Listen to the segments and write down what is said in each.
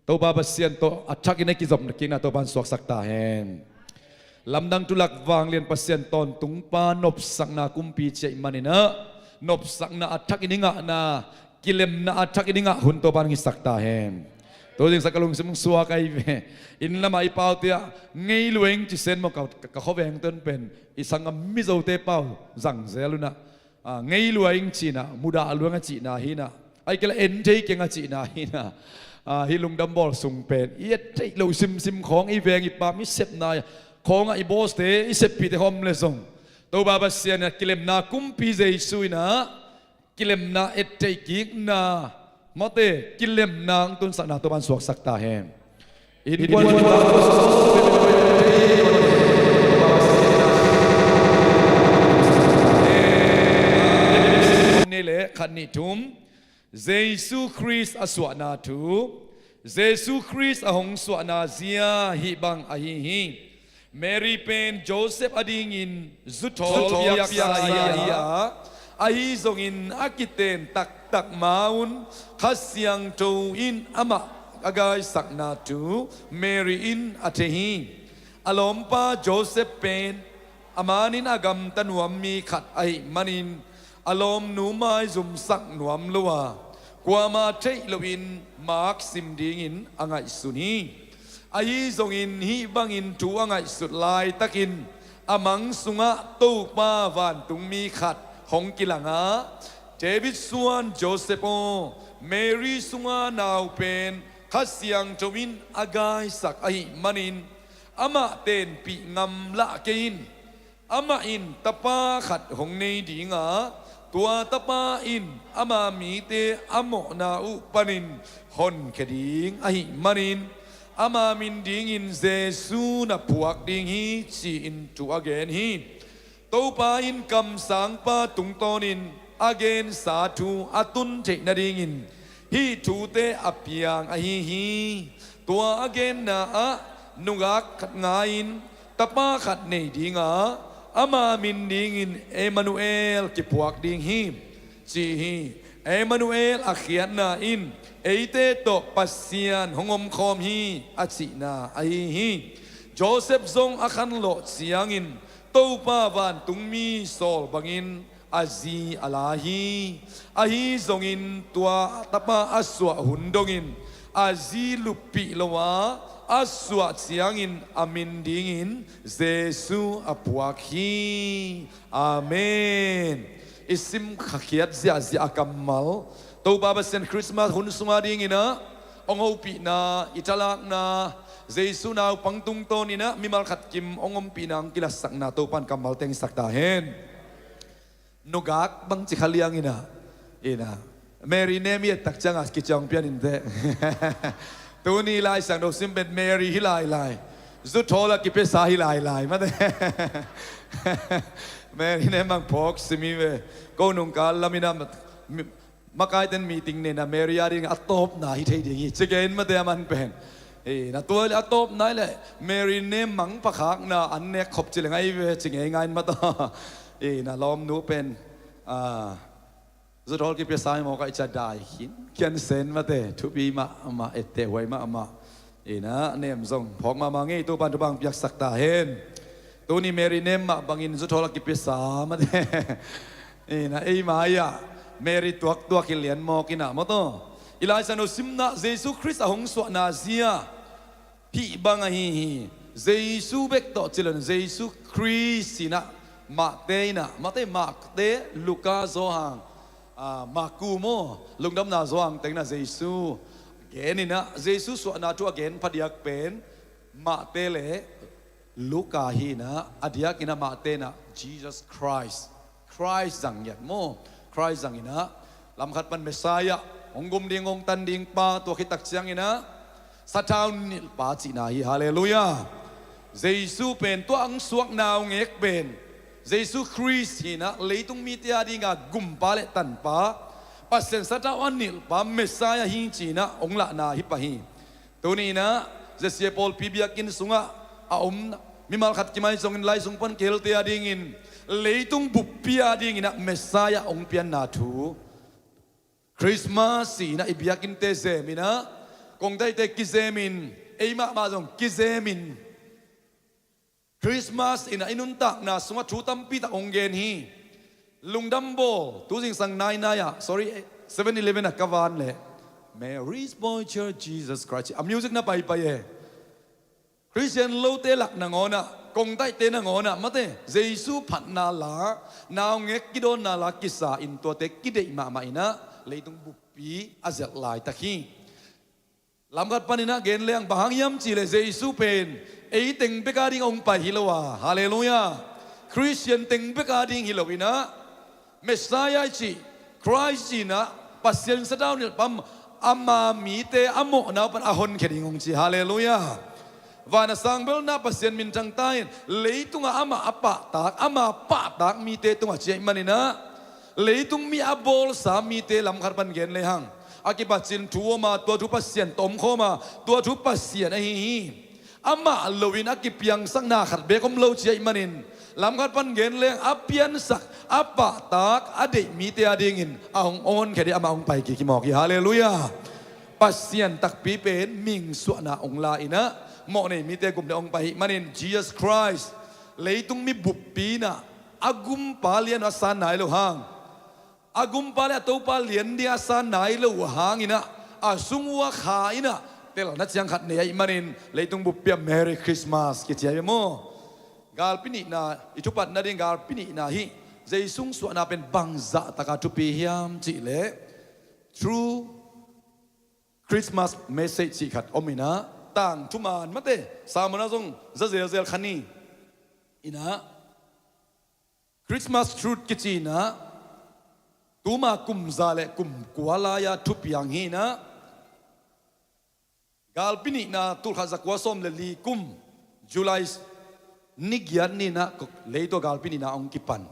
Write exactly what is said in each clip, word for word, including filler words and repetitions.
Topa Pasian tawh a thakin a kizopna kikna Topa in suaksak ta hen. Lamdang tulak vanglian Pasian tawntungpa nopsakna kumpi ciah i maninah nopsakna a thakin i ngahna, kilemna a thakin i ngah hun Topa in hong hisak ta hen. Tuzingsa ka lungsim hong suak ahi ve. Inn lamah i paute ah ngei lua ing ci sen maw ka, ka, ka khuaveng tuan pen i sanggam Mizote pau zangzel unah. Ah, ngei lua ing cihna, mudah lua ing a cihna hinah. Ai kei la en thei keng a cihna hinah. Ah, hih lungdam bawl sung pen i et theih loh simsim khawng i veng i pam i sepna khawngah i bawste i seppihte khawm le zong Topa Pasian inah kilemna kumpi Jesu inah kilemna et theih kikna mawte kilemna hong tunsakna Topa in suaksak ta hen. Innkuan ni le khat nih thum. Jesu Khrist a suahna thu. Jesu Khrist a hong suahna zia hih bang ahi hi. Mary pen Joseph adingin zuthawl piaksa hi a, ahi zongin a kiten taktak ma-un Kha Siangtho in amah a gaisakna thu Mary in a thei hi. A lawmpa Joseph pen a manin a gamta nuam mi khat ahih manin a lawmnu maizumsak nuam lo a, kuama theih lohin mak sim dingin a ngaihsun hi. Ahi zongin hih bangin thu a ngaihsut laitakin a mang sungah Topa vantungmi khat hong kilang a, David suan Joseph aw, Mary sunga nau pen Kha Siangtho in a gaisak ahih manin amah tenpih ngam lah kei in. Amah in tapa khat hong nei dinga, tua tapa in ama mite a mawhna uh panin honkhia ding ahih manin ama min dingin Jesu na phuak ding hi, ci-in thu a gen hi. Topa in kamsangpa tungtawnin a gensa thu a tun theih nadingin hih thute a piang ahi hi. Tua a genna ah nugak khat ngai-in tapa khat nei dinga, ama min dingin Emmanuel kiphuak ding hi, ci hi. Emmanuel a khiatna in eite tawh Pasian hong omkhawm hi, a cihna ahi hi. Joseph zong a khanlawh ciangin Topa vantungmi sawl bangin a zi a la hi. Ahi zongin tua tapa a suah hun dongin a zi luppih lo a, a suah ciangin a min dingin Jesu a phuak hi. Amen. I sim khakhiat ziahziah a kammal Topa Pasian Christmas hun sunga dinginah hong hopihna, i thalakna, Jesu naupang tungtawninah mimal khat kim hong ompihna, hong kilatsakna Topan kammal tengsak ta hen. Nugak bang ci kha lianginah, inah Mary nem i ettak cianga kiciang pian inteh. Tuni Lai Siangtho sim pen Mary hi lailai, zuthawl a kipiasa hi lailai mate. Mary nem bang phawk simi ve. Ko nungkal laminah makaiten meeting nena Mary a ding a tawpna hi thei ding hi, ci gen mate a man pen. Hi na tua le a tawpna le Mary nem mang pakhakna an nek khop ci le ngai ve, ci ngeingai in mataw. Hi na lawmnu pen zuthawl kipiasa hi mawk a i ca dai khin kian sen mate, thupi mahmah, etteh huai mahmah. Inah nem zong phawk mahmah ngei, Topan thupha hong piaksak ta hen. Tuni Mary nem mah bangin zuthawl a kipiasa mate. Inah ei mai-ah Mary tuaktuak hi lian mawk inah mawtaw. I Lai Siangtho simna Jesu Khrist a hong suahna zia hih bang ahi hi. Jesu bek tawh ci lo in Jesu Khrist inah Mate inah, Mate, Mate, Luka, Johan, Maku maw, Lungdamna Johan teng inah Jesu gen inah Jesu suahna thu a gen phadiak pen Mate le Luka hi inah, a diakinah Mate inah Jesus Christ, Christ zang ngiat maw, Christ zang inah lamkhat pan Messiah, hong gum ding hong tan ding pa, tua khit tak cianginah sathau nilhpa cihna hi. Halleluiah. Jesu pen tua hong suak naungek pen Jesu Khrist hi inah leitung mite a dinga gumpa le tanpa, Pasian sathau a nilhpa Messiah hi ci inah hong lahna hi pah hi. Tuni inah Zesia pawlpi biakinn sungah a om mimal khat kimai zongin lai sung pan kihelte a dingin leitung buppi a dinginah Messiah hong pianna thu Christmas inah i biakinnte zem inah, kongtaihte kizemin, ei mahmah zong kizemin Christmas inah i nuntakna sungah thu tampi tak hong gen hi. Lungdam bawl, tu zingsang nainai ah, sorry, Seven Eleven ah ka van leh Mary's Boy Child Jesus Christ, a music na paipai e. Khristian lote lak nangawnah, kongtaihte nangawnah, Mate, Jesu phatna la, naungek kidawnna la kisa in tuate kideih mahmah inah leitung buppi a zelh laitak hi. Lamkhat paninah gen leng bang hang hiam cihleh Jesu pen ei teng bek a ding hong pai hi lo a, halleluiah, Khristian teng bek a ding hi lo inah Messiah i cih Christ inah Pasian sathau nilhpa ama mite a mawhna uh pan a honkhia ding hong ci, halleluiah. Van a sang belna Pasian minthang ta in, leitungah amah a pahtak, ama pahtak mite tungah ciah ih maninah leitung mi a bawlsa mite lamkhat pan gen lehang a kipatcin thu om a, tua thu Pasian tawh omkhawm a, tua thu Pasian ahi hi. Amah loin a kipiangsakna khat bek om lo ciah ih manin lamkhat pan gen leng a piansak, a pahtak, a deih mite a dingin a hong honkhia ding, amah hong pai kik hi mawk hi, halleluiah. Pasian takpi pen mihing suahna hong la inah mawhnei mite gum ding hong pai hi manin Jesus Christ leitung mi buppi inah a gumpa lian uh a san nai lo hang, a gumpa le a topa lian ding a san nai lo uh hanginah a sung uh a kha inah telna ciang khat nei ahih manin leitung buppi ah Merry Christmas kici hi maw. Galpi nihna, i thupat nading galpi nihna hih Jesu hong suahna pen bangzah taka thupi hiam cihleh through Christmas message cih khat om inah, tang thuman mate, sermon ah zong za zelzel kha ni. Inah Christmas truth kici inah, tuma kum za le kum kua lai-a thupiang hi inah, galpi nihna tulkhat zakua sawm le li kum, July ni giat ni inah leitaw galpi nihna hong kipan.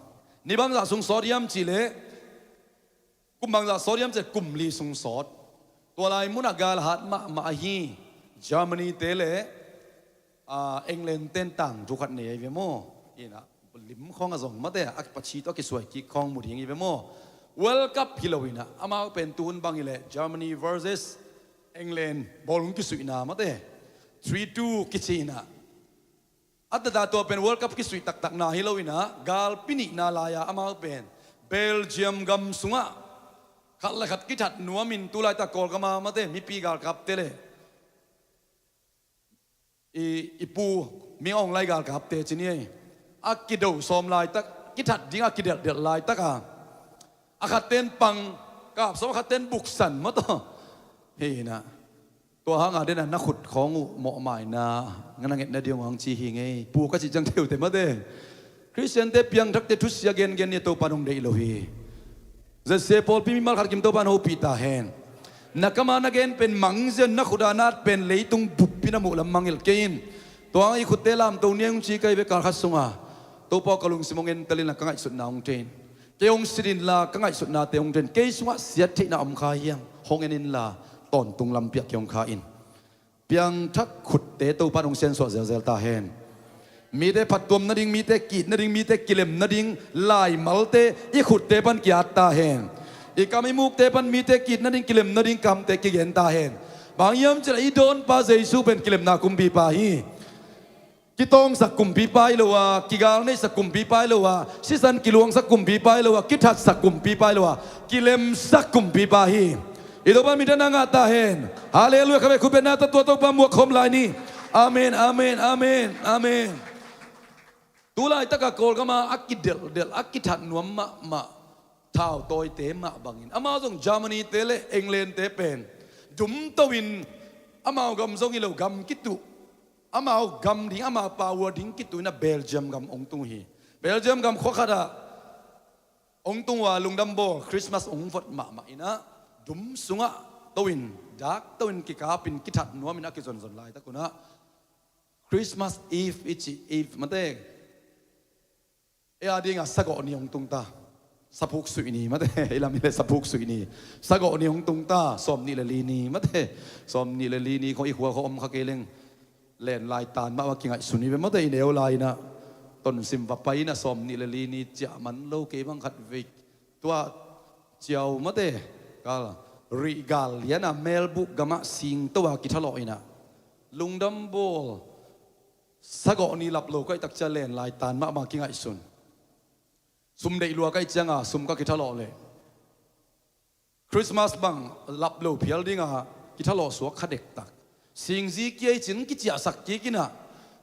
Ni bangzah sung sawt hiam cihleh, kum bangzah sawt hiam cihleh kum li sung sawt. Tua lai munah gal hat mahmah ahi. Germany te le, ah, England ten tang thu khat nei ahi ve maw? Inah lim khawng a zong mate, a pachi tawh a kisuai kik khawng mu ding hi ve maw? World Cup hi lo inah, amau pen tuhun bang hileh Germany versus England bawl hong kisuihna mate, three two kici inah. A tata tua pen World Cup kisuih taktakna hi lo inah, galpi nihna lai-a amau pen Belgium gam sungah khat le khat kithat nuamin, tulaitak Kawlgam ah mate, mipi galkapte le i, i pu Min Aung Hlaing galkapte ci ni ei, a kido sawm laitak, kithat ding a kidelhdelh laitak a, a khatten pang kap sawm, a khatten buksan maw taw. Hi inah, tua hanga den a na khut khawng uh mawhmaina nga na ngetna ding uh hong ci hi ngei. Pu ka cih ciang thei uh teh mate, Khristiante piangthakte thusia gengen ni, Topa in hong deih lo hi. Zese pawlpi mimal khat kim Topa in hopih ta hen. Na kam a na gen pen mangzia in, na khut a na at pen leitung bup in a muh lam mangngilh kei in. Tua hang i khutte lamto ni ei hong ci ka hi ve, kal khat sunga. Topa aw, ka lungsim hong entel in la, ka ngaihsutna hong thei in. Kei hong sit in la, ka ngaihsutnate hong thei in. Kei sungah siattheihna om kha hiam, hong en in la, tawntung lampi ah kei hong kha in. Piangthak khutte Topa in hong siansuah zelzel ta hen. Mite phattuam nading, mite ki-it nading, mite kilem nading laimalte i khutte pan ki-at ta hen. I kam i mukte pan mite ki-it nading, kilem nading kamte kigen ta hen. Bang hiam cihleh i dawnpa Jesu pen kilemna kumpipa hi. Kitawngsak kumpipa hi lo a, kigalneihsak kumpipa hi lo a, sisan kiluangsak kumpipa hi lo a, kithatsak kumpipa hi lo a, kilemsak kumpipa hi. I Topa in minthanna ngah ta hen. Halleluiah. Khabe khutbetna tawh tua Topa muak khawm lai ni. Amen, amen, amen, amen. Tulaitaka Kawlgam ah a kidelhdelh, a kithat nuam mahmah thautawite mah bangin, amau zong Germany te le England te pen dum to in, amau gam zong hi lo, gam kituh, amau gam ding, amau power ding kituh inah Belgium gam hong tung hi. Belgium gam khua khatah hong tung uh a, lungdam bawl, Christmas hong vot mahmah inah, dum sungah to in, dak to in kikapin kithat nuamin a kizonzon laitak unah Christmas Eve i cih, Eve mate, ei a dingah sagawh ni hong tung ta. Saphuk suih ni mate, i lam hileh saphuk suih ni. Sagawh ni hong tung ta, sawm nih le li ni mate. Sawm nih le li ni khawng i khua khawng om kha kei leng, len lai tan mah va kingaihsun hi ve mate, i neu lai inah. Tonsim va pai inah sawm nih le li ni ciah man lo, kei bang khat vei tua ciau mate, kal rih gal lianah Melbourne gamah singto a kithalawh inah, lungdam bawl, sagawh ni lap lo ka hih tak ciang len lai tan mahmah kingaihsun. Sum deih lua ka hih cianga sum ka kithalawh leh, Christmas bang lap lo phial dinga kithalawh suak kha dektak. Singzi kia i cin kiciahsak kik inah,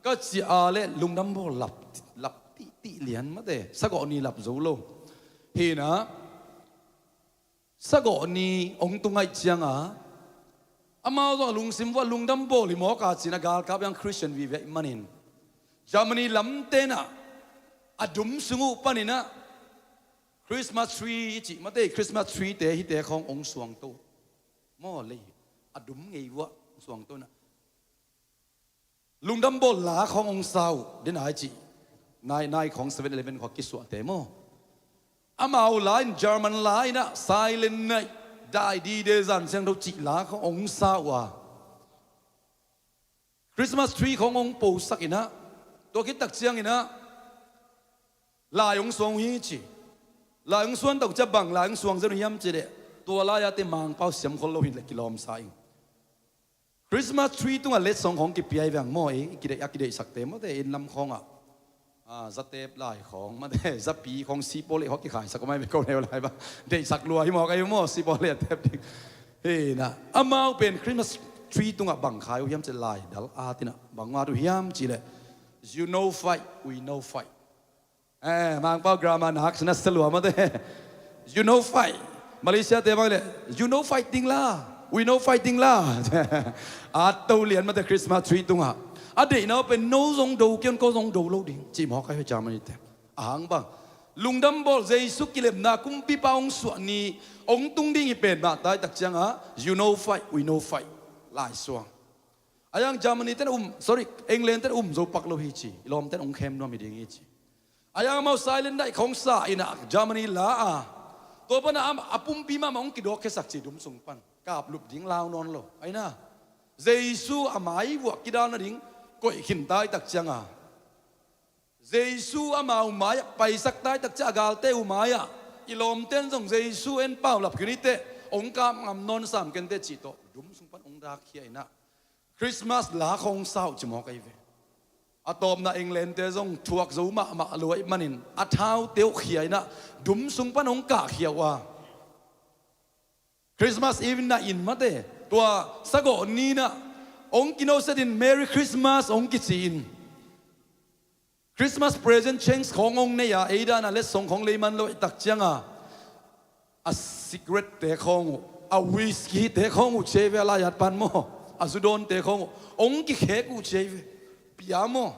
ka ciah a leh lungdam bawl lap, lap tihtih lian mate, sagawh ni lap zo lo. Hi inah, sagawh ni hong tung ahih cianga amau zong a lungsim vuah lungdam bawl hi mawk a, ci-in a galkap hiang Christian vive ahih manin. Germany lamte inah a dum sung uh paninah Christmas tree i cih mate, Christmas tree te hite khawng hong suangto. Maw lei, a dum ngei vuah hong suangto inah lungdam bawl la khawng hong sa uh, den a i cih nai, nai khawng, Seven Eleven khawng kisuahte maw. Amau la in, German la inah Silent Night, dai dide zan siangtho cih la khawng hong sa uh a, Christmas tree khawng hong posak inah, tua khit tak cianginah lai hong suang uh hi ci. Lai hong suan tak ciang bang lai hong suang zen uh hiam cihleh, tua lai-a te Mangpau siam khol lo hi leh kilawmsa ing. Christmas tree tungah letsong khawng kipia hi veng maw, i kideih, a kideihsakte mawte, inn lam khawngah, a, zatep lai khawng mate, zapi khawng, sipaw leh khawng kikhaisak khawng mai ve ko neu lai ba. Deihsak lua hi mawk ahi maw, sipaw leh a tep ding. Hi na, amau pen Christmas tree tungah bang khai uh hiam cih lai dal a tinah, bang ngat uh hiam cihleh, you know fight, we know fight. Eh, Mangpau grammar nak sina selua mate. You know fight. Malaysia te bang le, you know fight ding la. We no fighting lah. A to lian mate Christmas tree tungah. A deihna pen no zong do kei un, ko zong do lo ding cih mawk ahi ve Germany te. A hang bang, lungdam bawl, Jesu kilemna kumpipa hong suah ni hong tung ding hi pen mah tai tak ciangah, you no fight, we no fight. Lai suang. A yang Germany ten um, sorry, England ten um zo pak lo hi ci. I lawm ten hong khem nuam hi ding hi ci. A yang amau silent daih khawng sa inah Germany la a, tua pana a pumpi mahmah hong kidawk khiasak ci dum sung pan. Kap lup ding lau nawn lo. Aina, Jesu a mai vuah kidal nading koih khin tai tak cianga, Jesu amau mai-ah paisak tai tak ciah a galte uh mai-ah, i lawmten zong Jesu en paulap khin hi teh, hong kap ngam nawn sam kenteh cih tawh dum sung pan hong dak khia inah, Christmas la khawng sa uh ci mawk ahi ve. A tawpna Englandte zong thuak zo mahmah lo ahih manin a thaute uh khia inah dum sung pan hong kah khia uh a. Christmas Eve na in mate, tua sagawh ninah hong kinosetin Merry Christmas hong kici in, Christmas present change khawng hong nei a, ei dana letsong khawng lei man lo i tak cianga, a cigarette te khawng uh, a whisky te khawng uh ci ei ve, a laiat pan maw, a zudawnte khawng uh hong kikhek uh ci ei ve. Pia maw?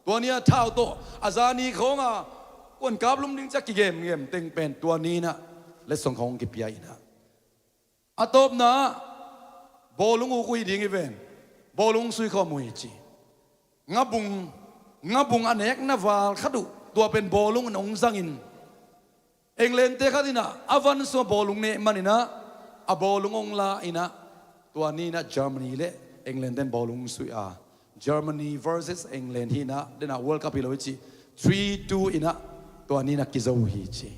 Tua ni a thau tawh a zani khawnga kuan kap lum ding ciah kigemgem teng pen tua ninah letsong khawng hong kipia inah, a tawpna bawlung uk uh hi ding hi ven. Bawlung sui khawm uh hi ci. Ngabung, ngabung a nekna val khat uh tua pen bawlung in hong zangin, Englandte khat inah a van sungah bawlung neh man inah a bawlung hong la inah, tua ninah Germany le England ten bawlung sui a, Germany versus England hi inah, denah World Cup hi lo hi ci. Three two inah tua ninah kizo uh hi ci.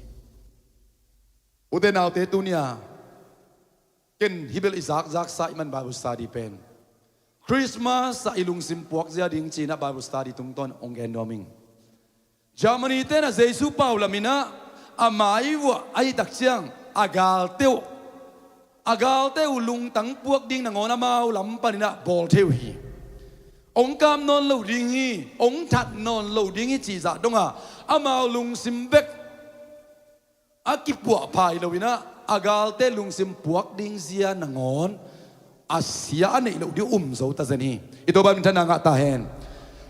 Ute naute, tunia ken hibel i zakzak sa i man Bible study pen Christmas ah i lungsim puak zia ding cinah Bible study tungtawn hong gen nuam ing. Germany tenah Jesu pau laminah a mai vuah ahi tak ciang a galte uh, a galte uh lungtang puak ding nangawn amau lam paninah bawl thei uh hi. Hong kap nawn lo ding hi, hong that nawn lo ding hi cihzah donga amau lungsim bek a kipuahpha hi loinah a galte lungsim puak ding zia nangawn a sia a neih loh ding um zo ta zen hi. I Topa minthanna ngah ta hen.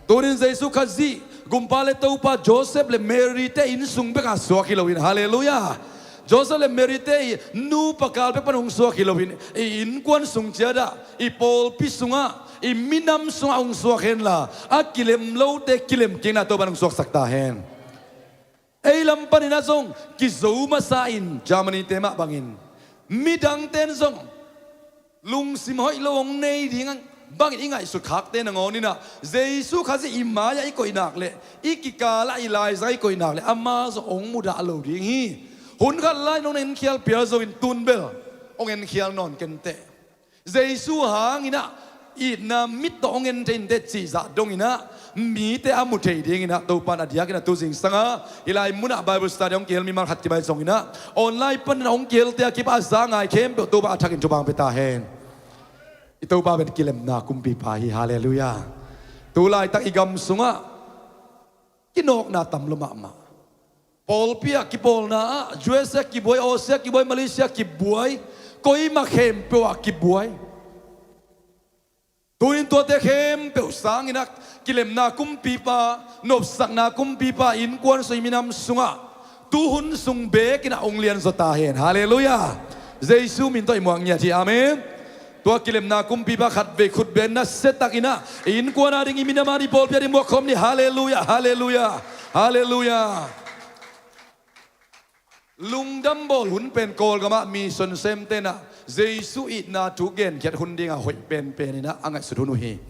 Tunin Jesu Khazih, Gumpa le Topa, Joseph le Mary te innsung bekah suak hi loin, halleluiah. Joseph le Mary te i nupa kal bek pan hong suak hi loin, i innkuan sung ciatah, i pawlpi sungah, i minam sungah hong suak henla, a kilem lote kilem kikna Topa in hong suaksak ta hen. Ei lam paninah zong kizo masa in Germany te mah bangin midangten zong lungsim hoih lo hong nei ding bangin i ngaihsut khakte nangawn inah Jesu Khazih i mai-ah i koih nak leh, i kikalah i laizang i koih nak leh ama zong hong mudah lo ding hi. Hun khat lai-in hong enkhial phial zongin tun bel hong enkhial nawn kenteh. Jesu hanginah itna mit tawh hong en thei inteh cihzah donginah mite a mu thei dinginah Topa in a diakin a tu zingsanga hih lai munah Bible study hong kihel mimal khat kibai zonginah online paninah hong kihelte a kipa a za ngai khempeuh Topa a thakin thupha hong pia ta hen. I Topa pen kilemna kumpipa hi, halleluiah. Tu laitak i gam sungah kinawkna tam lua mahmah. Pawlpi ah kipawlna ah, U S A kibuai, Aussie kibuai, Malaysia kibuai, koimah khempeuh ah kibuai. Tunin tuate khempeuh sanginah kilemna kumpipa, nopsakna kumpipa innkuan sung, i minam sungah tuhun sung bekinah hong lianzaw ta hen. Halleluiah. Jesu min tawh i muak ngiat hi. Amen. Tua kilemna kumpipa khatvei khutbeng na siatakinah i innkuan ading, i minam ading, i pawlpi ading muak khawm ni. Halleluiah, halleluiah, halleluiah. Lungdam bawl hun pen Kawlgamah mission sem tenah Jesu itna thu genkhiat hun dingah hoih penpeninah a ngaihsut hun uh hi.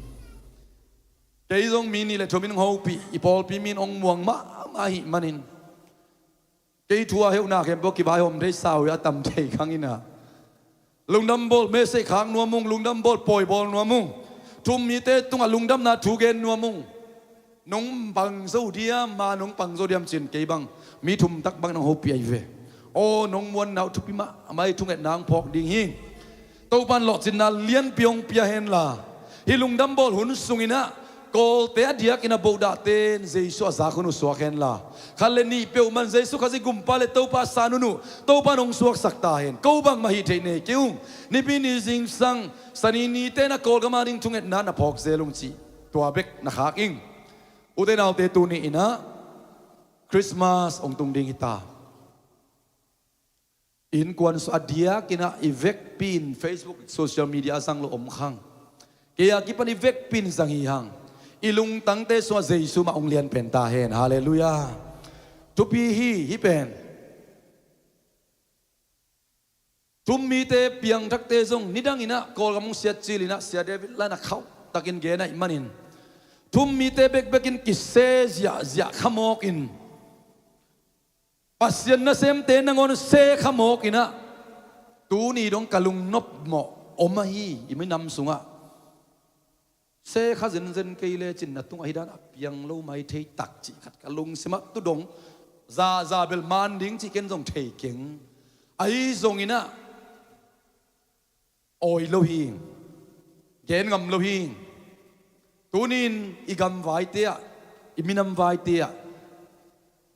Kei zong mi nih le thum in hong hopih, i pawlpi mi in hong muang mahmah ahih manin kei thu a heuhna khempeuh kivaihawm thei, sau a tam thei khanginah lungdam bawl message khak nuam ung, lungdam bawl pawi bawl nuam ung. Thu um mite tungah lungdamna thu gen nuam ung. Nong pang zo diam, ma nong pang zo diam cin kei bang mi thum tak bang nong hopih ahi ve. Aw, nong muanna uh thupi mahmah hi, thungetna hong phawk ding hi. Topa in lawhcinna lianpi hong pia henla, hih lungdam bawl hun sunginah Kawlte a diakin a bohdahte in Jesu a zak hun uh suak henla, khat le nih peuhmah in Jesu Khazih Gumpa le Topa san hun uh Topa in hong suaksak ta hen. Ko bangmah hih theih nei kei ung. Nipi ni zingsang Sani nite in ah Kawlgam ading thungetna na phawk zel ung cih tua bek na khak ing. Ute naute, tuni in ah Christmas hong tung ding hi ta. Innkuan sung a diakin ah i vekpi in Facebook, social media a zang lo om khang. Kei a kipan i vekpi in zang hi hang. I lungtangte sungah Jesu mah hong lian pen ta hen. Halleluiah. Thupi hi, hih pen. Thu-um mite, piangthakte zong nidang in ah Kawlgam hong siat cil in ah Sia David Lan a khauh takin gen ahih manin, thu-um mite bekbek in kise ziahziah kha mawk in, Pasian nasemte nangawn se kha mawk in ah, tuni dong ka lungnop mawh om ahi, i minam sungah se kha zenzen kei lecin na tungah hih dan a piang lo mai thei tak cih khat ka lungsim ah tu dong za za bel man ding cih ken zong thei keng. Ahi zongin ah awi lo hi, gen ngam lo hi. Tunin i gam vaite ah, i minam vaite ah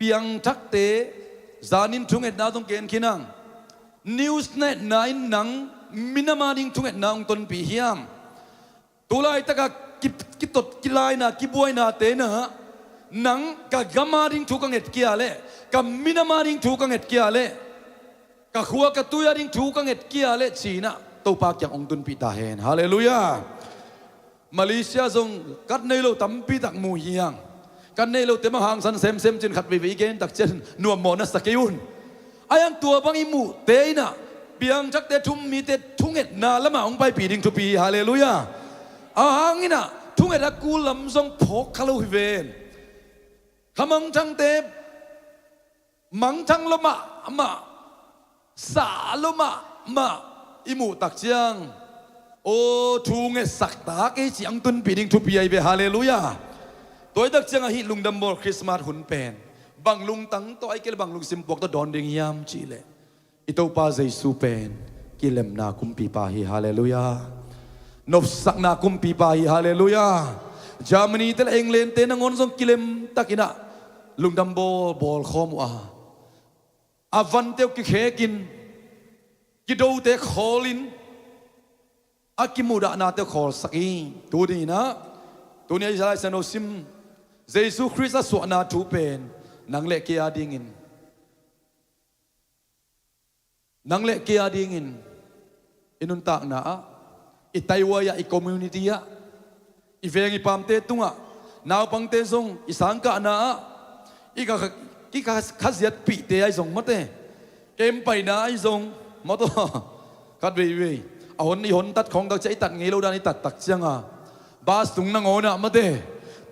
piangthakte zanin thungetna zong gen khin hang. News na etna in nang minam ading thungetna hong tonpih hiam? Tulaitakah ki, kitot kilaina, kibuainate in ah nang ka gam ading thu ka nget kia leh, ka minam ading thu ka nget kia leh, ka khua ka tui ading thu ka nget kia leh ci-in ah Topa kiang hong tunpih ta hen. Halleluiah. Malaysia zong kat nei lo tampi tak mu hi hang. Kat nei lote mah hangsan semsem cin khat veivei i gen tak ciang nuam mawh na sa kei un. Ahi hang tua bang i muhte in ah piangthakte, thu-um mite thungetna lamah hong paipih ding thupi hi. Halleluiah. Ahang in ah thunget a kul lam zong phawk kha lo hi ven. Kha mangthangte mangthang lo mahmah, sa lo mahmah i muh tak ciang, aw, thu ngetsak ta kei cih hong tunpih ding thupi ahi ve. Halleluiah. Tua hi tak ciang ahi lungdam bawl Christmas hun pen bang lungtang tawh, ahih kei leh bang lungsim puak tawh dawn ding hiam cih leh, i Topa Jesu pen kilemna kumpipa hi. Halleluiah. Nopsakna kumpipa hi. Halleluiah. Germany te le England te nangawn zong kilem takin ah lungdam bawl bawl khawm uh a, a vante uh kikhekin, kidote khawlin, a kimudahnate uh khawlsak hi. Tuni in ah, tuni a i Lai Siangtho sim Jesu Khrist a suahna thu pen nang le kei adingin, nang le kei adingin i nuntakna ah, i taihuai ah, i community ah, i veng i paamte tungah, naupangte zong i sangkahna ah, i ka, i ka khaziatpihte ahi zong mate, camp paina ahi zong mate, khat veivei a hon, i hon tat khawng tak ciang, i tat ngei lo dan i tat tak cianga, bus tung nangawn ah mate,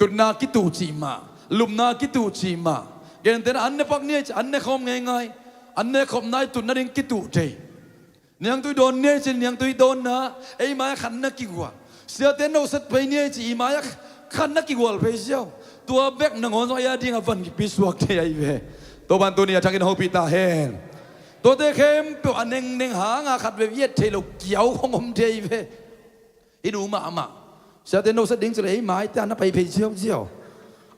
tutna kituh cih mah, lupna kituh cih mah. Gentehna an ne pak ni ei ci, an ne khawm ngeingai. An ne khopna i tut nading kituh thei. Niangtui dawn ni ei ci, niangtui dawnna ei mai-ah khat na kigual. Siate noset phei ni ei ci, i mai-ah khat na kigual phei ziau. Tua bek nangawn zong ei ading a van kikpi suak thei ahi ve. Topan tuni a thakin hopih ta hen. Tuate khempeuh a nengneng hanga khat vei i et theih loh kiau khong om thei ahi ve. I nu mahmah, siate noset ding ci leh ei maite ah na pai phei ziauziau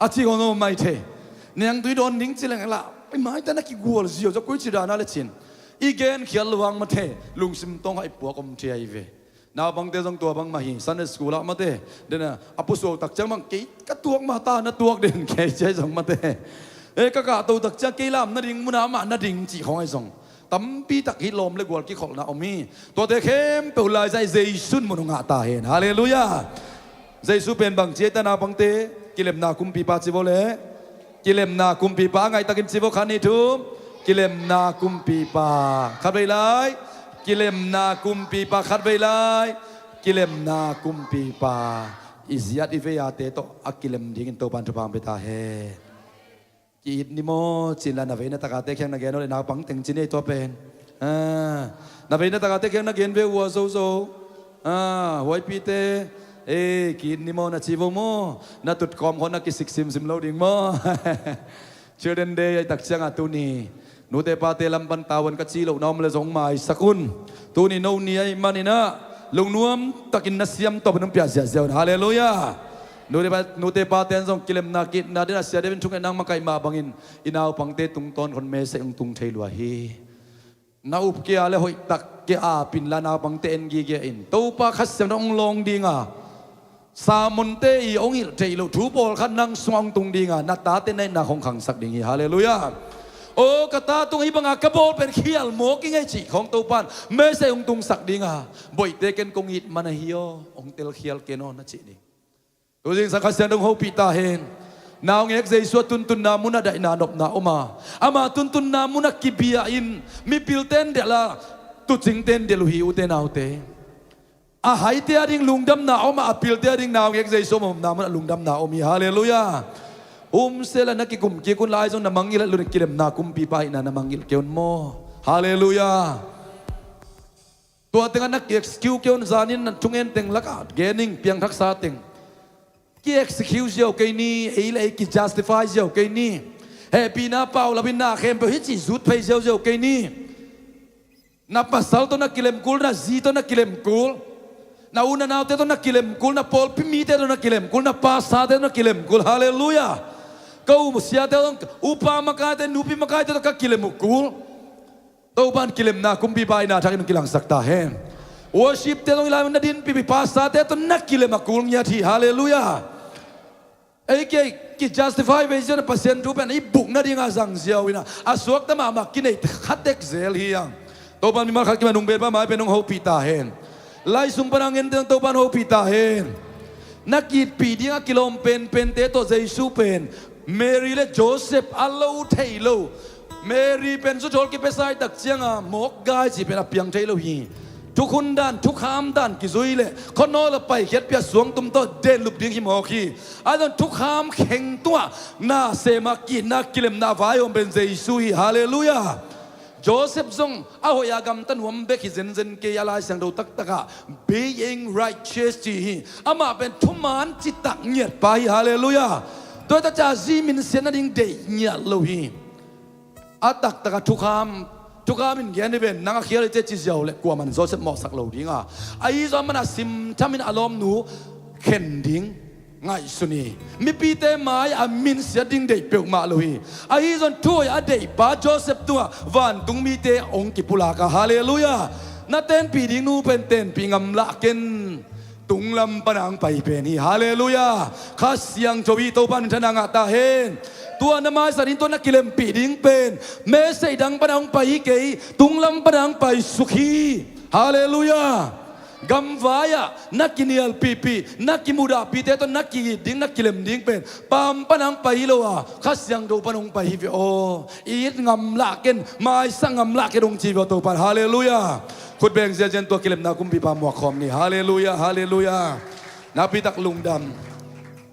a ci khong om mai thei. Niangtui dawn ding ci leh lah ei maite ah na kigual ziauziau, koi ci dan a le cin. I genkhial lo hang mate, lungsim tawng hah i puak om thei ahi ve. Naupangte zong tua bangmah hi, Sunday school ah mate, dena a pusuau tak ciang bang kei ka tuak mah ta, na tuak den kei ci ahi zong mate. E, ka kahto tak ciang kei lam nading munah amah nading cih khawng ahi zong tampi tak hi lawm le gual kikholhna om hi. Tuate khempeuh laizai Jesu in mun hong ngah ta hen. Halleluiah. Jesu pen bang ci ei ta naupangte? Kilemna kumpipa ci vo le. Kilemna kumpipa a ngaihtakin ci vo, khat nih thum. Kilemna kumpipa. Khat vei lai. Kilemna kumpipa. Khat vei lai. Kilemna kumpipa. I ziat i vei-ate tawh a kilem dingin Topan thupha hong pia ta hen. Ki-it ni maw, ci-in la na vei na takate kiang na gen uh le, naupang teng ci ni ei tua pen. Ah, na vei na takate kiang na gen ve uh a zozo. Ah, huaipite, eh, ki-it ni maw na ci vo maw. Na tutkawm khawng na kisik simsim lo ding maw. Children Day ahi tak cianga tuni nute pate lam pan tavuan ka ci lohna om le zong maisak un. Tuni no ni ahih manin ah lungnuam takin na siam tawpin hong pia ziahziah un. Halleluiah. Nute pa, nute paten zong kilemna ki-itna dingin a sia David in thungetna hong makaih mah bangin i naupangte tungtawn khawng message hong tung thei lua hi. Na up kei a leh hoihtak kei a, ap inla naupangte en gige in. Topa Kha Siangtho hong lawng ding a, sermonte i hong hilh theih loh thu pawlkhat nang sungah hong tung ding a, na tate na itna khawng khangsak ding hi. Halleluiah. Aw ka ta tung hih banga ka bawl pen khial mawk ing ei cih khawng Topa in message hong tungsak ding a, boihte ken kong it man ahi aw, hong telkhial ken aw na cih ding. Tu zingsang Kha Siangtho hong hopih ta hen. Naungek Jesu a tuntunna munah daihna nopna om a, ama tuntunna munah kibia in mipilte in delh a, tuucingte in delh uh hi, ute naute. A haite a ding lungdamna om a, a pilte a ding naungek Jesu a omna munah lungdamna om hi. Halleluiah. Umsela na kikum kik un lai zong na mangngilh lua in kilemna kumpipa hihna na mangngilh kei un maw. Halleluiah. Tua tengah na ki-excuse kei un, zanin na thungen teng lakah gen ing, piangthaksa teng. Ki-excuse ziau kei ni, ei le ei ki-justify ziau kei ni. Hehpihna paulap in na khempeuh hih cih zut phei ziauziau kei ni. Na pasal tawh na kilem kul, na zi tawh na kilem kul, na u na naute tawh na kilem kul, na pawlpi mite tawh na kilem kul, na pastorte tawh na kilem kul. Halleluiah. Ka u siate tawh, upa makaite, nupi makaite tawh ka kilem uh kul. Topa in kilemna kumpipa hihna thakin hong kilangsak ta hen. Worshipte tawh i lai na dinpih, pastorte tawh na kilem a kul ngiat hi. Halleluiah. Ei kei ki-justify vei ziau in a Pasian thu pen i buk nading a zang ziau in a, a suakta mahmah kinei khatek zel hi hang. Topa in mimal khat kiman hong bel pah mai pen hong hopih ta hen. Lai sung pan a ngente tawh Topa in hopih ta hen. Na ki-itpih ding a kilawm penpente tawh Jesu pen Mary le Joseph a lo thei lo. Mary pen zuthawl kipia sa i tak cianga mawk gai cih pen a piang thei lo hi. Thukhun dan, thukham dan kizui leh khuanawl a paikhiatpih a suangtum tawh denlup ding hi mawk hi. Ahi zong thukham kheng tungah na sem a, ki-itna kilemna vaihawm pen Jesu hi. Halleluiah. Joseph zong a hoih a gamta nuam bek hi zenzen kei a, Lai Siangtho taktakah being righteous ci hi. Amah pen thuman citak ngiatpa hi. Halleluiah. Tua hi ta ciang zi minsiat nading deih ngiat lo hi. A taktakah thukham, thukham in gen hi ven, nang a khial hi ci a ci ziau leh kuaman Joseph mawhsak lo ding a, ahi zong amah na simtham in a lawmnu khen ding ngaihsun hi. Mipite mai a minsiat ding deih peuhmah lo hi. Ahi zong thu hoih a deihpa Joseph tungah vantung mite hong kipulak a. Halleluiah. Na tenpih ding nu pen tenpih ngamlah ken. Tunglam pana hong pai pen hi. Halleluiah. Kha Siangtho hi, Topa in minthanna ngah ta hen. Tua na maisan in tua na kilempih ding pen message dang pana hong pai hi kei, tunglam pana hong paisuk hi. Halleluiah. Gamvai ah na kinialpihpih, na kimudahpihte tawh na ki-it ding, na kilem ding pen paam pana hong pai hi lo a, Kha Siangtho pana hong pai hi ve aw. It ngamlah ken, maisak ngamlah ken hong ci ve aw Topa in. Halleluiah. Khut beng ziahziah in tua kilemna kumpipa muak khawm ni. Halleluiah, halleluiah. Nakpitak lungdam.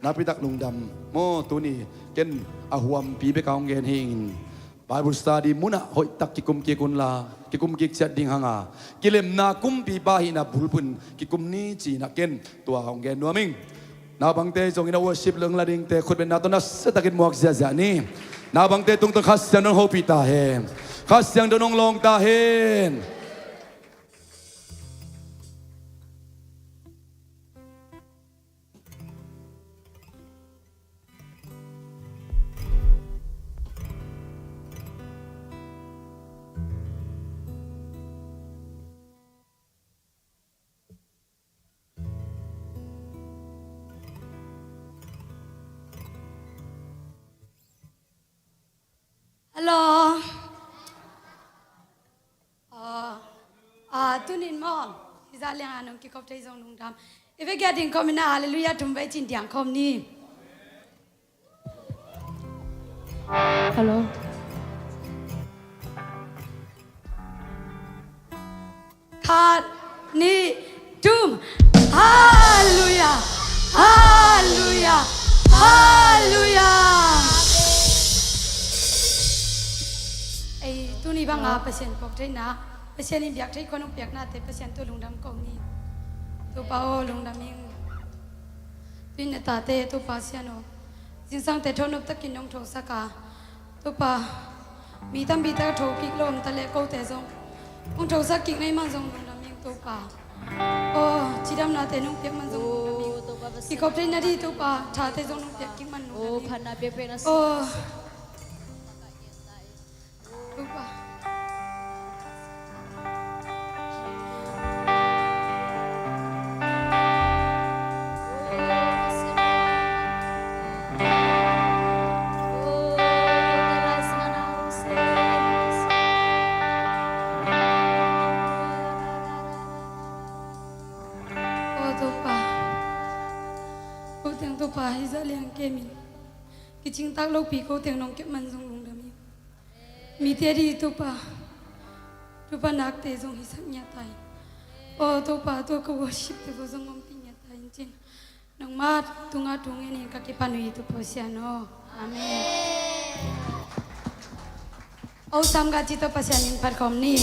Nakpitak lungdam. Maw, tuni ken a huampi bek a hong gen hi ing. Bible study munah hoihtak kikum kik unla, kikum kik ciat ding hang a, kilemna kumpipa hihna bulphuh in kikum ni ci-in ah ken tua hong gen nuam ing. Naupangte zong in a worship lung la dingte khutbetna tawh nasiatakin muak ziahziah ni. Naupangte tungtawn Kha Siangtho in hong hopih ta hen. Kha Siangtho in hong lawng ta hen. Hello. Ah, ah, tunin maw, hih zah liang a nong kikhop thei zong lungdam. I vekpi a ding khawm in ah Halleluiah thum vei ci-in diang khawm ni. Hello. Khat, nih, thum. Halleluiah. Halleluiah. Halleluiah. Ei, tuni banga Pasian phawk theihna, Pasian in biak theih khua nong piaknate Pasian tungah lungdam ko ni. Topa aw, lungdam ing. Tuni na tate Topa Sian aw, zingsangte thonop takin nong thosak a, Topa, mi tampi tak a tho kik lo om ta leh kote zong hong thosak kik na hih man zong lungdam ing Topa. Aw, cidamnate nong piak man zong lungdam ing. Kikhop theihna ding Topa, thate zong nong piak kik man nung. Oh, phatna piakpiakna. Oh. Topa. Oh, Topa. Ko teng Topa, hih zah liang kemin kicingtak lopi ko teng nong kep man zong lungdam hi. Mite ding Topa, Topa nakte zong hisak ngiat ta in. Oh, Topa, tua ka worship te ko zong om pi ngiat ta in cin. Nangma tunga thu ngenin ka kipan uh hi Topa Pasian aw. Amen. Aw, sam ka ci tawh Pasian min phat khawm ni.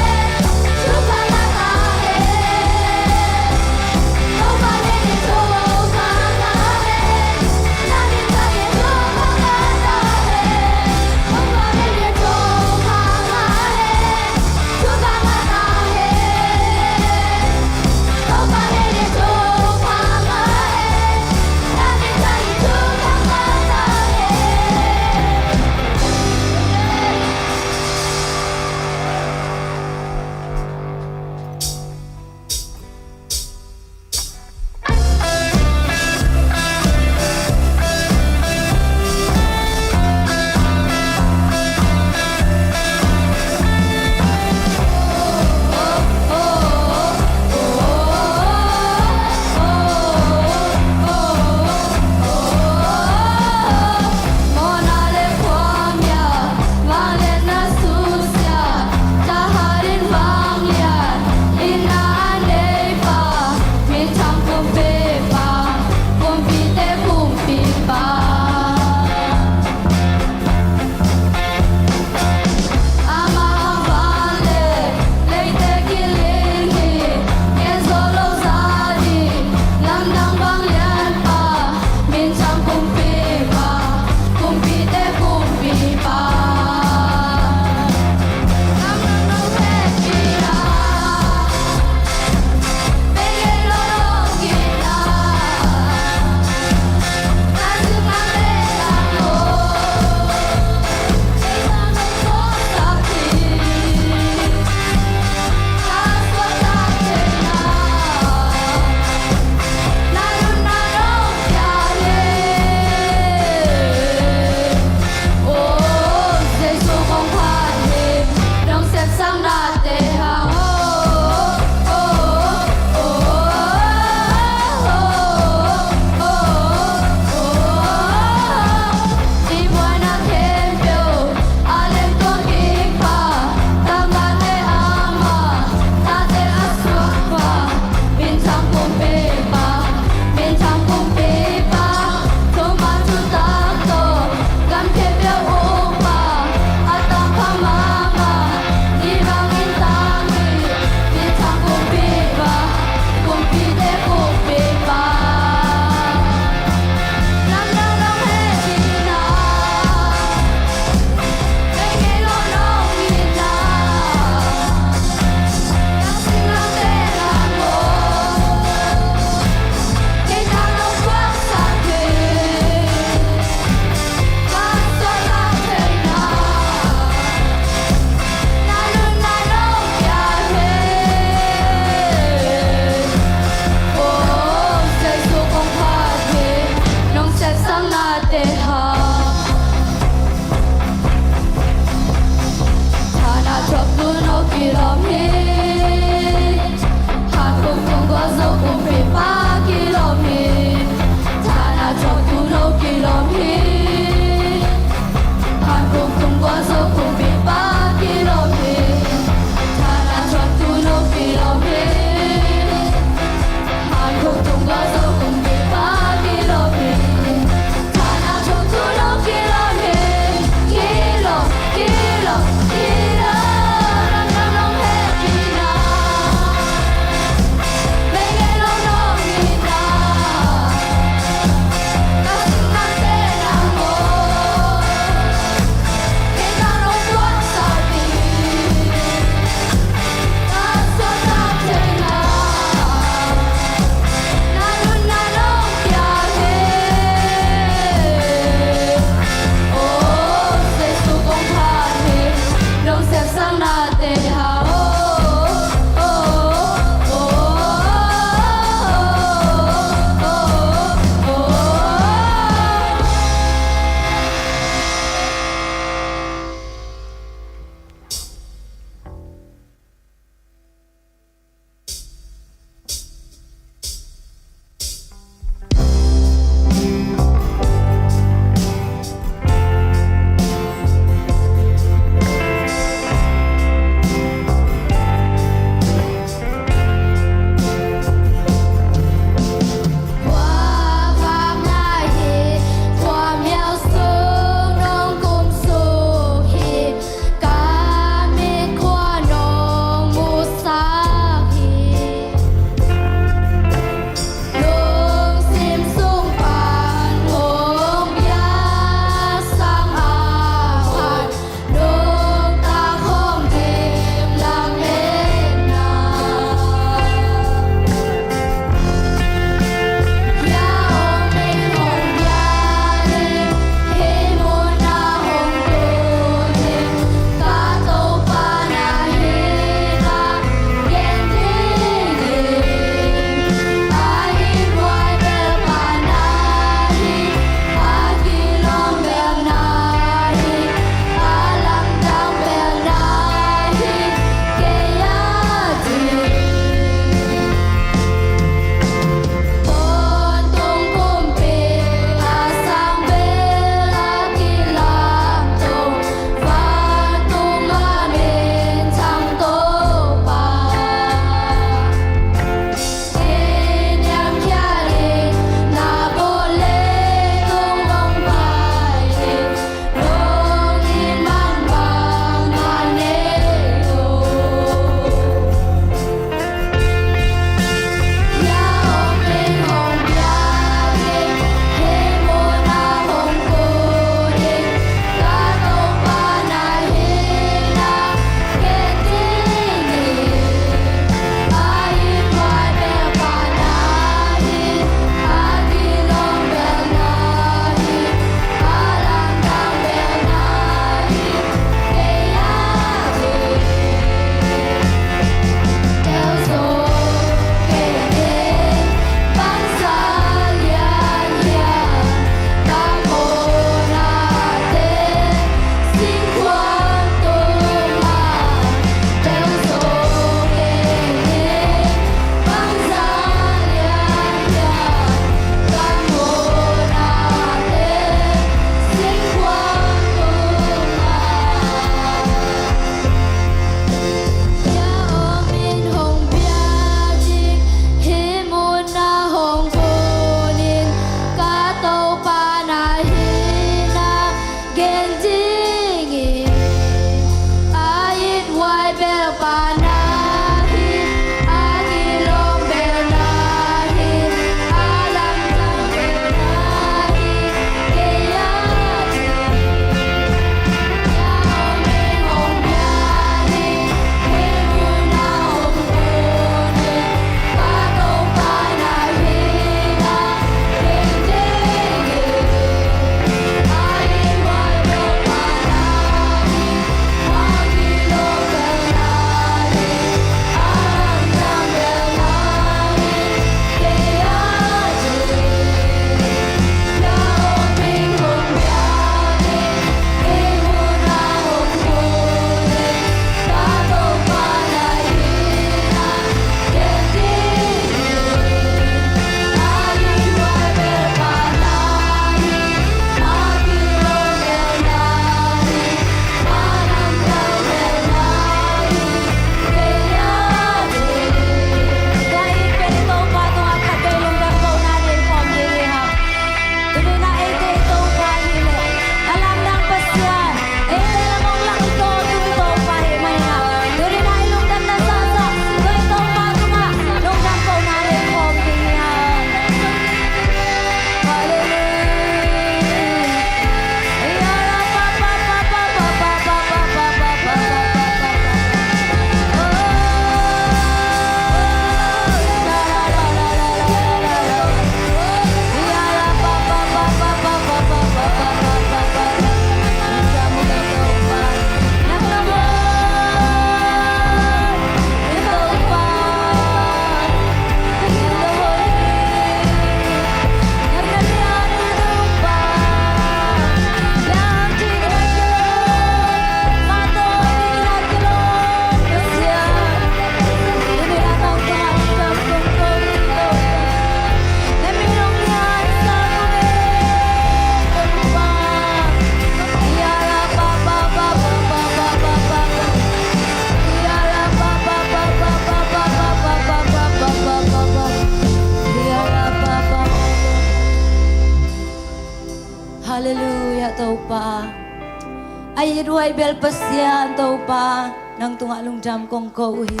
It huai bel Pasian Topa, nang tungah lungdam kong ko uh hi.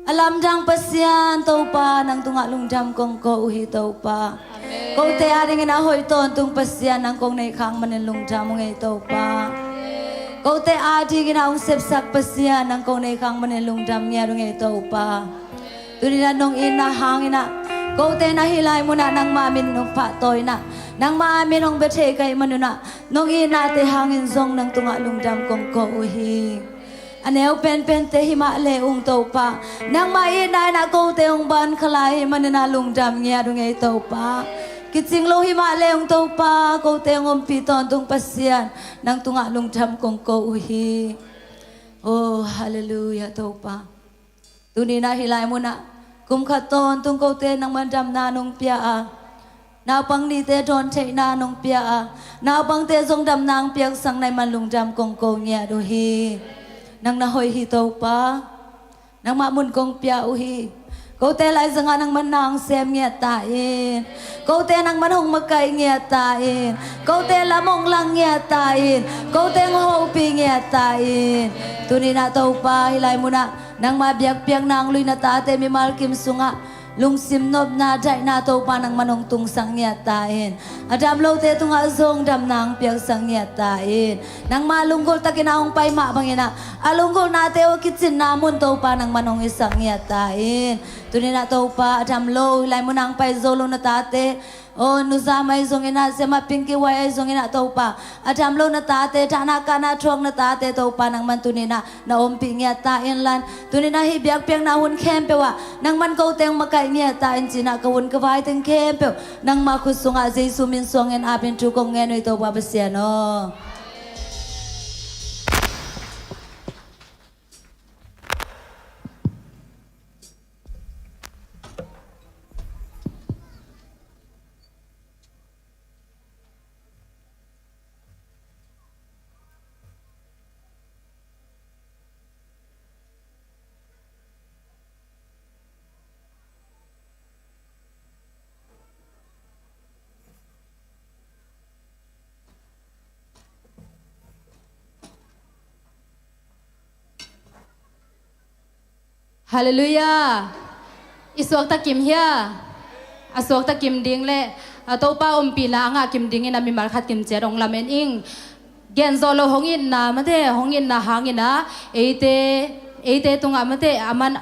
A lamdang Pasian Topa, nang tungah lungdam kong ko uh hi Topa. Kote adingin a hoih tawntung Pasian, nang kong nei khak manin lungdam ung ei Topa. Kote adingin a hong sepsak Pasian, nang kong nei khak manin lungdam ngiat ung ei Topa. Tuni-in ah nong itna hangin ah, kote in ah hih lai munah nangma min hong pahtawi in ah, nangma min hong bia thei ka hih manun ah, nong itnate hangin zong nang tungah lungdam kong ko uh hi. A neu penpente hi mah le ung Topa, nangma itna in ah kote hong ban kha lai hih manin ah lungdam ngiat ung ei Topa. Kicing lo hi mah le ung Topa, kote hong ompih tawntung Pasian, nang tungah lungdam kong ko uh hi. Oh, halleluiah Topa. Tuni-in ah hih lai munah kum khat tawntung kote nangman damna nong pia a, naupang nihte dawn theihna nong pia a, naupangte zong damna hong piaksak na hih man lungdam kong ko ngiat uh hi. Nang na hoih hi Topa. Nangmah mun kong pia uh hi. Kote laizangah nangman na hong sem ngiat ta in. Kote nangman hong makaih ngiat ta in. Kote lam hong lang ngiat ta in. Kote hong hopih ngiat ta in. Tuni-in ah Topa hih lai munah nangma biakpiakna hong luina tate mimal kim sungah lungsim nopna daihna Topa nangman hong tungsak ngiat ta in. A dam lote tungah zong damna hong piaksak ngiat ta in. Nangma lunggulh takin a hong pai mah bangin ah a lunggulhnate uh kicinna mun Topa nangman hong hisak ngiat ta in. Tuni-in ah Topa a dam lo hih lai munah hong pai zo lo na tate, oh, Nuzam ahi zongin ah, Siamah Pinky Huai ahi zongin ah Topa, a dam lo na tate, dahna kahna thuak na tate Topa nangman tuni-in ah na ompih ngiat ta in lan. Tuni-in ah hih biakpiakna hun khempeuh ah nangman kote hong makaih ngiat ta in ci-in ah ka hun ka vai teng khempeuh nangma khut sungah Jesu min suangin apin thu kong ngen uh hi Topa Pasian aw. Halleluiah. I suakta kim hia? A suakta kim ding le a Topa ompihna a ngah kim dingin a mimal khat kim ciat hong lamen ing. Gen zawh lo hong itna mate, hong itna hangin ah eite, eite tungah mate, aman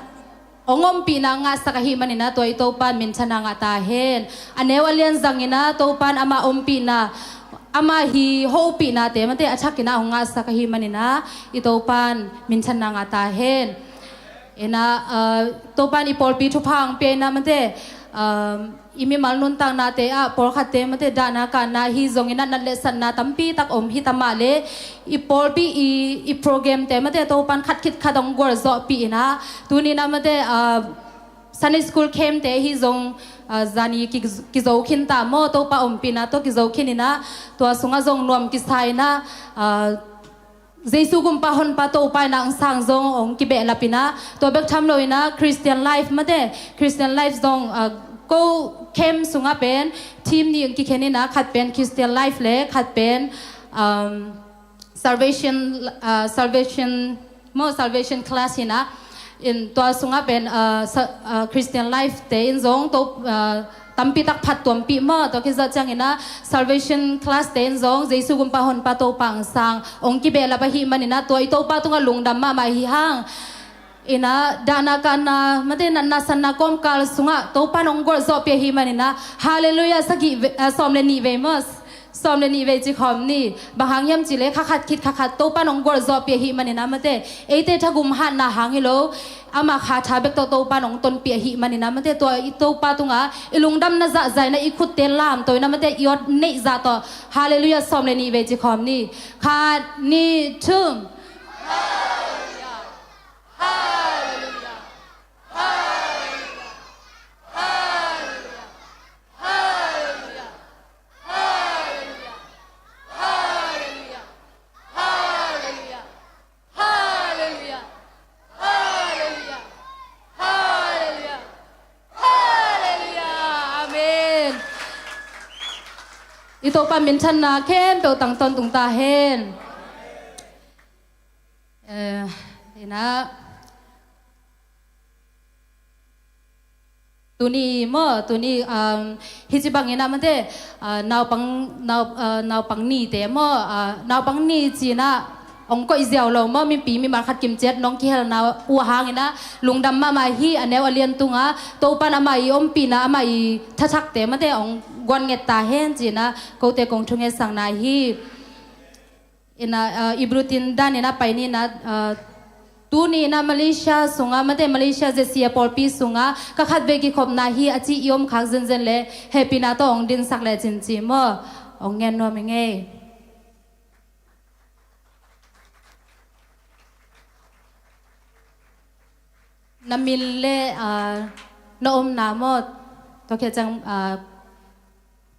hong ompihna ngahsak ahih manin ah tua i Topan minthanna ngah ta hen. A neu a lian zangin ah Topan ama ompihna, ama hi hopihnate mate a thakin ah hong ngahsak ahih manin ah i Topan minthanna ngah ta hen. Ina, ah, Topan i pawlpi thupha hong pia ina mate, ah, i mimal nuntaknate ah pawlkhatte mate dahna kahna hi zongin ah nat le satna tampi tak om hi ta mah le i pawlpi i, i programte mate Topan khat khit khat hong gualzawhpih ina tuni-in ah mate, ah, Sunday school campte hi zong, ah, zani ki, kizo khin ta maw, Topa ompihna tawh kizo khin ina tua sungah zong nuam kisa ina, ah, Jesu gumpa honpa Topa ina hong sang zong hong kibehlap ina tua bek tham lo ina Christian life mate, Christian life zong, ah, ko camp sungah pen team nih hong kikhen ina khat pen Christian life le khat pen, um, salvation, ah, salvation maw, salvation class ina in tua sungah pen, ah, sa-, ah, Christian life te in zong to, ah, tampi tak phattuampih maw, tua khit zawh ciangin ah salvation class te in zong Jesu gumpa honpa Topa hong sang hong kibehlap ahih manin ah tua i Topa tungah lungdam mahmah hi hang. Ina dahna kahna mate natna sanna kawmkal sungah Topa in hong gualzawhpih ahih manin ah halleluiah sagih ve-, ah, sawm le nih vei maw. Sawm le nih vei ci khawm ni. Bang hang hiam cih leh kha khat khit kha khat Topa in hong gualzawhpih ahih manin ah mate eite thagum hatna hang hi lo, ama kha tha bek tawh Topa in hong tonpih ahih manin ah mate tua i Topa tungah i lungdamna zahzah ina i khutte lamto ina mate i awt neih zah tawh halleluiah sawm le nih vei ci khawm ni. Khat, nih, thum. Halleluiah. Amen. I Topa minthanna khempeuh tang tawntung ta hen. Eh, ina, tuni maw, tuni, um, hih ci bangin ah mate, uh, naupang, nau, uh, naupang nite maw, uh, naupang ni ci-in ah hong koih ziau lo maw, mipi mimal khat kimciat nong kihelna uh hangin ah lungdam mahmah hi. A neu a lian tungah Topa'n amah i ompihna, amah i thathakte mate hong guan nget ta hen ci-in ah kote kong thungetsakna hi. Ina, uh, i bulletin dan ina pai ni ina, uh, tuni ina Malaysia sungah mate, Malaysia Z C A pawlpi sungah ka khatvei kikhopna hi a ci i om khak zenzen leh hehpihna tawh hong dinsak lecin ci maw, hong ngen nuam ing ei. Na min le, ah, na omna maw, tua khit ciang, ah,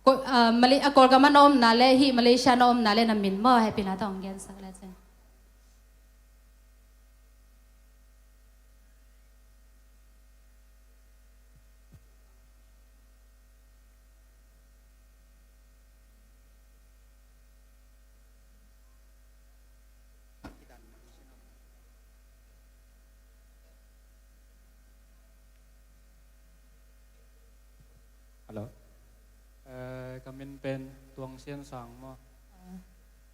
ko-, ah, Malay-, ah, Kawlgam ah na omna le hih Malaysia na omna le na min maw, hehpihna tawh hong gensak lecin. Hello. Eh, ka min pen Tuang Sian Sang maw.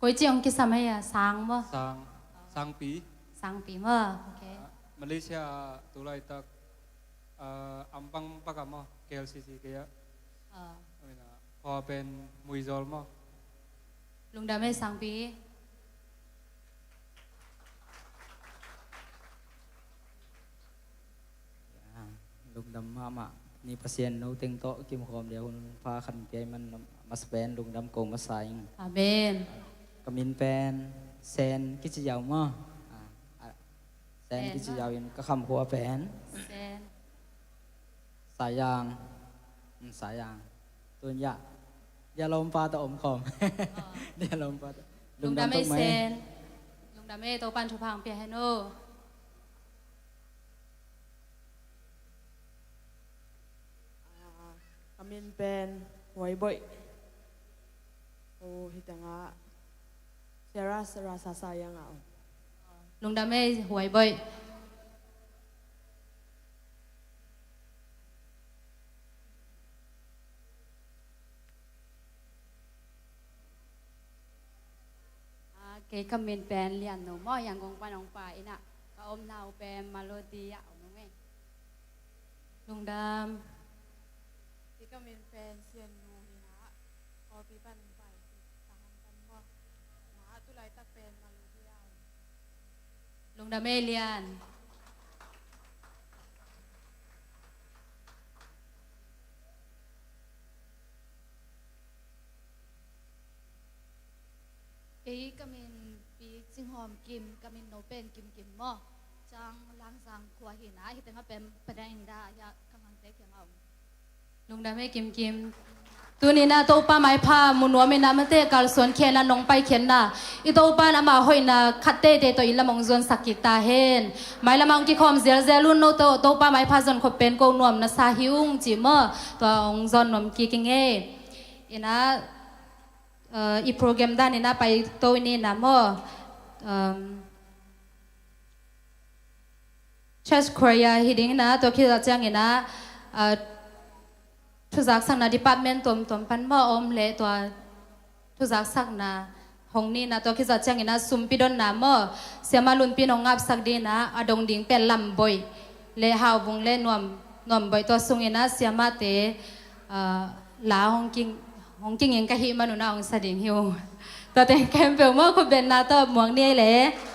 Koi ci hong kisam hia, Sang maw? Sang. Sangpi. Sangpi maw. Okay. Ah, Malaysia ah tulaitak, ah, Ampang Paka maw, K L C C kei ah. Ah. Amin ah, kua pen Muizol maw. Lungdam ei Sangpi. Ya, lungdam mahmah. Ni Pasian no teng tawh kimkhawm dia hun pha khan pia man masa pen lungdam ko masa ing. Amen. Ka min pen Sen kici ziau maw. Ah, ah, Sen kici ziau in ka kham khua pen Sen. Sayang. Hmm, Sayang. Tun ya. Dia lawmpa tawh om khawm. Dia lawmpa tawh. Lungdam ei Sen. Lungdam ei, Topa'n thupha hong pia hen aw. Ah, ka min pen Huai Boih. Oh, hih tengah Sierra, Sierra Sasa yang ah. Lungdam ei, Huai Boih. Ah, kei ka min pen Lian No maw, Yangon pan hong pai ina, ka omna uh pen Malodi ah om ing ei. Lungdam. Kei ka min pen Sian Nu hi ina, Kawlpi pan hong pai hi, Sahang pan maw. Ina, tulaitak pen Malodi ah om. Lungdam ei Lian. Kei ka min Pi Cing Hawm Kim, ka min no pen Kim Kim maw. Ciang Langzang khua hi ina, hih tengah pen Padang Inda ah ka ngangte kiangah om. Lungdam ei Kim Kim. Tuni ina Topa maipha mu nuam ina mate, kalsuan khia ina, nong pai khia ina, i Topa'n ama hoihna khat teitei tawh inn lam hong zuansak kik ta hen. Mailam ah hong kikhawm zelzel un, no tawh Topa maipha zon khop pen ko nuam na sa hi ung ci maw. Tua hong zawn nuam kik ing ei. Ina, uh, i program dan ina pai to ni ina maw. Um, Church choir hi ding ina, tua khit ciang ina, ah, thuzaksakna department tuamtuam pan maw om leh tua thuzaksakna hong ni ina, tua khit ciang ina sumpi donna maw, Siama Lunpi in hong ngapsak ding ina, a dong ding pen Lam Boih leh Hau Vung leh Nuam, Nuam Boih, tua sung ina siamate, ah, la hong king, hong kinging ka hih man un ah hong sa ding hi ung. Tua teng khempeuh maw, khut betna tawh muak ni ei leh.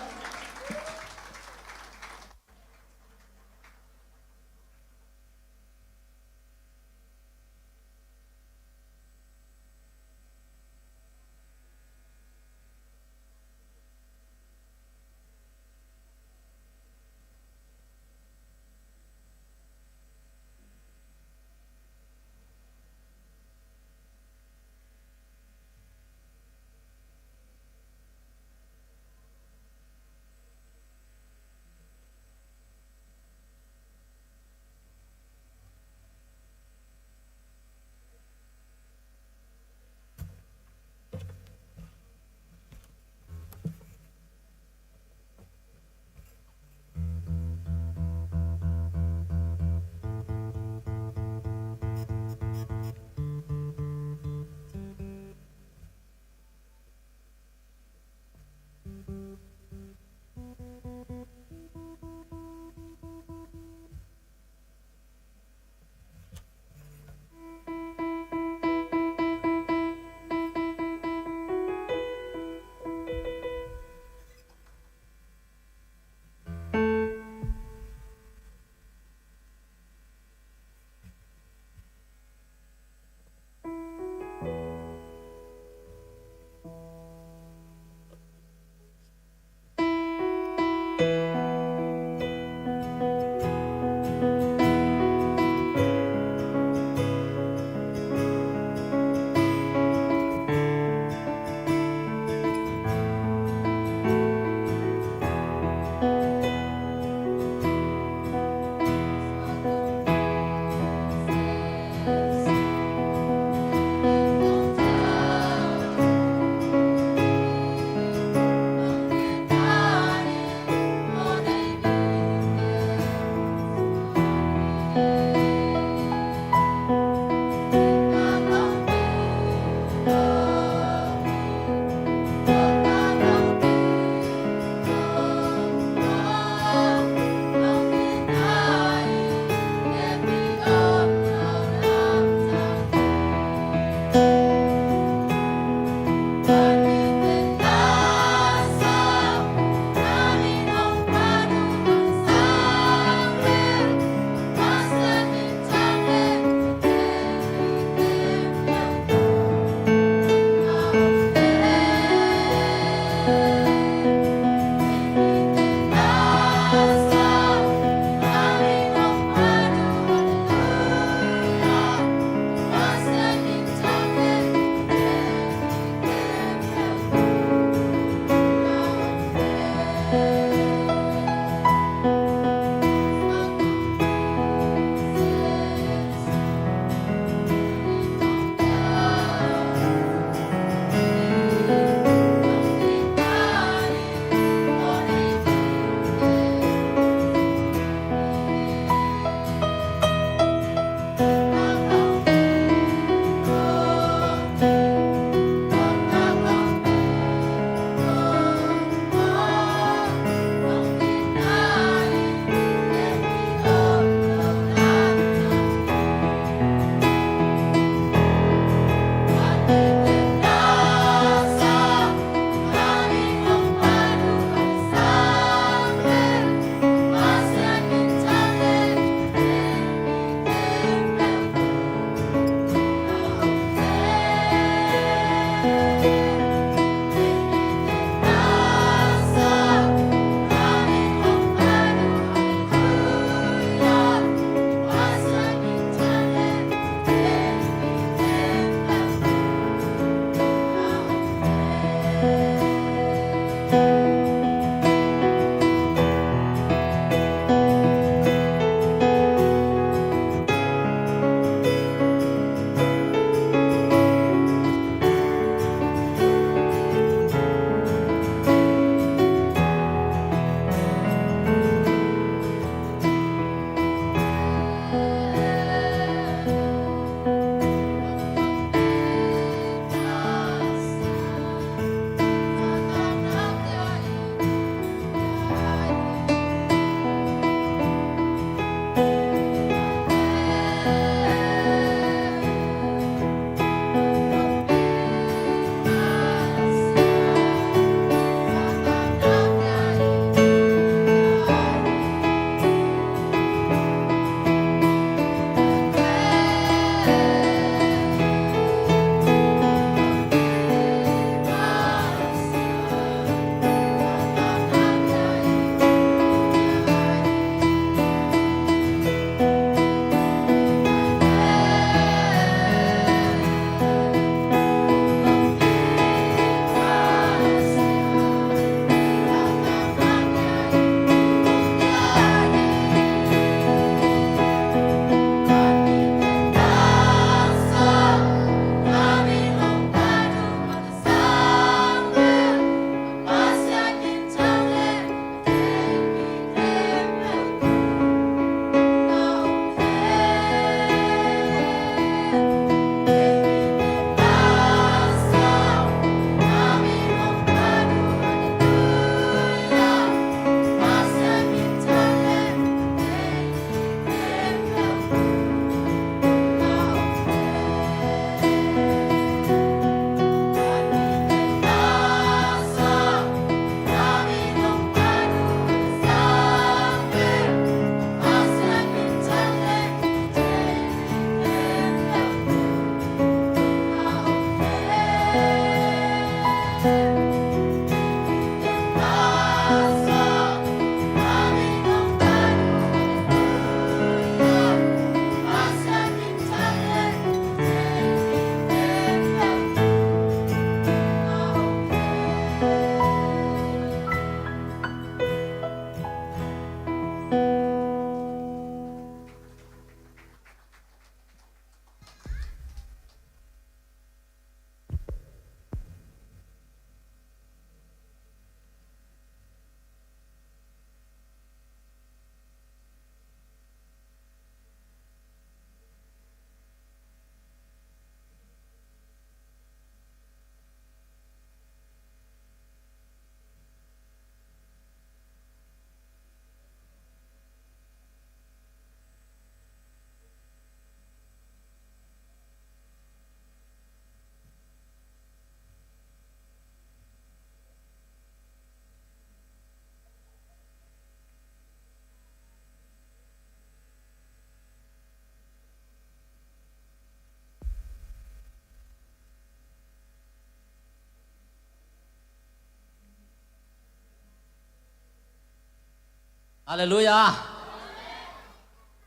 Halleluiah.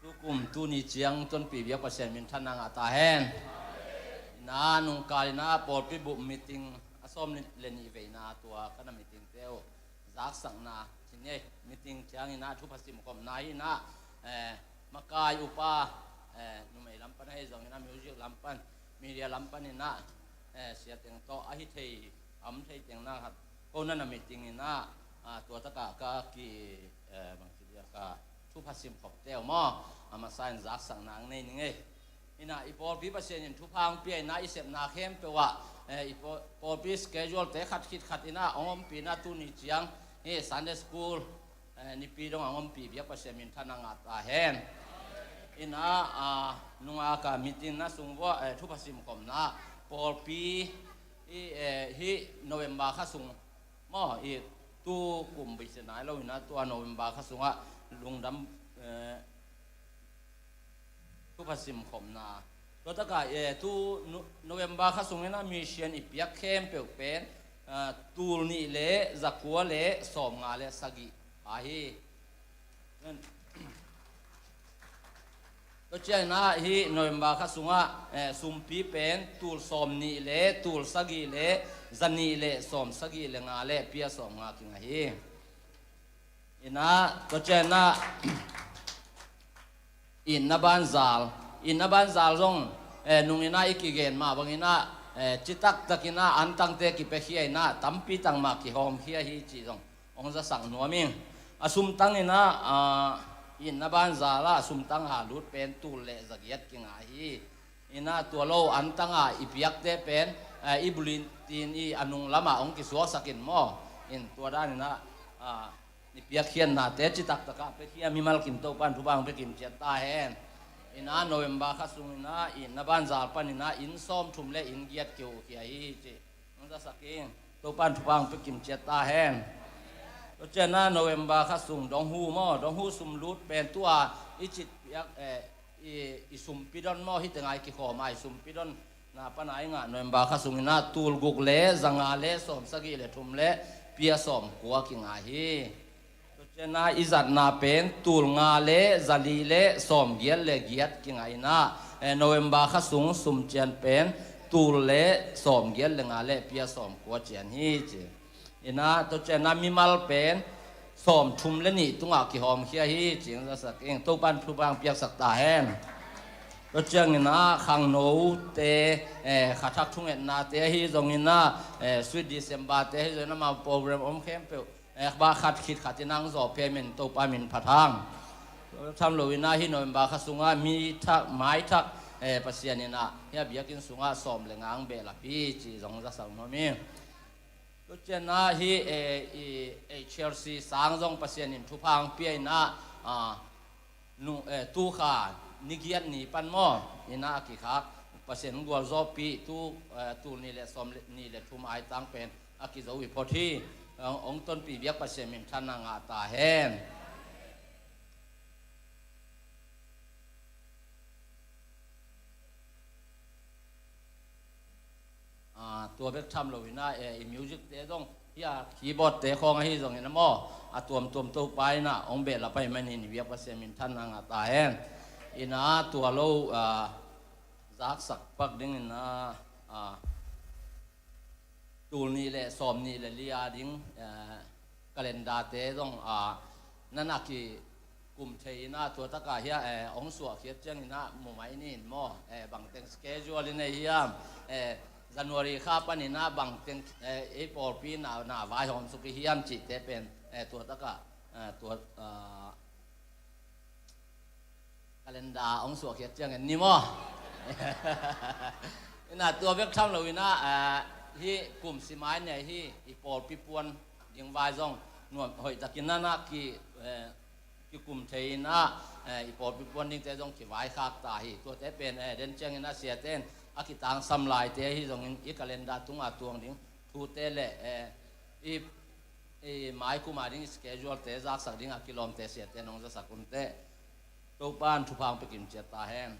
Tukum tuni ciang tonpih biak Pasian minthanna ngah ta hen. Ina nungkal ina pawlpi bup meeting a sawm le nih veina tua ka na meeting teu zaksakna ci ngei. Meeting ciang ina thupha simkhopna hi ina, eh, makai upa, eh, numei lam pan ahi zong ina music lam pan, media lam pan ina, eh, sia teng tawh a hi thei, a om thei teng na khat ko na na meeting ina, ah, tua takah ka ki, eh, bang ci dia ka thupha simkhop teu maw, a masa in zaksakna ang nei ni ngei. Ina i pawlpi Pasian in thupha ang pia ina i sepna khempeuh ah, eh, i paw-, pawlpi schedule te khat khit khat ina ong ompih ina tuni ciang hi Sunday school, eh, nipi dong ang ompih biak Pasian minthanna ngah ta hen. Ina, ah, nungak a meeting na sung vua, eh, thupha simkhopna pawlpi i, eh, hi November kha sung maw, i tu kum bei se nai lo ina tua November kha sungah lungdam, eh, thupha simkhopna. Tua takah, eh, tu No-, November kha sung ina mission i piak khempeuh pen, ah, tul nih le zakua le sawmnga le sagih ahi. Tua ciang ina hi November kha sungah, eh, sumpi pen tul sawm nih le tul sagih le za nih le sawm sagih le nga le pia sawm nga kingah hi. Ina tua ciang ina itna banzal, itna banzal zong, eh, nung ina i kigen mah bang ina, eh, citak tak ina antangte kipiakhia ina tampi tang mah kihawmkhia hi cih zong ong zasak nuam ing. A sumtang ina, ah, itna banzal ah a sumtang a lut pen tul le zagiat kingah hi. Ina tua lo antang a i piakte pen, eh, i bulletin i a nung lamah ong kisuaksak in maw. In tua dan ina, ah, i piakkhiatnate citak takah pekhia mimal kim Topan thupha ong pia kim ciat ta hen. Ina November kha sung ina itna banzal pan ina inn sawmthum le inn giat kiukhia hi ci. Nong zasak ing. Topan thupha ong pia kim ciat ta hen. Tua ciang ina November kha sung donghu maw, donghu sum lut pen tua i cit piak, eh, i, i sumpi don maw, hi teng a i kikhawm a i sumpi don na pan a i ngah November kha sung ina tul guk le za nga le sawm sagih le thum le pia sawm kua kingah hi. Tua ciang ina i zatna pen tul nga le za li le sawm giat le giat kingah ina, eh, November kha sung sum cian pen tul le sawm giat le nga le pia sawm kua cian hi ci. Ina tua ciang ina mimal pen sawm thum le nih tungah kihawmkhia hi ci ong zasak ing. Topan thupha ong piaksak ta hen. Tua ciang ina khangnote, eh, khathak thungetnate ahi zong ina, eh, Sweet December te ahi zong ina amau program om khempeuh, eh, bah khat khit khat ina ang zawh pia min Topa min phat hang. Tham lo ina hi November kha sungah mi thak, mai thak, eh, Pasian ina hi a biakinn sungah sawm le nga ang behlap hi ci zong zasak nuam ing. Tua ciang ina hi, eh, i, eh, Chelsea sang zong Pasian in thupha ang pia ina, ah, nu, eh, tu kha ni giat ni pan maw ina a kikhak Pasian gualzawhpih tu, eh, tul nih le sawm le, nih le thum ai tang pen a kizo i phot hi. Ong, ong tonpih biak Pasian minthanna ngah ta hen. Ah, tua bek tham lo ina, eh, i music te zong hi a keyboard te khawng ahi zong ina maw, a tuamtuam Topa ina ong behlap ahih manin i biak Pasian minthanna ngah ta hen. Ina tua lo, ah, zaksak pak ding ina, ah, tul nih le sawm nih le li a ding, eh, calendar te zong, ah, na na kikum thei ina tua takah hi a, eh, ong suahkhiat ciang ina mu mai ni in maw, eh, bangteng schedule ina hiam, eh, January kha pan ina bangteng, eh, ei pawlpi na, na vaihawm suk i hiam cihte pen, eh, tua takah, eh, tua, ah, calendar ong suahkhiat ciang en ni maw. Ina tua bek tham lo ina, ah, hi kum simai nei hi i pawlpi puan ding vai zong nuam hoih takin na na ki, eh, kikum thei ina, eh, i pawlpi puan dingte zong kivaikhak ta hi. Tuate pen, eh, den ciang ina siate in a kitangsam laite ahi zongin i calendar tungah tuang ding thute le, eh, i, i mai kum a ding schedule te zaksak ding a kilawmte siate nong zasak un teh. Topan thupha ong pia kim ciat ta hen.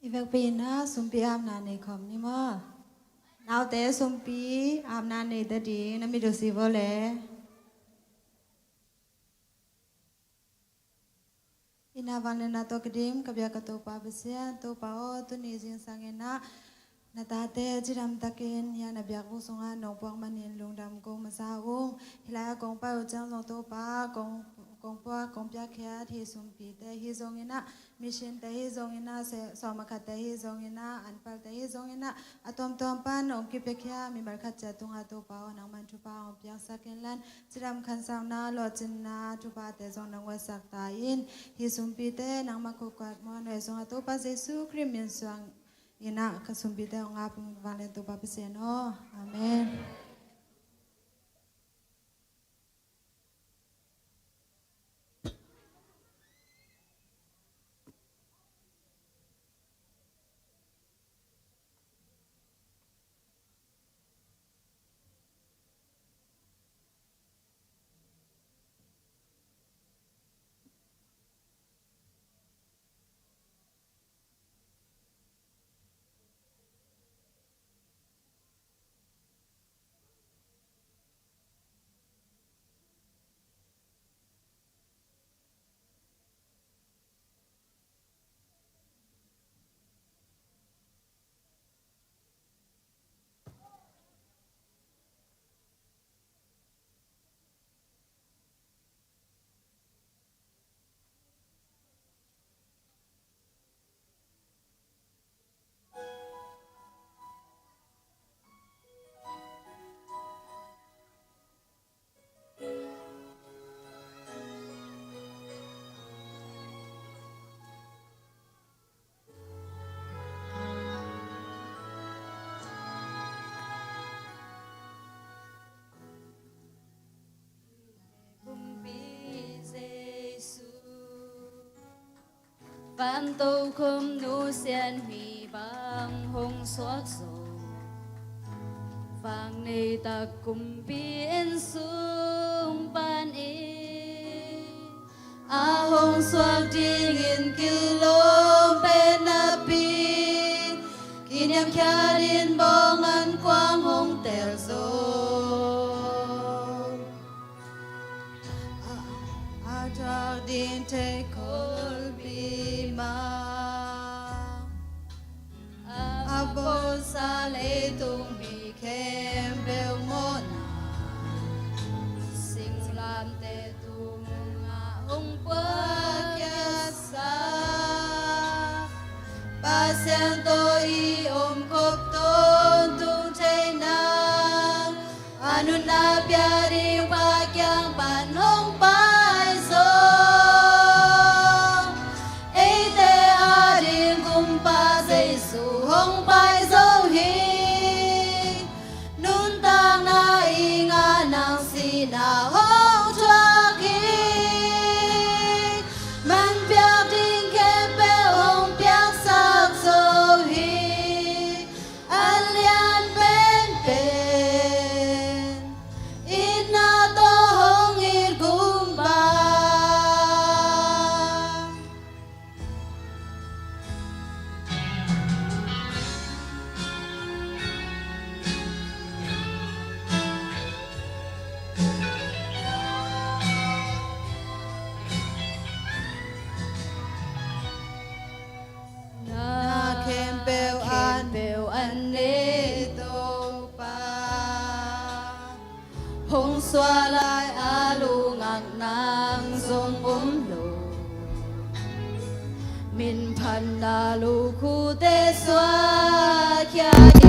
I vekpi in ah sumpi apna nei khawm ni maw? Naute sumpi apna nei ta ding na mit uh si vo le. Inn ah vangliatna tawh ka dim ka biak ka Topa Pasian, Topa aw, tuni zingsang in ah na tate cidam takin hiah na biakbuk sungah nong puak manin lungdam kong masa ung. Hih lai ah kong pai uh ciang zong Topa, kong, kong puak kong piakkhiat hih sumpite, hih zong in ah mission te, hih zong in ah se-, sawm a khatte, hih zong in ah anpalte, hih zong in ah a tuamtuam pan hong kipiakhia mimal khat ciat tungah Topa aw, nangman thupha hong piaksak in lan, cidam khansakna, lawhcinna thuphate zong nang guatsak ta in. Hih sumpite nangmah khuakuat muan huai sungah Topa Jesu Khrih min suang in ah ka sumpite hong ap ung, vanglian Topa Pasian aw. Amen. Kumpi Jesu, van tokhom nusiat mi bang hong suak zo, vang nei tak kumpi inn sung panin a hong suak dingin kilawm pen napi, kiniamkhiat in bawng an kuang hong tel zo. A, a thak ding thei kholpi mah a bawlsa leitung mi khempeuh mawhna, singlamteh tungah hong puakkhiatsa Pasian tawh i omkhop tawntung theihna, a nunna pia ding Pa kiang pan hong pai zo. Eite ading Kumpa Jesu hong pai zo hi. Nuntakna i ngah nang sihna hong thuak hi. Man piak ding khempeuh hong piaksak zo hi. A lian penpen itna tawh hong it Kumpa. Na khempeuh an, khempeuh an nei Topa, hong suah lai a lungak nang zong om lo. Minphatna lukhute suahkhia hi.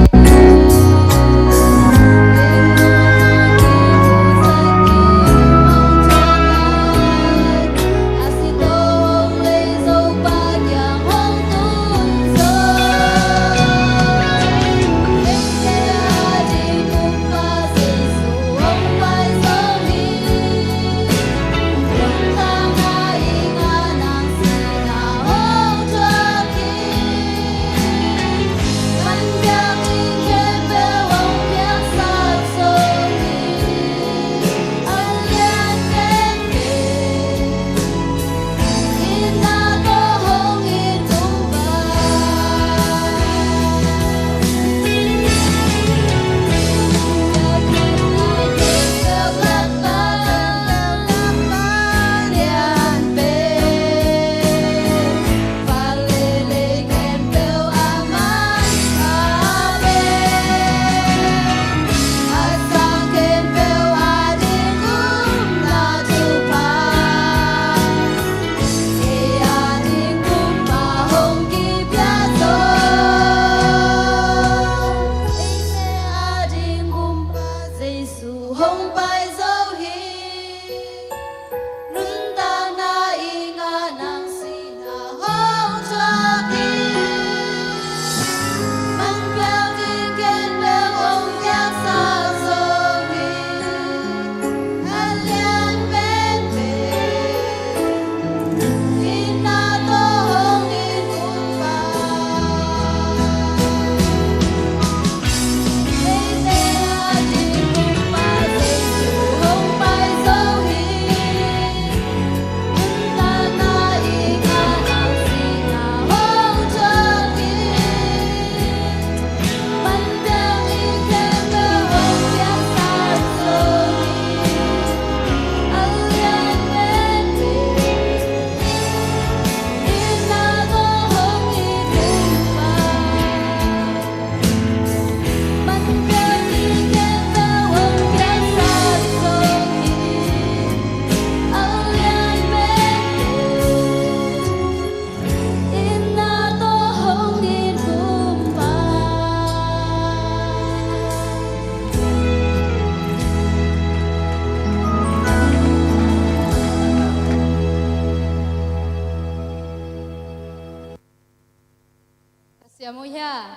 Ka mu hia?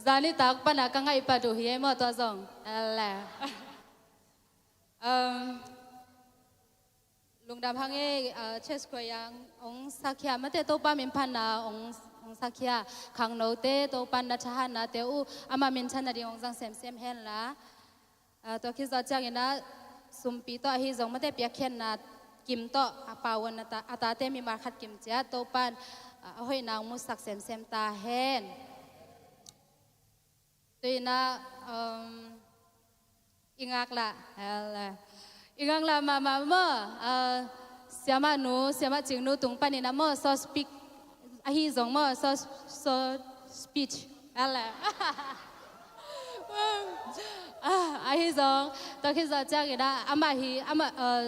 Zani tak pana ka ngaih pat uh hi ei maw tua zong. Ele. Um, lungdam hang ei, uh, church choir ong sakhia mate Topa min phatna ong, ong sakhia khangnote Topa na thahatnate uh ama minthanna ding ong zang semsem henla. Ah, tua khit zawh ciangin ah sumpi tawh ahi zong mate piakkhiatna kim tawh a pauan a ta, a tate mimal khat kim ciat Topan, ah, a hoihna ong musak semsem ta hen. Tuinah, um, i ngaklah, i ngaklah mahmah maw, ah, siamah nu, siamah cingnu tung panin ah maw, so speak, ahi zong maw, so, so speech. Ala. Ah, ahi zong, tua khit zawh ciangin ah, amah hi, amah, uh,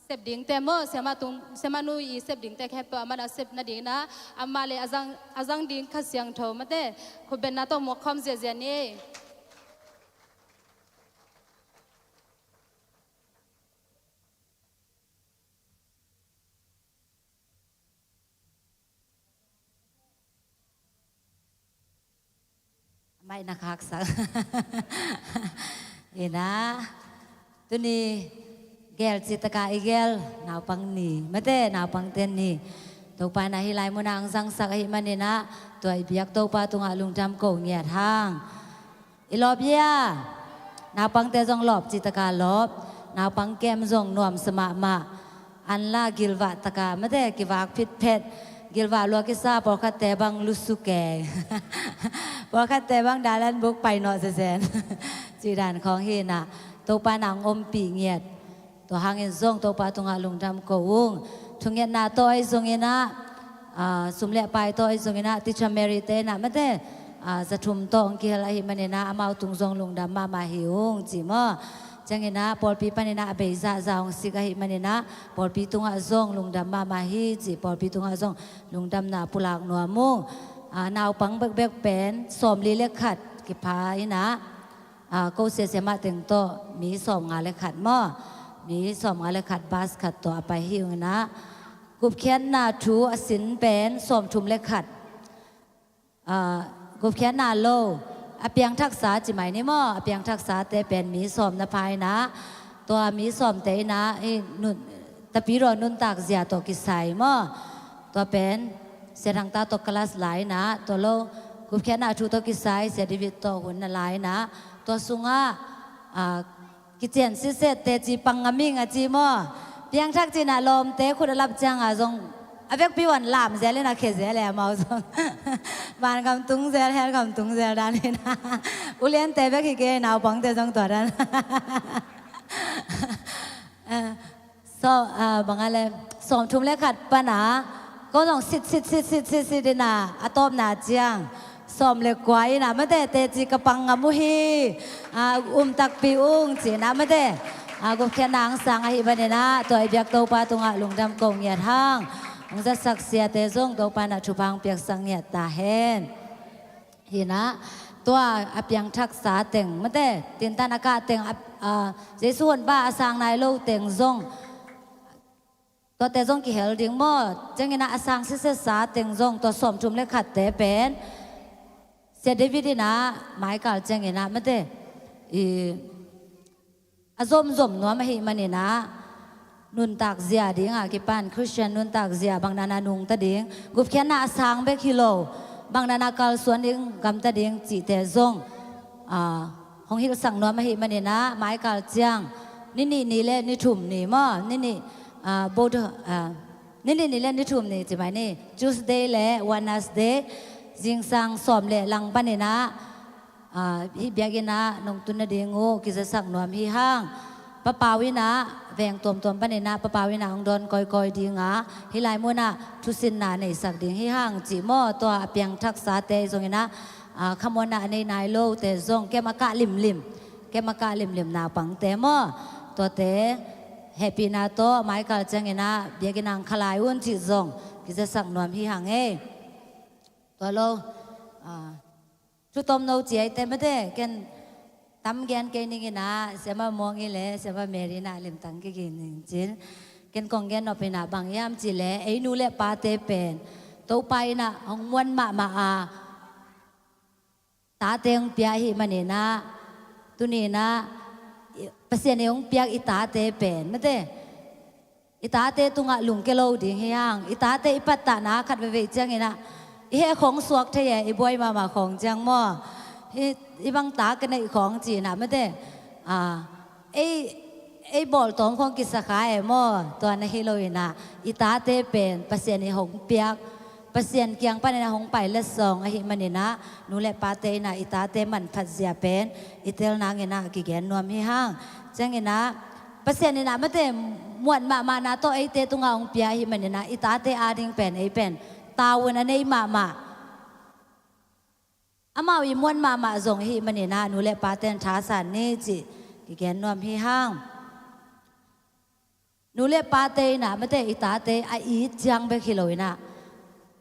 sep dingte maw, siamah tung, siamah nu i sep dingte khempeuh, amah na sep nadingin ah, amah le a zang, a zang ding Kha Siangtho mate, khutbetna tawh muak khawm ziahziah ni. Amah in a khaksak. Inah, tuni gel citaka i gel naupang ni, mate naupangte ni. Topa in ah hih lai munah ong zangsak ahih manin ah, tua i biak Topa tungah lungdam ko ngiat hang. I lawp hia? Naupangte zong lawp citaka lawp. Naupang kem zong nuamsa mahmah. An la gilvah taka mate kivak phitphet. Gilvah lua kisa pawlkhatte bang lusu keng. Pawlkhatte bang dalan buk painawh zezen. Cidan khawng hinah Topa in ah ong ompih ngiat. Tua hangin zong Topa tungah lungdam ko ung. Thungetna tawh ahi zongin ah, ah, sum le pai tawh ahi zongin ah, Teacher Mary te in ah mate, ah, zathum tawh ong kihel ahih manin ah, amau tung zong lungdam mahmah hi ung ci maw. Ciangin ah, pawlpi panin ah, a bei zahzah ong sik ahih manin ah, pawlpi tungah zong lungdam mahmah hi ci, pawlpi tungah zong lungdamna pulak nuam ung. Ah, naupang bekbek pen, sawmli le khat kipha inah, ah, ko siasia mah teng tawh mi sawmnga le khat maw, mi sawmnga le khat bas khat tawh a pai hi ung inah, gupkhiatna thu a sin pen sawmthum le khat. Ah, gupkhiatna lo, a piangthaksa ci mai ni maw, a piangthaksate pen mi sawm na pha inah, tua mi sawmte inah, i nun, Tapidaw nuntak zia tawh kisai maw, tua pen Sia Thangta tawh class la inah, tua lo gupkhiatna thu tawh kisai Sia David tawh hun na la inah, tua sungah, ah, kician sitset teci pang ngam ing a ci maw. Piangthak cinah lawmte khut a lap ciangah zong a vekpi wan lam zel inah khe zel e amau zong. Vangam tung zel, hell gam tung zel dan inah. Uliante bek hi kei, naupangte zong tua dan. Ah, so, ah, bang a le, sawmthum le khat pana, ko zong sit, sit, sit, sit, sit, sit inah, a tawpna ciang, sawm le kua inah, mate teci ka pang ngam uh hi, ah, um takpi ung ci inah, mate, ah, gupkhiatna ang sang ahih manin ah, tua i biak Topa tungah lungdam ko ngiat hang, ong zatsak siate zong Topa in ah thupha ong piaksak ngiat ta hen. Hinah, tua a piangthaksa teng, mate, tintan a kah teng, a, a, Jesu honpa a sang nai lo teng zong, tuate zong kihel ding maw, ciangin ah a sang sitsetsa teng zong, tua sawmthum le khatte pen, Sia David inah, maikal ciangin ah, mate, i, a zomzom nuam ahih manin ah, nuntak zia dingah kipan, Christian nuntak zia bang nana nungta ding, gupkhiatna a sang bek hi lo, bang nana kalsuan ding, gamta ding cihte zong, ah, hong hilhsak nuam ahih manin ah, maikal ciang, ni nih ni le ni thum ni maw, ni nih, ah, both, ah, ni nih ni le ni thum ni ci mai ni, Tuesday le Wednesday, zingsang sawm le lang panin ah, ah, hih biakinn ah nong tun nading uh kizasak nuam hi hang. Papau in ah veng tuamtuam panin ah, Papau in ah hong dawn kawikawi ding a, hih lai munah thusinna neisak ding hi hang cih maw, tua a piangthaksate zongin ah, ah, khamuanna a nei nai lote zong, kem a kah limlim, kem a kah limlim naupangte maw, tuate hehpihna tawh maikal ciangin ah biakinn ah hong kha lai un cih zong kizasak nuam hi hang ei. Tua lo, ah, thu tomno ci ahih teh mate, ken tam gen kei ning in ah, Siamah Muang in le Siamah Mary in ah limtang kiging ning cin. Ken kong gen nop in ah bang hiam cih leh, ei nu le pate pen Topa in ah hong muan mahmah a, tate hong pia ahih manin ah, tuni in ah, i, Pasian in hong piak i tate pen, mate, i tate tungah lungke lo ding hi hang. I tate i pattahna khat veivei ciangin ah, i heh khawng suak thei e, i buai mahmah khawng ciang maw. Hih, hih bang ta ka neih khawng ci-in ah, mate, a, ei, ei bawltawm khawng kisa kha e maw. Tua na hi lo in ah, i tate pen Pasian in hong piak, Pasian kiang panin ah hong pai letsong ahih manin ah, nu le pate in ah i tate manphat zia pen i tel nangin ah kigen nuam hi hang. Ciangin ah, Pasian in ah, mate, muan mahmahna tawh eite tungah hong pia ahih manin ah, i tate ading pen, ei pen tavuan a nei mahmah, amau i muan mahmah zong ahih manin ah, nu le pate in thasan ni cih kigen nuam hi hang. Nu le pate in ah, mate, i tate a it ciang bek hi lo in ah,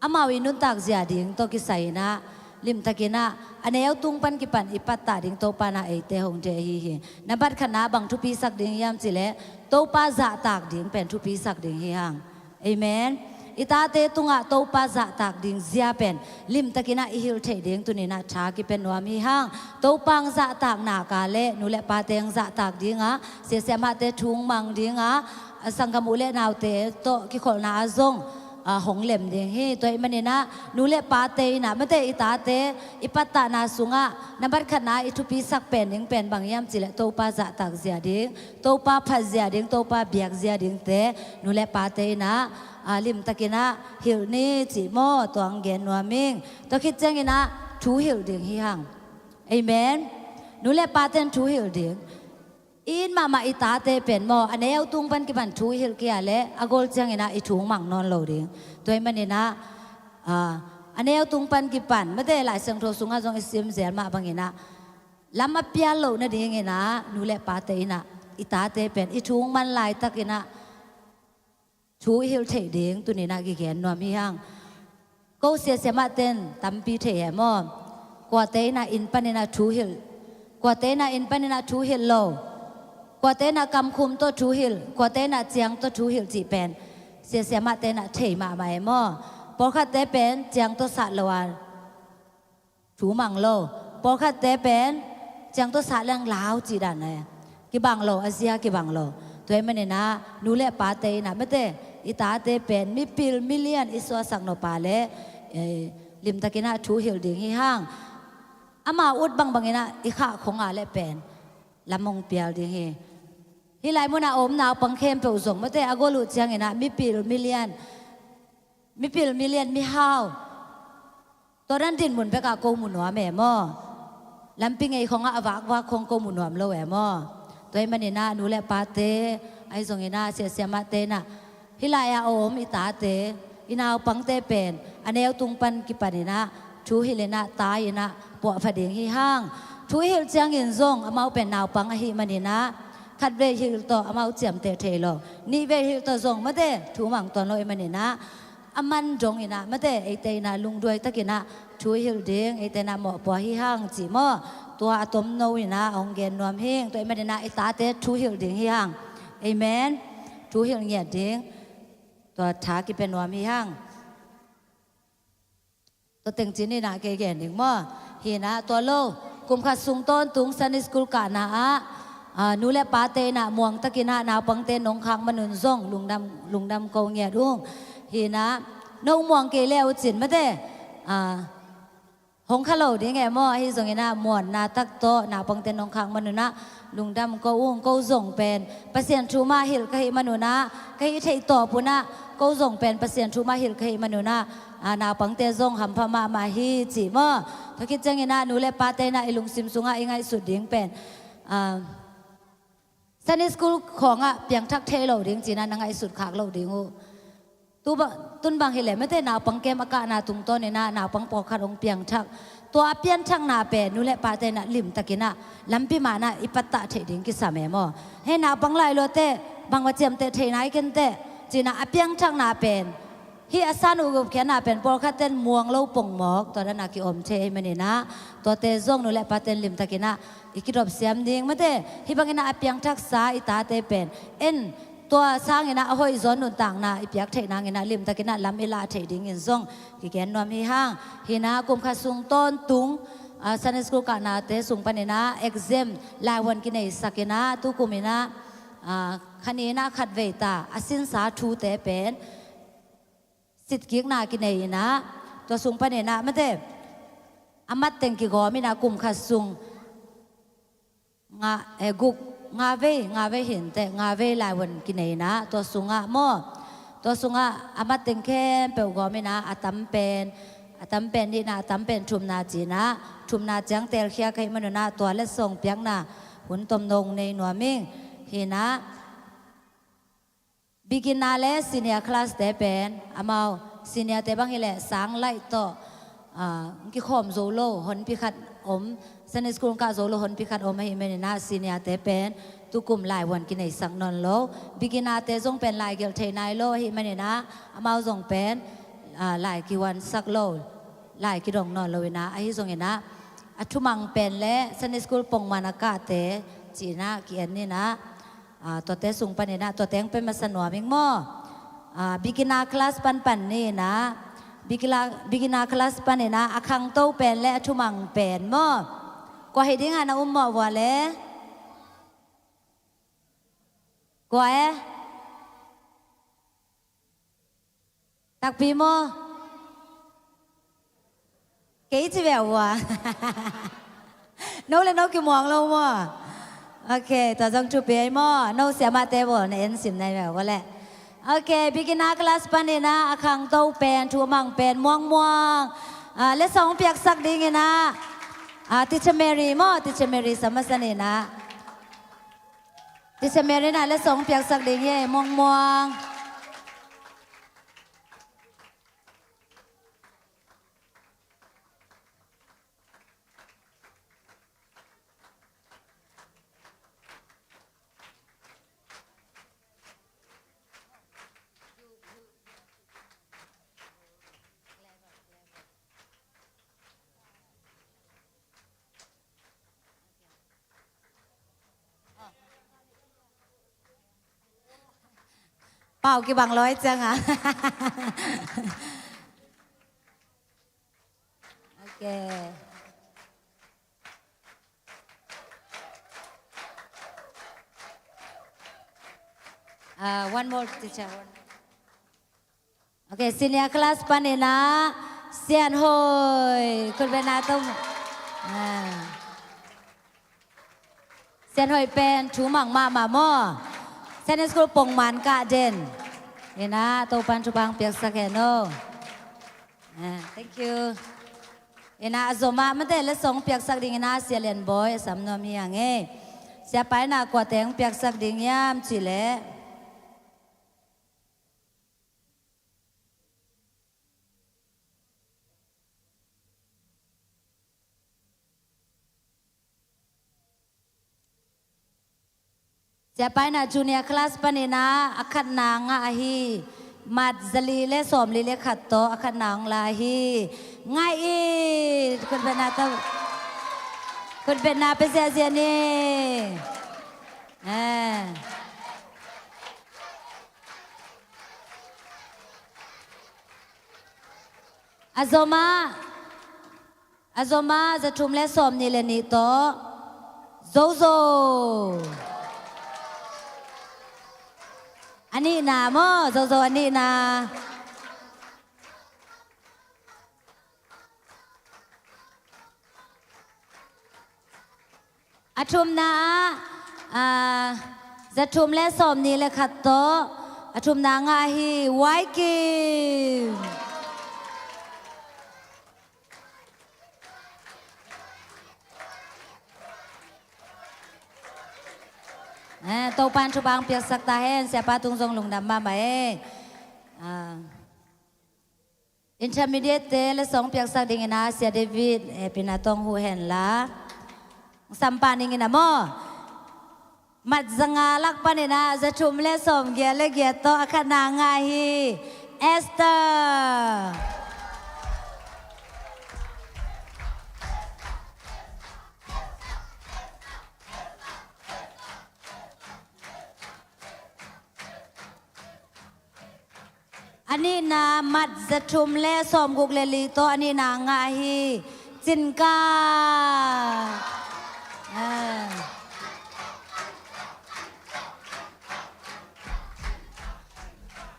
amau i nuntak zia ding tawh kisai in ah, limtakin ah, a neu tung pan kipan i pattah ding Topa in ah eite hong deih ahi hi. Nambat khatna bang thupisak ding hiam cih leh, Topa zahtak ding pen thupisak ding hi hang. Amen. I tate tungah Topa zahtak ding zia pen limtakin ah i hilh theih ding tuni in ah tha kipia nuam hi hang. Topa hong zahtak nak leh nu le pate hong zahtak ding a, siasia mahte thu hong mang ding a, a, sanggam u le naute tawh kikholhna ah zong, a, hong lem ding hi. Tua ahih manin ah, nu le pate in ah, mate, i tate i pattahna sungah nambat khatna i thupisak pen ding pen bang hiam cih leh Topa zahtak zia ding, Topa phat zia ding, Topa biak zia dingte nu le pate in ah, a, limtakin ah hilh ni cih maw, tua hong gen nuam ing. Tua khit ciangin ah thu hilh ding hi hang. Amen. Nu le pate in thu hilh ding. I it mahmah i tate pen maw, a neu tung pan kipan thu i hilh kei leh, a gol ciangin ah i thu hong mang nawn lo ding. Tua ahih manin ah, a, a neu tung pan kipan, mate, Lai Siangtho sungah zong i sim zel mah bangin ah, lam a pial loh nadingin ah, nu le pate in ah, i tate pen i thu hong man laitakin ah thu i hilh theih ding tuni in ah kigen nuam hi hang. Ko siasia mahte in tampi thei e maw. Kuate in ah inn panin ah thu hilh, kuate in ah inn panin ah thu hilh lo, kuate in ah kamkhum tawh thu hilh, kuate in ah ciang tawh thu hilh cih pen siasia mahte in ah thei mahmah e maw. Pawlkhatte pen ciang tawh sat lo a thu mang lo. Pawlkhatte pen ciang tawh sat leng lau cih dan e. Kibang lo, a zia kibang lo. Tua ahih manin ah, nu le pate in ah, mate, i tate pen mipil milian i suahsak nop leh, eh, limtakin ah thu hilh ding hi hang. Amau ut bangbangin ah i khah khong leh pen lam hong pial ding hi. Hih lai munah a om naupang khempeuh zong, mate, a gol uh ciangin ah mipil milian, mipil milian mihau, tua dan dinmun bekah ko mu nuam e maw. Lampi ngei khongah a vakvak khong ko mu nuam lo e maw. Tua ahih manin ah, nu le pate ahi zongin ah, siasia mahte in ah, hih lai-ah a om i tate, i naupangte pen a neu tung pan kipanin ah thu hilhin ah, tai-in ah puahpha ding hi hang. Thu i hilh ciangin zong amau pen naupang ahih manin ah, khatvei hilh tawh amau ciamteh thei lo, nihvei hilh tawh zong, mate, thu mang tuan lo ahih manin ah, a man dongin ah, mate, eite in ah lungduai takin ah thu i hilh ding, eite in ah mawhpua hi hang cih maw. Tua a tomno in ah hong gen nuam hing. Tua ahih manin ah i tate thu hilh ding hi hang. Amen. Thu hilh ngiat ding. Tua tha kipia nuam hi hang. Tua teng ci-in ah kei gen ding maw. Hi in ah, tua lo, kum khat sung tawntung Sunday School kahna ah, a, nu le pate in ah muang takin ah naupangte nong khak man un zong lungdam, lungdam ko ngiat ung. Hi in ah, no muang kei le uh cin, mate, a, hong kha lo ding e maw. Ahi zongin ah muanna tak tawh naupangte nong khak man un ah lungdam ko ung. Ko zong pen Pasian thu mah hilh ka hih man un ah, ka hih theih tawp un ah, ko zong pen Pasian thu mah hilh ka hih man un ah, a, naupangte zong hampha mahmah hi cih maw. Tua khit ciangin ah nu le pate in ah i lungsim sungah i ngaihsut ding pen, a, Sunday School khawngah piangthak thei lo ding ci-in ah na ngaihsut khak lo ding uh. Tu ba, tun bang hi leh, mate, naupang camp a kahna tungtawnin ah naupang pawlkhat hong piangthak. Tua a pianthakna pen nu le pate in ah limtakin ah lampi mah in ah i pattah theih ding kisam e maw. Hei, naupang lailuatte, bang va ciamteh thei nai kei inteh, ci-in ah a piangthakna pen, hih a san uh gupkhiatna pen pawlkhatte in muang lo pongmawk, tua dan a ki-om thei ahih manin ah, tuate zong nu le pate in limtakin ah i kidop siam ding, mate. Hih bangin ah a piangthaksa i tate pen, en, tua sangin ah a hoih zaw nuntakna i piak theih nangin ah limtakin ah lam i lah theih dingin zong kigen nuam hi hang. Hi in ah kum khat sung tawntung, ah, Sunday school kahnate sung panin ah exam laivuan kineisak in ah tukum in ah, ah, kha ni in ah khatvei ta a sinsa thute pen sitkikna kinei in ah, tua sung panin ah mate a mat teng kigawm in ah kum khat sung nga, eh, guk, nga vei, nga vei hi inteh, nga vei laivuan kinei in ah, tua sungah maw, tua sungah a mat teng khempeuh gawm in ah, a tam pen, a tam pen nihna, a tam pen thumna ci in ah, thumna ciang telkhia ka hih man un ah tua letsong piakna hun tomno nei nuam ing. Hi in ah, beginner le senior class te pen, amau senior te bang hi leh sang laih tawh, ah, kikhawm zo lo honpi khat om, Sunday school kah zo lo honpi khat om ahih manin ah senior te pen tukum laivuan kineisak nawn lo. Beginner te zong pen lai gelh thei nai lo ahih manin ah amau zong pen, ah, lai kivuansak lo, lai kidong nawn lo in ah, ahi zongin ah a thumang pen le Sunday school pongman a kahte ci in ah ki-en in ah, ah, tuate sung panin ah, tuate hong pia masa nuam ing maw? Ah, beginner class panpan ni in ah, beginner, beginner class panin ah, a khangto pen le a thumang pen maw? Kua hi ding a na um mawh vua le? Kua e? Takpi maw? Kei ci ve ua. No le no kimuang lo maw? Ok, tua zong thupi ei maw? No siamahte bawl na en sim nai ve ua le. Ok, beginner class panin ah a khangto pen, thu mang pen, muangmuang, ah, letsong piaksak dingin ah, ah, Teacher Mary maw? Teacher Mary sam masa ni in ah. Teacher Mary in ah letsong piaksak ding hi, muangmuang. Pau kibang loi ciang a. Ok. Ah, one more, teacher. One. Ok, senior class panin ah Sian Hoi, khut beng na tum. Ah. Sian Hoi pen thu mang mahmah maw? Sunday school pongman kah den. Hi in ah Topan thupha piaksak hen aw. Ah, thank you. Hi in ah a zom ah mate letsong piaksak dingin ah Sia Lian Bawi a sam nuam hi hang e. Siapa in ah kuate hong piaksak ding hiam cih leh? Siapa in ah junior class panin ah a khatna ngah ahi. Mat zali le sawmli le khat tawh a khatna hong la ahi. Ngah i, khut beng na tawh, khut beng na pia ziahziah ni. Eh. A zom ah, a zom ah zathum le sawmnih le nih tawh Zozo. A nihna maw, Zozo a nihna. A thumna ah, ah, zathum le sawmnih le khat tawh a thumna ngah ahi Wai Kim. Eh, Topan thupha piaksak ta hen, siapa tung zong lungdam mahmah e. Ah. Intermediate te letsong piaksak dingin ah Sia David, eh, pina tong hu hen la. Sampa ningin ah maw. Mat zanga lak panin ah zathum le sawmgiat le giat tawh a khatna ngah ahi Esther. A nihna mat za thum le sawmguk le li tawh a nihna ngah hi. Cinka. Ah.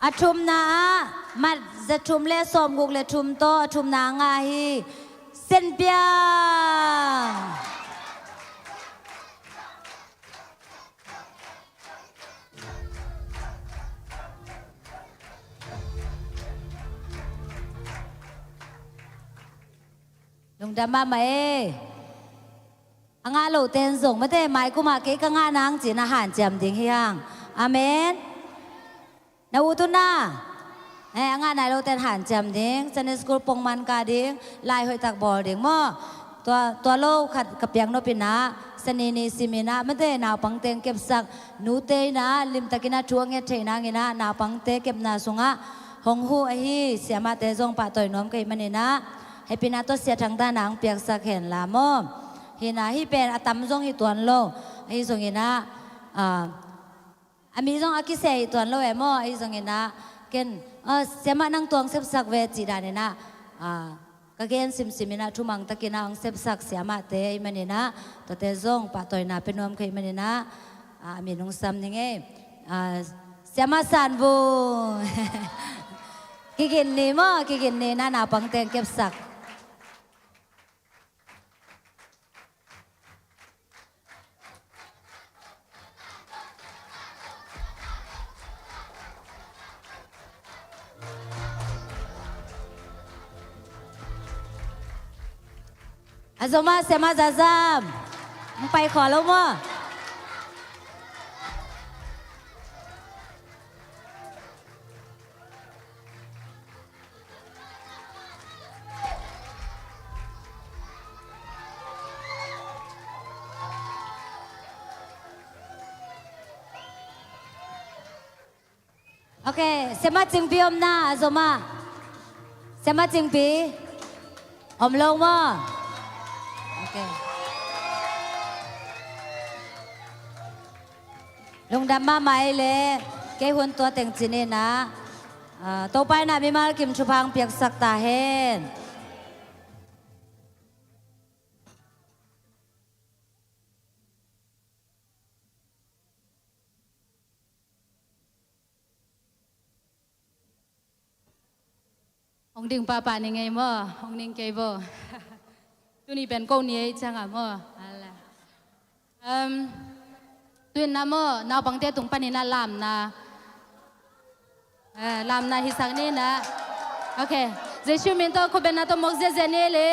A thumna ah mat za thum le sawmguk le thum tawh a thumna ngah hi. Senpiang. Lungdam mahmah e. A ngah lote in zong mate, mai kumah kei ka ngah nang ci-in a hanciam ding hi hang. Amen. Na ut uh na. Eh, a ngah nai lote in hanciam ding. Sunday school pongman kah ding. Lai hoihtak bawl ding maw? Tua, tua lo khat ka piak nop in ah, Sani ni sim in ah, mate, naupangte hong kepsak, nute in ah limtakin ah thu a nget theih nangin ah naupangte kepna sungah hong huh ahi. Siamahte zong pahtawi nuam ka hih manin ah, hehpihna tawh Sia Thang Tana hong piaksak hen la maw? Hi in ah, hih pen a tam zong hi tuan lo. Ahi zongin ah, ah, a mi zong a kiseh hi tuan lo e maw? Ahi zongin ah, ken, ah, siamah nang tua hong sepsak ve cih danin ah, ah, ka gen simsim in ah, thumang takin ah hong sepsak siamahte ahih manin ah, tuate zong pahtawina pia nuam ka hih manin ah, ah, a min hong sam ning ei. Ah, Siamah San Vung. Kigin ni maw, kigin ni in ah naupangte hong kepsak. A zom ah, Siamah Za Zam. Hong pai khua lo maw? Ok, Siamah Cingpi om na, a zom ah. Siamah Cingpi. Om lo maw? Ok. Lungdam mahmah ei leh, kei hun tua teng ci ni in ah, ah, Topa in ah mimal kim thupha hong piaksak ta hen. Hong ding pahpah ni ngei maw? Hong ning kei bo. Tuni pen ko ni ei ciangah maw? Ala. Um, tu in ah maw, naupangte tung panin ah lamna. Eh, lamna hisak ni in ah. Ok. Jesu min tawh khuabenna tawh mawk ziahziah ni le.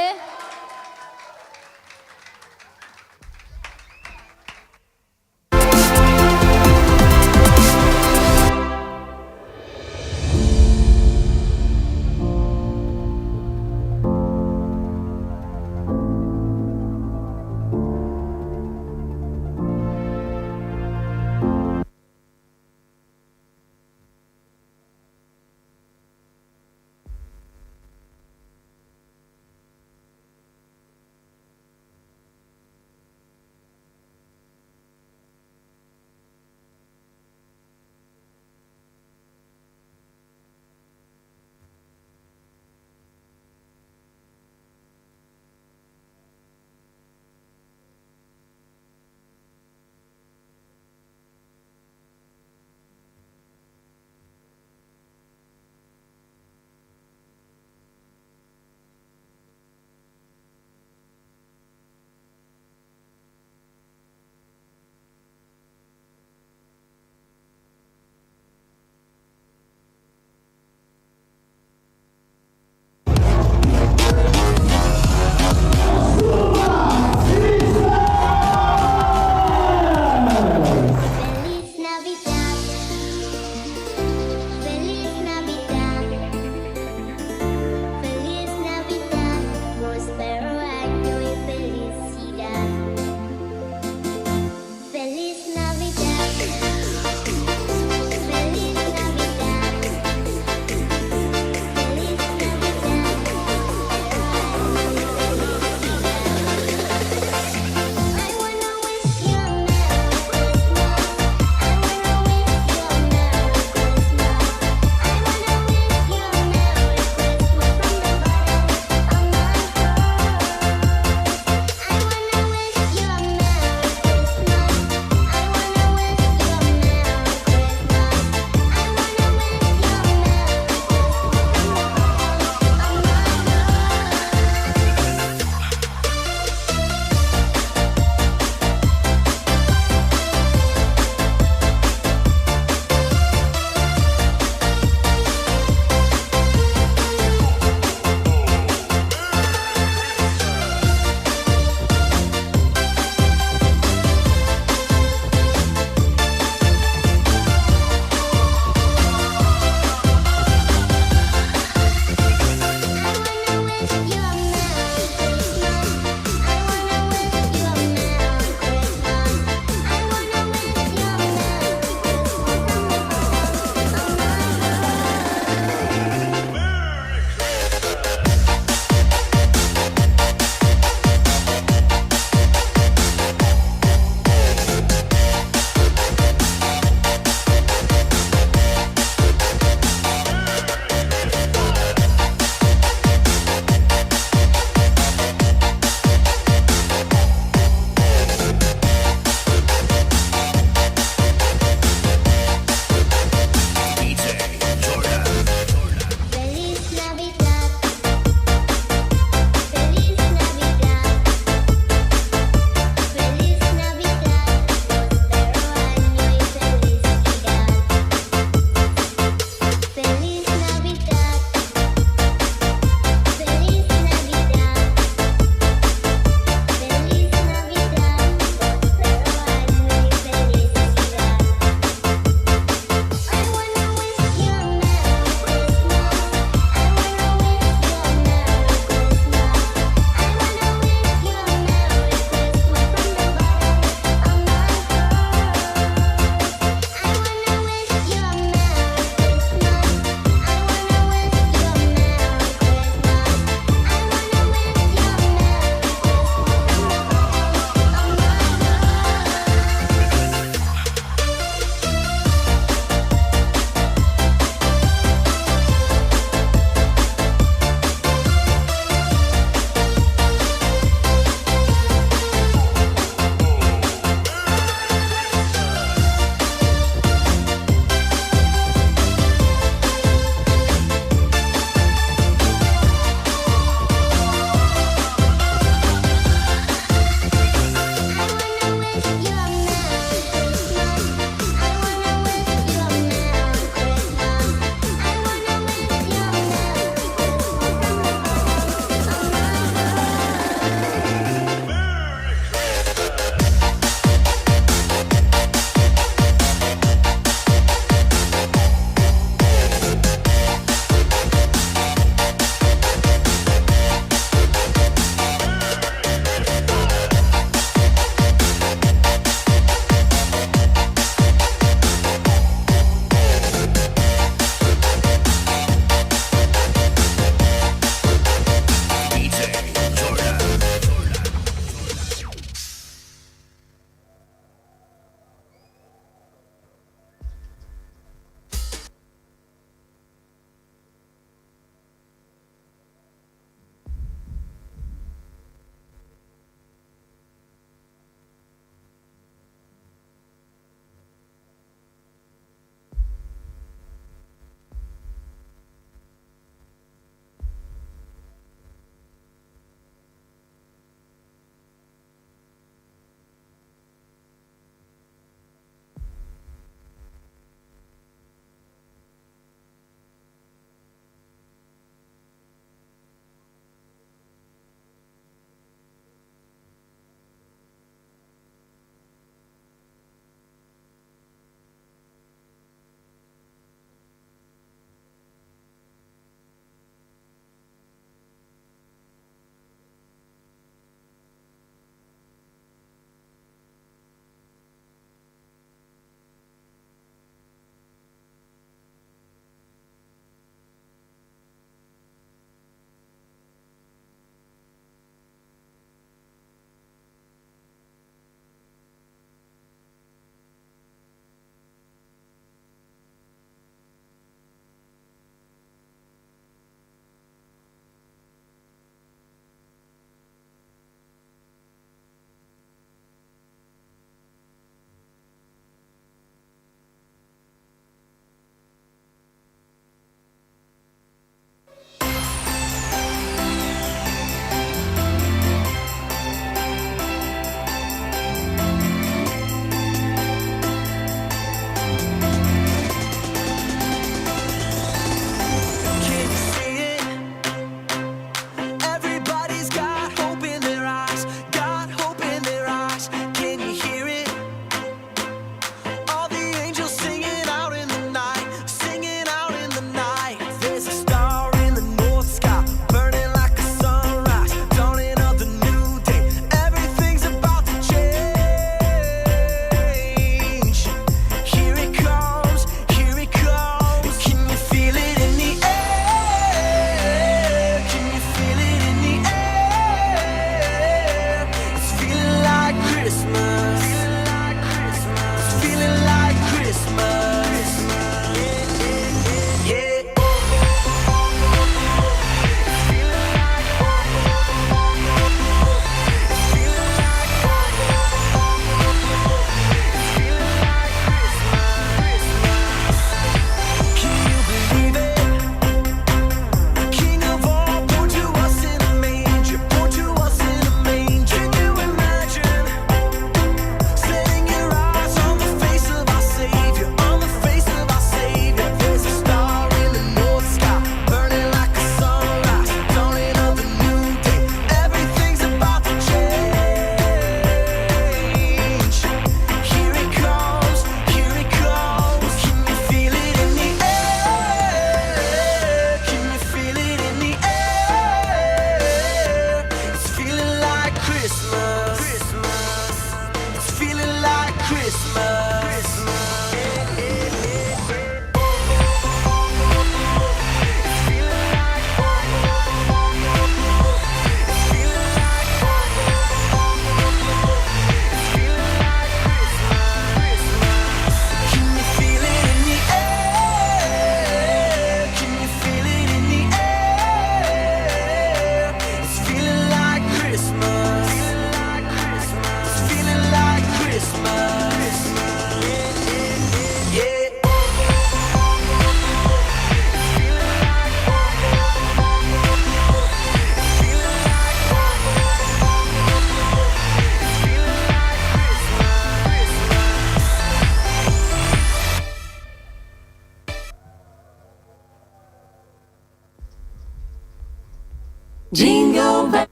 Jingle bell.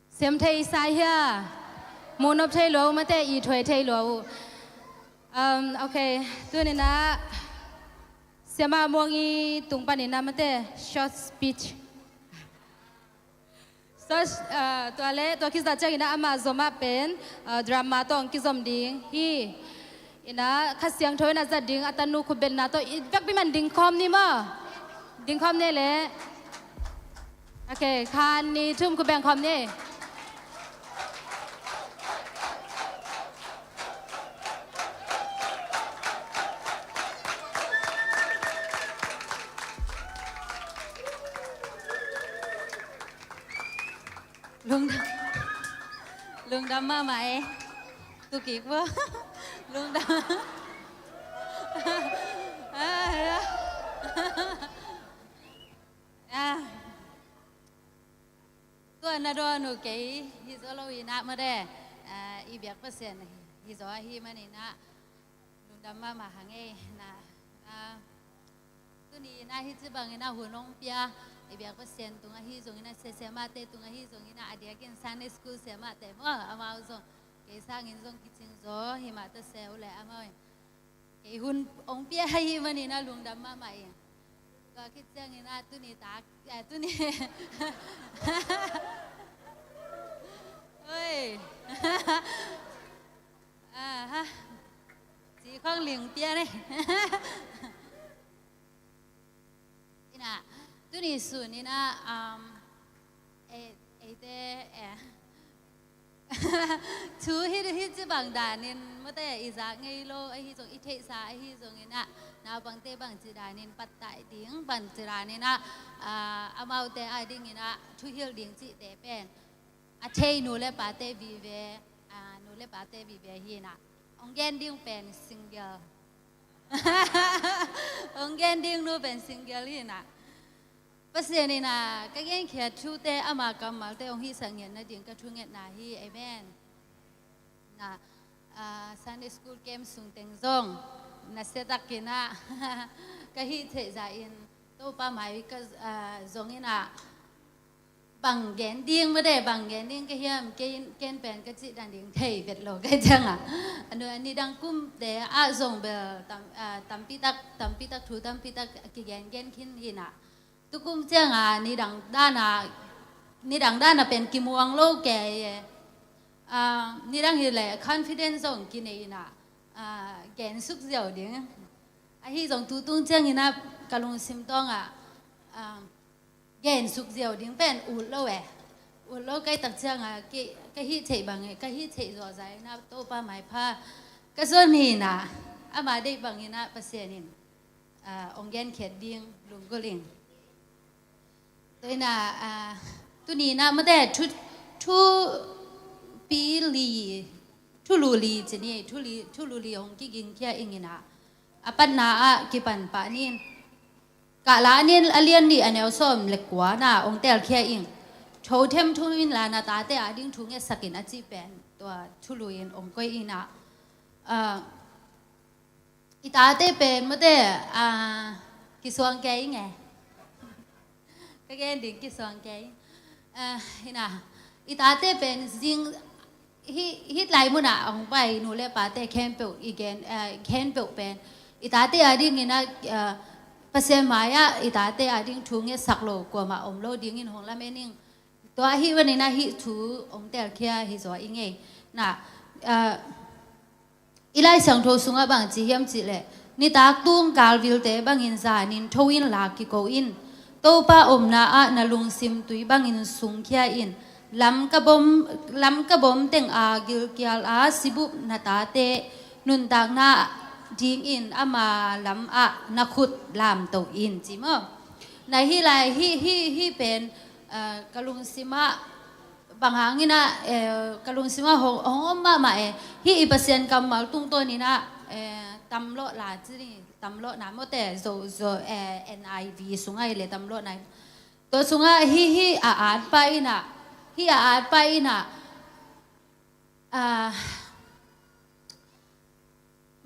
Sem thei sa hia? Muhnop thei lua uh mate, i thuai thei lua uh. Um, okay, tuni-in ah Siamah Muang i tung panin ah mate, short speech. So, ah, tua le, tua kizat ciangin ah amah zom ah pen, ah, drama tawh hong kizom ding hi. In ah Kha Siangtho in ah zat ding a tanu khutbetna tawh i vekpi man ding khawm ni maw? Ding khawm ni le. Okay, khat, nih, thum, khut beng khawm ni. Lungdam, lungdam mahmah e. Tu kik bo. Lungdam. Ah, ya. Ah. Tua na dawn uh kei hi zaw lo in ah mate, ah, i biak Pasian hi zaw ahi manin ah lungdam mahmah hang ei. Na, ah, tuni in ah hih ci bangin ah hun hong pia, i biak Pasian tung ahi zongin ah, sia, siamahte tung ahi zongin ah, a diakin Sunday school siamahte maw, amau zong kei sangin zong kicing zaw hi mah ta se uh leh amau in kei hun hong pia ahi manin ah lungdam mahmah ing. Tua khit ciangin ah tuni tak, ah, tuni. Oi. Aha. Ci khong ling pia ne. In ah, tuni sun in ah, um, e, eite, e, thu hi, hi ci bang danin mate i zak ngei lo, ahi zong i theihsa ahi zongin ah, naupangte bangci danin pattai ding, bangci danin ah, ah, amaute a dingin ah thuhilh ding cihte pen a thei nu le pate vive, ah, nu le pate vive hi in ah, hong gen ding pen single. Hong gen ding nu pen single hi in ah. Pasian in ah ka genkhiat thute ama kammalte hong hihsak ngiat nading ka thungetna hi. Amen. Na, ah, Sunday school camp sung teng zong nasiatakin ah ka hih theih zahin Topa mai ka, ah, zongin ah bang gen ding mate, bang gen ding ka hiam, ken, ken pen ka cih dan ding thei vet lo ka hi ciangah. A nu, a nidang kumte ah zong bel tam, ah, tampitak, tampitak thu, tampitak kigen gen khin hi in ah. Tukum ciangah nidang dana, nidang dana pen kimuang lo kei e. Ah, nidang hi leh confidence zong kinei in ah, ah, gen suk ziau ding. Ahi zong tutung ciangin ah ka lungsim tawngah, ah, gen suk ziau ding pen ut lo e. Ut lo kei tak ciangah kei, ka hih theih bang e, ka hih theih zawh zahin ah Topa maipha ka zon hi in ah, ama deih bangin ah Pasian in, ah, hong genkhiat ding lunggulh ing. Tua in ah, ah, tuni in ah mate thu, thupi li, thulu li ci ni, thuli, thulu li hong kigingkhia ing in ah, a patna ah kipan pah ni. Kahla nin a lian nih a neu sawm le kua na hong telkhia ing. Thothem thu in la na tate a ding thu ngetsak in a cih pen tua thulu in hong koih in ah, ah, i tate pen mate, ah, kisuang kei ing e. Ka gen ding kisuang kei. Ah, hi in ah, i tate pen zing, hih, hih lai munah a hong pai nu le pate khempeuh i gen, ah, khempeuh pen i tate a dingin ah, ah, Pasian mai-ah i tate a ding thu ngetsak lo kuamah om lo dingin hong lamen ing. Tua ahih manin ah hih thu hong telkhia hi zaw ing e. Na, ah, i Lai Siangtho sungah bang ci hiam cih leh, nitak tung galvilte bangin zanin tho in la kiko in, Topa omna ah na lungsim tui bangin sungkhia in, lam ka bom, lam ka bom teng a gilkial a sibup na tate nuntakna dingin ama lam ah na khut lamto in ci maw? Na hih lai, hih, hih, hih pen, ah, ka lungsim ah bang hangin ah, eh, ka lungsim ah hong, hong om mahmah e. Hih i Pasian kammal tungtawn in ah, eh, tamlawhna ci ni, tamlawhna mawte zo, zo, eh, N I V sungah hi le tamlawhna hi. Tua sungah hi, hi a at pa inah, hi a at pa inah, ah,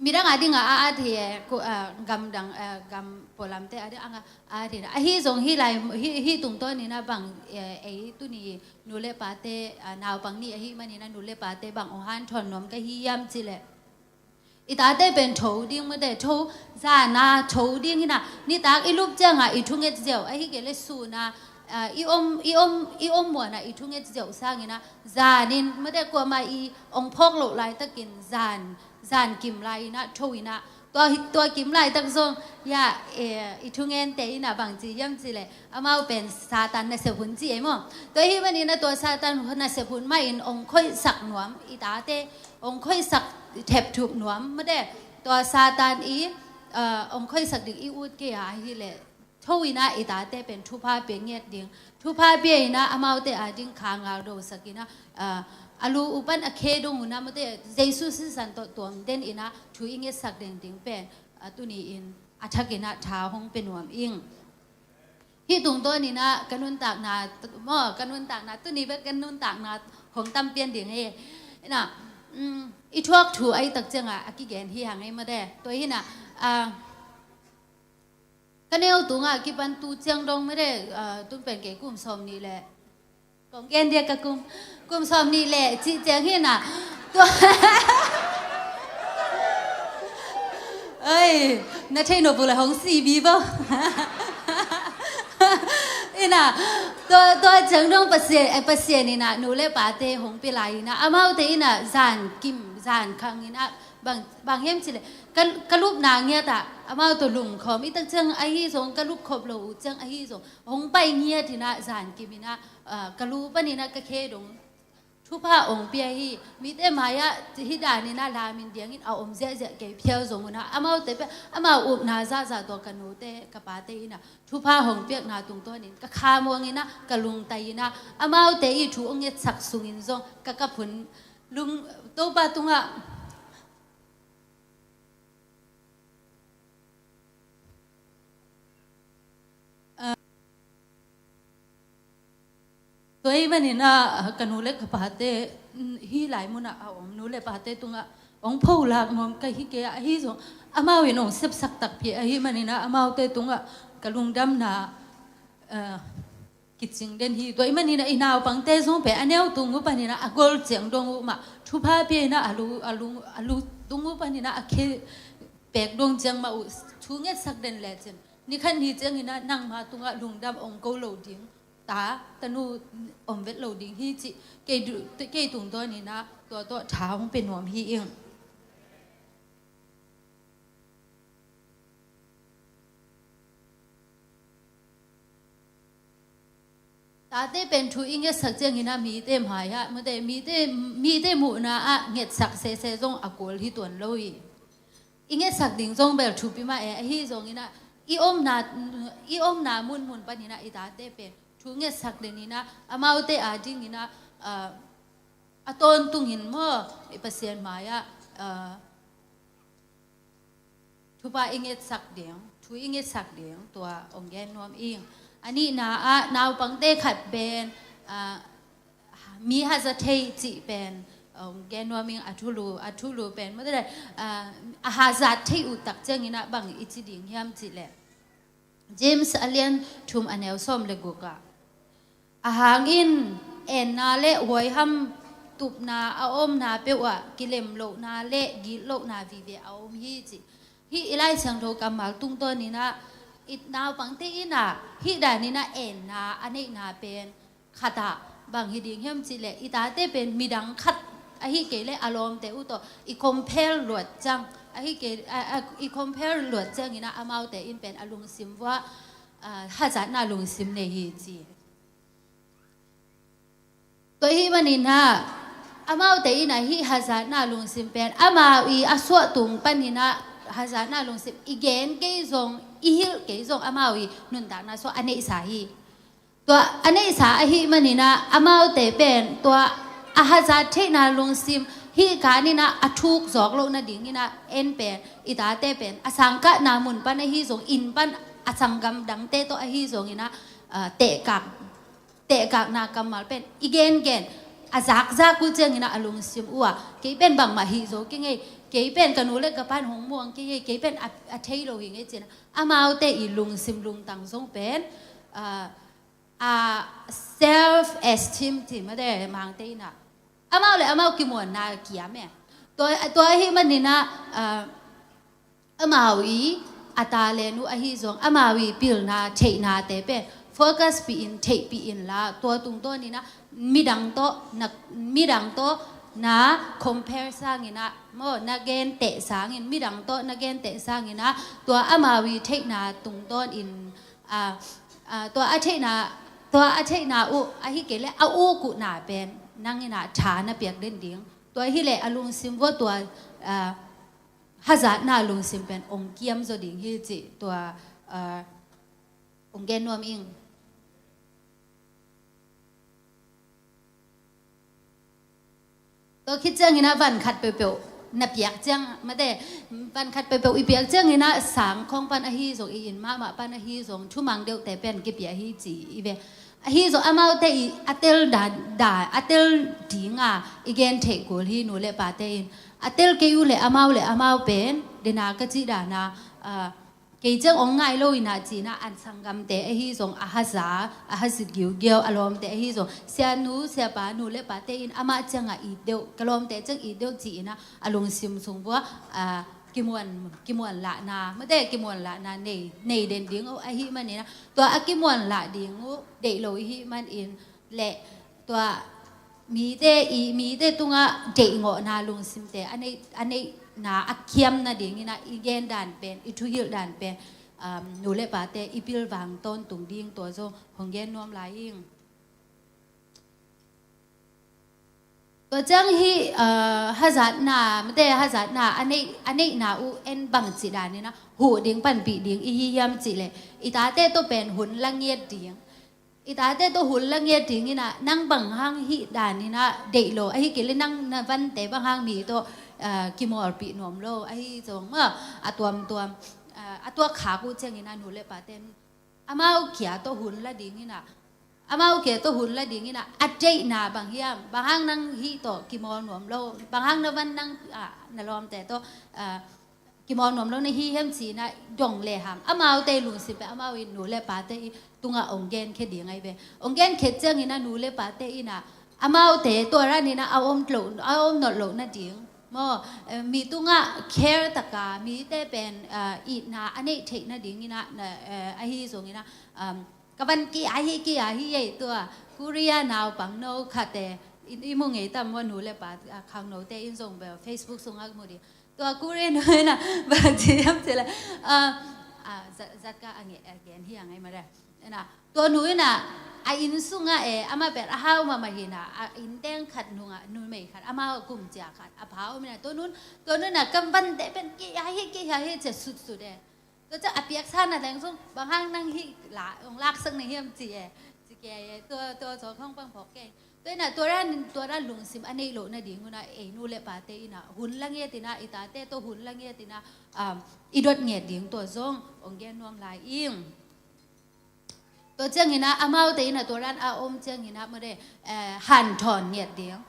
midang a dingah a at hi e, ku, ah, gamdang, ah, gam pualamte a dingah a at hi na. Ahi zong hi lai, hi, hi tungtawn inah bang, eh, ei tuni nu le pate, ah, naupang ni ahih maninah nu le pate bang ong hanthawn nuam ka hi hiam cileh, i tate pen tho ding mawte, tho, zana tho ding hinah, nitak i lup ciangah i thunget ziau, ahi kei le suna, ah, i om, i om, i om muanah i thunget ziau sanginah, zanin mawte kuamah i ong phawk loh laitakin zan, zan kim lai inah, tho inah, tua, tua kim laitak zong, ya, eh, i thungente inah bangci hiam cileh, amau pen Satan nasep hun ci ei maw. Tua ahih maninah tua Satan nasep hun mahin ong khoihsak nuam, i tate ong khoihsak thepthup nuam mawte. Tua Satan i, ah, ong khoihsak ding i ut kei a ahileh, tho inah i tate pen thupha pia ngiat ding, thupha pia inah amaute a ding kha ngaldosak inah, ah, a lu upan a khe dong unah mawte, Jesu sisan tawh tuam den inah thu i ngetsak ding ding pen, ah, tuni-in a thak inah tha hong pia nuam ing. Hih tungtawn inah ka nuntakna, maw, ka nuntakna, tuni bek ka nuntakna hong tam pian ding hi. Inah, mm, i thuak thu a i tak ciangah a kigen hi hang ei mawte. Tua hinah, ah, ka neu tungah kipan tu ciang dong mawte, ah, tun pen kei kum sawm nih le, kong gen dia ka kum, kum sawm nih le cih ciang hinah. Tua, oi, na thei nop uh le hong si bi bo. Inah, tua, tua ciang dong Pasian, eh, Pasian inah nu le pate hong pia lai inah, amaute inah zan kim, zan khang inah, bang, bang hiam cileh, ka, ka lupna ngiatah amau tawh lungkhawm i tak ciang ahi zong, ka lup khop lo uh ciang ahi zong, hong pai ngiat inah zan kim inah, ah, ka lu pan inah ka khe dong thupha ong pia hi. Mite mai-ah hih dan inah lamin diangin a om ziahziah kei phial zong unah, amaute pen amau upna zahzah tawh ka nute ka pate inah thupha hong piakna tungtawnin ka khamuang inah, ka lungtai inah, amaute i thu ong ngetsak sungin zong ka kap hun lung, Topa tungah, ah, tua ahih maninah ka nu le ka pate, mm, hih lai munah a om nu le pate tungah ong pholak nuam ka hi kei a, ahi zong amau in ong sepsak takpi ahih maninah amaute tungah ka lungdamna, ah, kicing den hi. Tua ahih maninah i naupangte zong pen a neu tung uh paninah a gol ciang dong uh mah thupha pia inah a lu, a lu, a lu tung uh paninah a khe pek dong ciang mah uh thu ngetsak den lecin, nikhat ni cianginah nangma tungah lungdam ong ko lo ding, ta, tanu om vet lo ding hi cih kei du, kei tungtawninah tua tawh tha hong pia nuam hi ing. Tate pen thu i ngetsak cianginah mite mai-ah, mite, mite, mite muhna ah ngetsak sese zong a kul hi tuan lo hi. I ngetsak ding zong bel thupi mah e, ahi zonginah i omna, i omna munmun paninah i tate pen thu ngetsak deninah amaute a dinginah, ah, a tawntungin maw, i Pasian mai-ah, ah, thupha i ngetsak ding, thu i ngetsak ding, tua ong gen nuam ing. A nihna ah naupangte khat pen, ah, mi haza thei cih pen ong gen nuam ing. A thulu, a thulu pen mawte, ah, a haza thei uh tak cianginah bang i ci ding hiam cihleh, James a lian thum a neu sawm le guk ah, a hangin enna le huaiham tupna a omna peuhah kilem lohna le gitlohna vive a om hi ci. Hih i Lai Siangtho kammal tungtawninah i naupangte inah hih daninah enna a neihna pen khatah bang hi ding hiam cihleh, i tate pen midang khat ahi kei le a lawmte uh tawh i compare luat ciang, ahi kei, a, a, i compare luat cianginah amaute in pen a lungsim vuah, ah, hazatna lungsim nei hi ci. Tua ahih maninah amaute inah hih hazatna lungsim pen amau i a suah tung paninah hazatna lungsim i gen kei zong, i hilh kei zong amau i nuntakna suah a neihsa hi. Tua a neihsa ahih maninah amaute pen tua a hazat theihna lungsim, Hih kan in ah a thuk zawk loh nading in ah en pen, i tate pen a sangkahna mun pan ahi zong, inn pan a sanggam dangte tawh ahi zong in ah, ah, tehkak, tehkakna kammal pen i gengen a zakzak uh ciangin ah a lungsim uh ah, kei pen bangmah hih zo kei ngei, kei pen ka nu le ka pan hong muang kei ngei, kei pen a, a thei lo hi ngei ci-in ah, amaute i lungsim lungtang zong pen, ah, ah, self esteem ci mah de, Mangte in ah amau le amau kimuanna kiam e. Tua, tua ahih manin ah, ah, amau i a talent uh ahi zong, amau i pilna theihnate pen focus pih in, theihpih in la, tua tungtawn in ah midang tawh na, midang tawh na compare sangin ah, maw, na genteh sangin, midang tawh na genteh sangin ah, tua amau i theihna tungtawn in, ah, ah, tua a theihna, tua a theihna uh ahi kei le a uk uhna pen nang in ah tha na piak den ding. Tua hi le a lungsim vua tua, ah, hazatna lungsim pen ong kiam zaw ding hi cih tua, ah, ong gen nuam ing. Tua khit ciangin ah van khat peuhpeuh na piak ciang, mate, van khat peuhpeuh i piak ciangin ah sang khawng pan ahi zong, i inn mahmah pan ahi zong, thumang deuhte pen kipia hi ci i ve. Ahi zong amaute i a tel dan, dan, a tel ding a i gen theih kul hi, nu le pate in. A tel kei uh le amau le amau pen, dena ka cih dan a, ah, kei ciang ong ngai lo in ah ci-in ah an sanggamte ahi zong a haza, a hazi giugiau, a lawmte ahi zong, sianu, siapa, nu le pate in amah ciang ah it deuh, ka lawmte ciang it deuh ci-in ah a lungsim sung vua, ah, kimuan, kimuan lahna, mate, kimuan lahna nei, nei den ding uh ahih manin ah, tua a kimuan lah ding uh deih lo i hih manin le, tua mite i, mite tungah deihngawhna lungsimte a neih, a neihna a kiam nadingin ah i gen dan pen, i thuhilh dan pen, um, nu le pate i pilvang tawntung ding tua zong hong gen nuam lai ing. Tua ciang hih, uh, hazatna, mate, hazatna a neih, a neihna uh en bangci danin ah huh ding, panpih ding i hi hiam cih leh, i tate tawh pen hun la ngiat ding. I tate tawh hun la ngiat dingin ah, nang bang hang hih danin ah deih lo, ahi kei le nang na vante bang hang mi tawh, ah, kimawlpih nuam lo, ahi zong, ah, a tuamtuam, ah, a tuak khak uh ciangin ah nu le pate in amau kia tawh hun la dingin ah, amau kia tawh hun la dingin ah, a deihna bang hiam, bang hang nang hih tawh kimawl nuam lo, bang hang na van nang, ah, na lawmte tawh, ah, kimawl nuam lo na hi hiam ci-in ah dong lehang, amaute lungsim pen amau in nu le pate i tungah ong genkhia ding ahi ve. Ong genkhia ciangin ah nu le pate in ah amaute tua danin ah a om lo, a om nawn loh nading, maw, eh, mi tungah care taka, mite pen, eh, itna a neih theih nadingin ah, na, eh, ahi zongin ah, um, ka van kia hi, kia hi ei, tua Korea naupang no khat e, i, i mu ngei tam maw, nu le pa, ah, khangnote in zong bel Facebook sungah mu ding. Tua Korea nu in ah bang ci hiam cih leh, ah, ah, zat, zat ka a nge, a gen hi a ngai mah le. Ina, tua nu in ah a inn sungah e, amah pen a hau mahmah hi in ah, a inn teng khat nungah numei khat, amah kum cia khat a pha om in ah, tua nu in, tua nu in ah ka vante pen kia hi, kia hi ci sutsut e. Tua ciang a piaksa na leng zong, bang hang nang hih la, ong laksak na hiam ci e, ci kei e, tua, tua zaw khong pang phawk kei. Tua in ah, tua dan, tua dan lungsim a neih loh nading un ah, ei nu le pate in ah hun la ngiat in ah, i tate tawh hun la ngiat in ah, um, i dot ngiat ding tua zong ong gen nuam lai ing. Tua ciangin ah, amaute in ah tua dan a om ciangin ah, mawte, eh, hanthawn ngiat ding.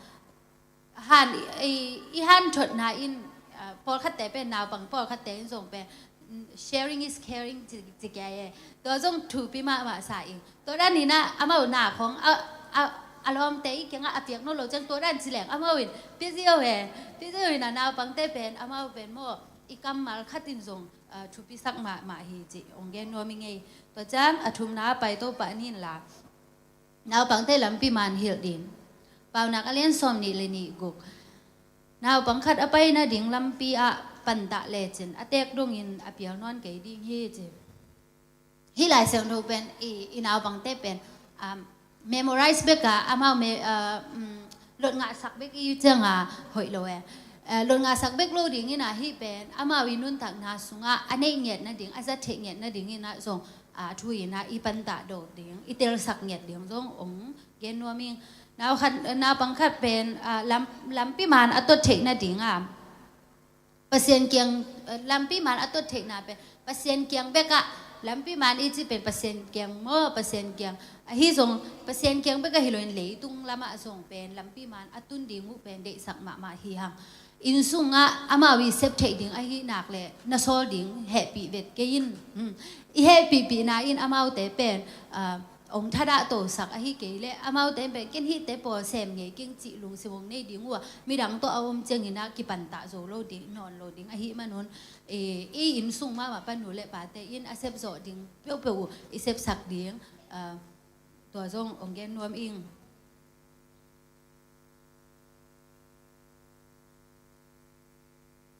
Han, i, i hanthotna in, ah, pawlkhatte pen, naupang pawlkhatte in zong pen, mm, sharing is caring ci, ci kei e. Tua zong thupi mahmah sa ing. Tua danin ah amau na khong a, a, a lawmte i kiangah a piak nawn lo ciang tua dan ci leng amau in pia ziau e. Pia ziau in ah naupangte pen, amau pen maw, i kammal khat in zong, ah, thupisak mahmah hi cih ong gen nuam ing ei. Tua ciang a thumna pai to pah ni in la. Naupangte lampi man hilh ding. Paunak a lian sawmnih le nih, guk. Naupang khat a pai nading lampi ah pantah lecin a teek dongin a pial nawn kei ding hi ci. Hih Lai Siangtho pen i, i naupangte pen, um, memorize bek a, amau me, uh, um, lot ngahsak bek i ciang a hoih lo e. Eh, lot ngahsak bek lo dingin ah hih pen amau i nuntakna sungah a neih ngiat nading, a zat theih ngiat nadingin ah zong, ah, thu in ah i pantah dawk ding, i telsak ngiat ding zong ong gen nuam ing. Nau khat, naupang khat pen, ah, lam, lampi man a tot theih nading a, Pasian kiang, eh, lampi man a tot theihna pen Pasian kiang bekah, lampi man i cih pen Pasian kiang maw, Pasian kiang. Ahi zong Pasian kiang bekah hi loin leitung lamah zong pen lampi man a tun ding uh pen deihsak mahmah hi hang. Inn sungah amau i sep theih ding ahi nak leh na sawl ding hehpih vet kei in. Hmm. I hehpihpihna in amaute pen, ah, ong thadah tosak ahi kei leh amaute pen ken hihte pawl sem ngei keng cih lungsim ong nei ding uh a, midang tawh a om ciangin ah kipantah zo lo ding, nawn lo ding ahi manun, eh, i inn sung mahmah pan nu le pate in a sep zawh ding peuhpeuh uh i sepsak ding, ah, tua zong ong gen nuam ing.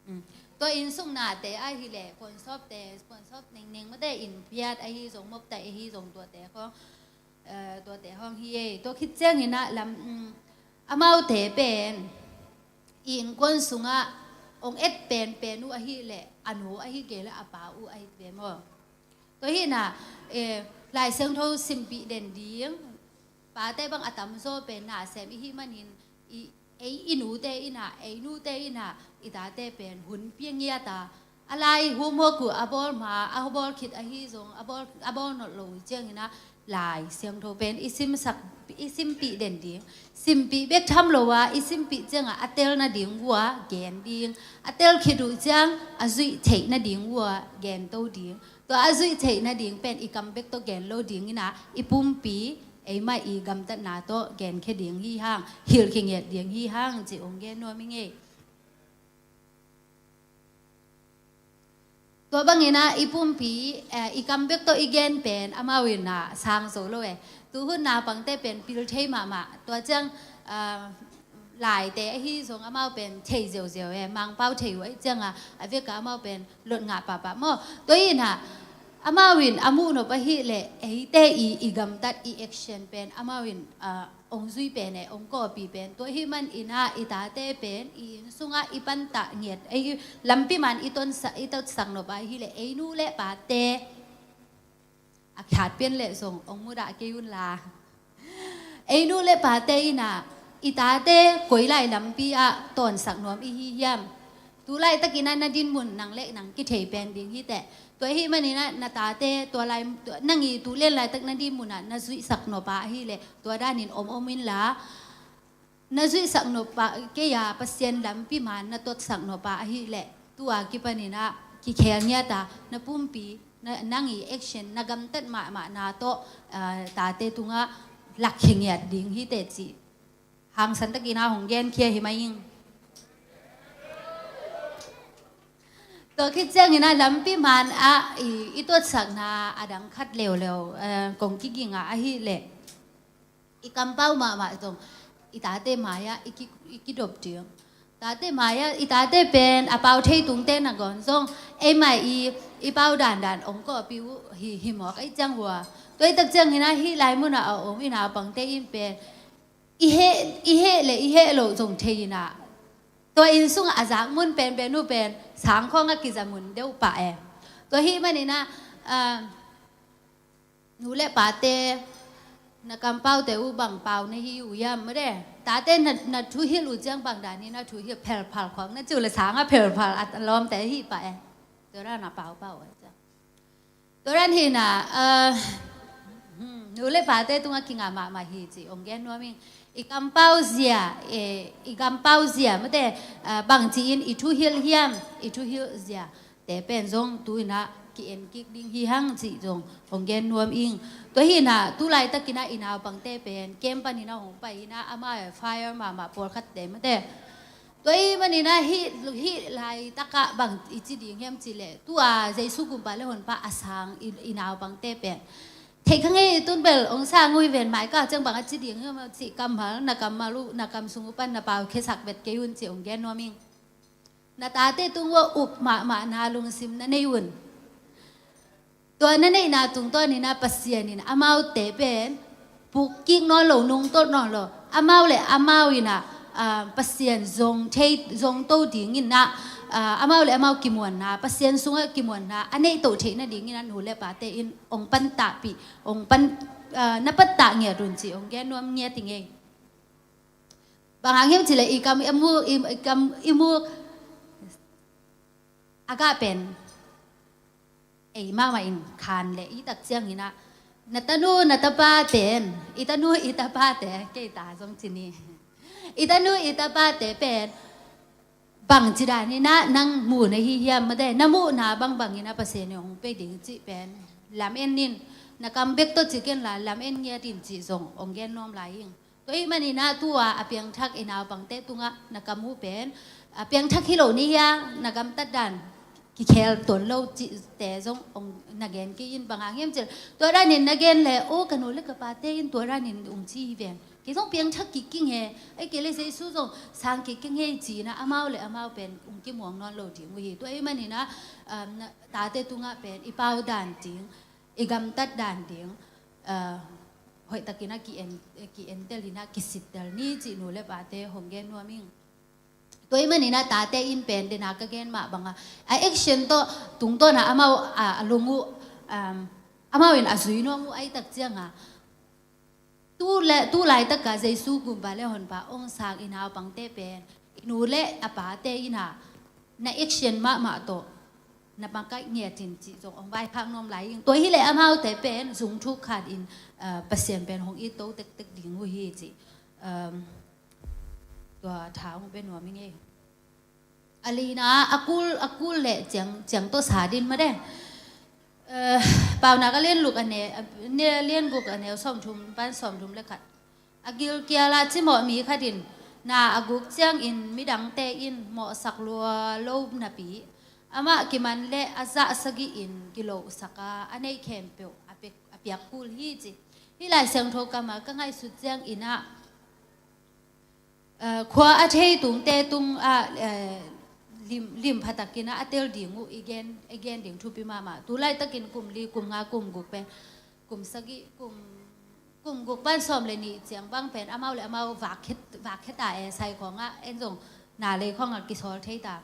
Mm. Tua inn sung nate ahih leh, puansawpte, puansawp nengneng mate in phiat ahi zong, moptaih ahi zong tuate khawng, eh, tuate khawng hi ei. Tua khit ciangin ah lam, mm, amaute pen i innkuan sungah ong et penpen uh ahih leh, a nu ahih kei leh a pa uh ahih ve maw. Tua hi in ah, eh, Lai Siangtho simpih den ding, pate bang a tamzaw pen na sem i hih manin, i, ei i nute in ah, ei nute in ah, i tate pen hun pia ngiat a, a lai homework uh a bawl ma, a bawl khit ahi zong, a bawl, a bawl nolh lo uh ciangin ah, Lai Siangtho pen i simsak, i simpih den ding. Simpih bek tham lo a, i simpih ciangah a tel nading uh a gen ding. A tel khit uh ciang a zuih theih nading uh a gen to ding. Tua a zuih theih nading pen i kam bek tawh gen lo ding in ah, i pumpi, eimah i gamtatna tawh genkhia ding hi hang, hilhkhia ngiat ding hi hang, ci ong gen nuam ing ei. Tua bangin ah i pumpi, eh, i kam bek tawh i gen pen amau in ah sang zo lo e. Tuhun naupangte pen pil thei mahmah. Tua ciang, ah, Laite ahi zong amau pen thei ziauziau e, Mangpau thei uh ahih ciangah, a vekah amau pen lot ngah pahpah maw. Tua hi in ah, amau in a muh nop ahih leh, eite i, i gamtat i action pen amau in, ah, ong zui pen e, ong kawpi pen. Tua hi man in ah, i tate pen i inn sungah i pantah ngiat, ei lampi man i tonsak, i totsak nop ahih leh, ei nu le pate a khat pian leh zong ong mudah kei un la. Ei nu le pate in ah, i tate koi lai lampi ah tawnsak nuam i hi hiam? Tu laitakin ah na dinmun nang le nang kithei pen ding hi teh. Tua ahih manin ah na tate, tua lai, tua, nang i tu lian laitak na dinmun ah na zuihsak nop ahih leh, tua danin om om in la. Na zuihsak nop a kei a, Pasian lampi man na totsak nop a ahih leh, tu a kipanin ah kikhel ngiat a, na pumpi, na, nang i action, na gamtat mahmahna tawh, ah, tate tungah lakkhia ngiat ding hi teh cih hangsan takin ah hong genkhia hi mai ing. Tua khit ciangin ah lampi man ah i, i tuatsakna a dang khat leuleu, eh, kong kiging a ahih leh, i kampau mahmah zong i tate mai-ah i ki, i kidop ding. Tate mai-ah, i tate pen a pau thei tungte nangawn zong eimah i, i pau dandan ong kawpi uh hi, hi mawk ahih ciang uh a. Tua ahih tak ciangin ah hih lai munah a om i naupangte in pen i heh, i heh le i heh loh zong thei in ah, tua inn sungah a zak mun penpen uh pen sang khawng a kiza mun deuh pah e. Tua ahih manin ah, ah, nu le pate, na kampaute uh bang pau na hi uh hiam, mate? Tate na, na thuhilh uh ciang bang danin na thuhilh, phelphal khawng na ci uh leh sang ah phelphal a lawmte hi pah e. Tua dan a paupau e. Tua dan hi in ah, eh, hmm, nu le pate tungah kingah mahmah hi ci ong gen nuam ing. I kampau zia, eh, i kampau zia, mate, eh, bangci in i thuhilh hiam, i thuhilh zia te pen zong tu in ah ki-en kik ding hi hang cih zong ong gen nuam ing. Tua hi in ah tu laitakin ah i naupangte pen camp panin ah hong pai in ah, amah fire mahmah pawlkhatte, mate. Tua ahih manin ah hih, hih laitakah bang i ci ding hiam cih leh, tu a Jesu gumpa le honpa a sang i, i naupangte pen, theih kha ngei, tun bel ong sang uh hi ven, mai kah ciang bang a ci ding hiam cih kammal, na kammal uh, na kam sung uh pan na paukhiasak vet kei un ci ong gen nuam ing. Na tate tung uh a up mahmahna lungsim na nei un. Tua na neihna tungtawn in ah Pasian in amaute pen puk kik nawn lo, nungtolh nawn lo. Amau le amau in ah, ah, Pasian zong thei, zong to ding in ah, ah, amau le amau kimuanna, Pasian sungah kimuanna a neih to theih nading in ah nu le pate in ong pantahpih, ong pan, ah, na pantah ngiat un ci ong gen nuam ngiat ing ei. Bang hang hiam cih leh i kam i muk, i, i kam i muk a gah pen ei mahmah in khan leh i tak ciangin ah, na tanu na tapa pen, i tanu i tapate, kei ta zong ci ni, i tanu i tapate pen bangci danin ah nang mu na hi hiam, mate, na muhna bangbangin ah Pasian in hong pe ding cih pen lam en in, na kam bek tawh ci ken la, lam en ngiat in cih zong hong gen nuam lai ing. Tua ahih manin ah tu-a a piangthak i naupangte tungah na kam uh pen a piangthak hi lo ni hia, na gamtat dan kikhel tuan lo cihte zong hong na gen kei in. Bang hang hiam cih leh tua danin na gen leh, aw, ka nu le ka pate in tua danin hong ci hi ven, kei zong piangthak kik king he, ahih kei leh Jesu zong sang kik king he ci-in ah amau le amau pen hong kimuang nawn lo ding uh hi. Tua ahih manin ah, um, na, tate tungah pen i pau dan ding, i gamtat dan ding, uh, hoihtakin ah ki-en, ki-entel in ah kisittel ni cih nu le pate hong gen nuam ing. Tua ahih manin ah tate in pen, den a ka gen mah bangin a action tawh tungtawn ah amau, a, a lung uh, um, amau in a zui nuam uh ahih tak ciangin, tu le, tu laitak a Jesu Gumpa le Honpa hong sang i naupangte pen i nu le a pate in ah na action mahmah tawh na makaih ngiat in cih zong hong vaikhak nuam lai ing. Tua hi leh amaute pen zung thuk khat in, uh, Pasian pen hong it to tektek ding uh hi cih, um, tua tha hong pia nuam ing ei. A lina, a kul, a kul le ciang, ciang tawh sa din, mate. Eh, Paunak a lian guk a neu, a lian guk a neu sawmthum pan sawmthum le khat. A gilkial ah cimawh mi khat in na a guk ciangin midangte in mawhsak lua lo napi, amah kiman leh a zah sagih in kilohsak a, a neih khempeuh a piak, a piak kul hi ci. Hih Lai Siangtho kam ah ka ngaihsut ciangin ah, eh, khua a thei tungte tungah, eh, lim, lim pha takin ah a tel ding uh i gen, i gen ding thupi mahmah. Tu laitakin kum li, kum nga, kum guk pen, kum sagih, kum, kum guk pan sawm le nih ciang bang pen amau le amau vak khia, vak khia ta e, sai khawng ah, en zong na lei khawng ah kisawl thei ta.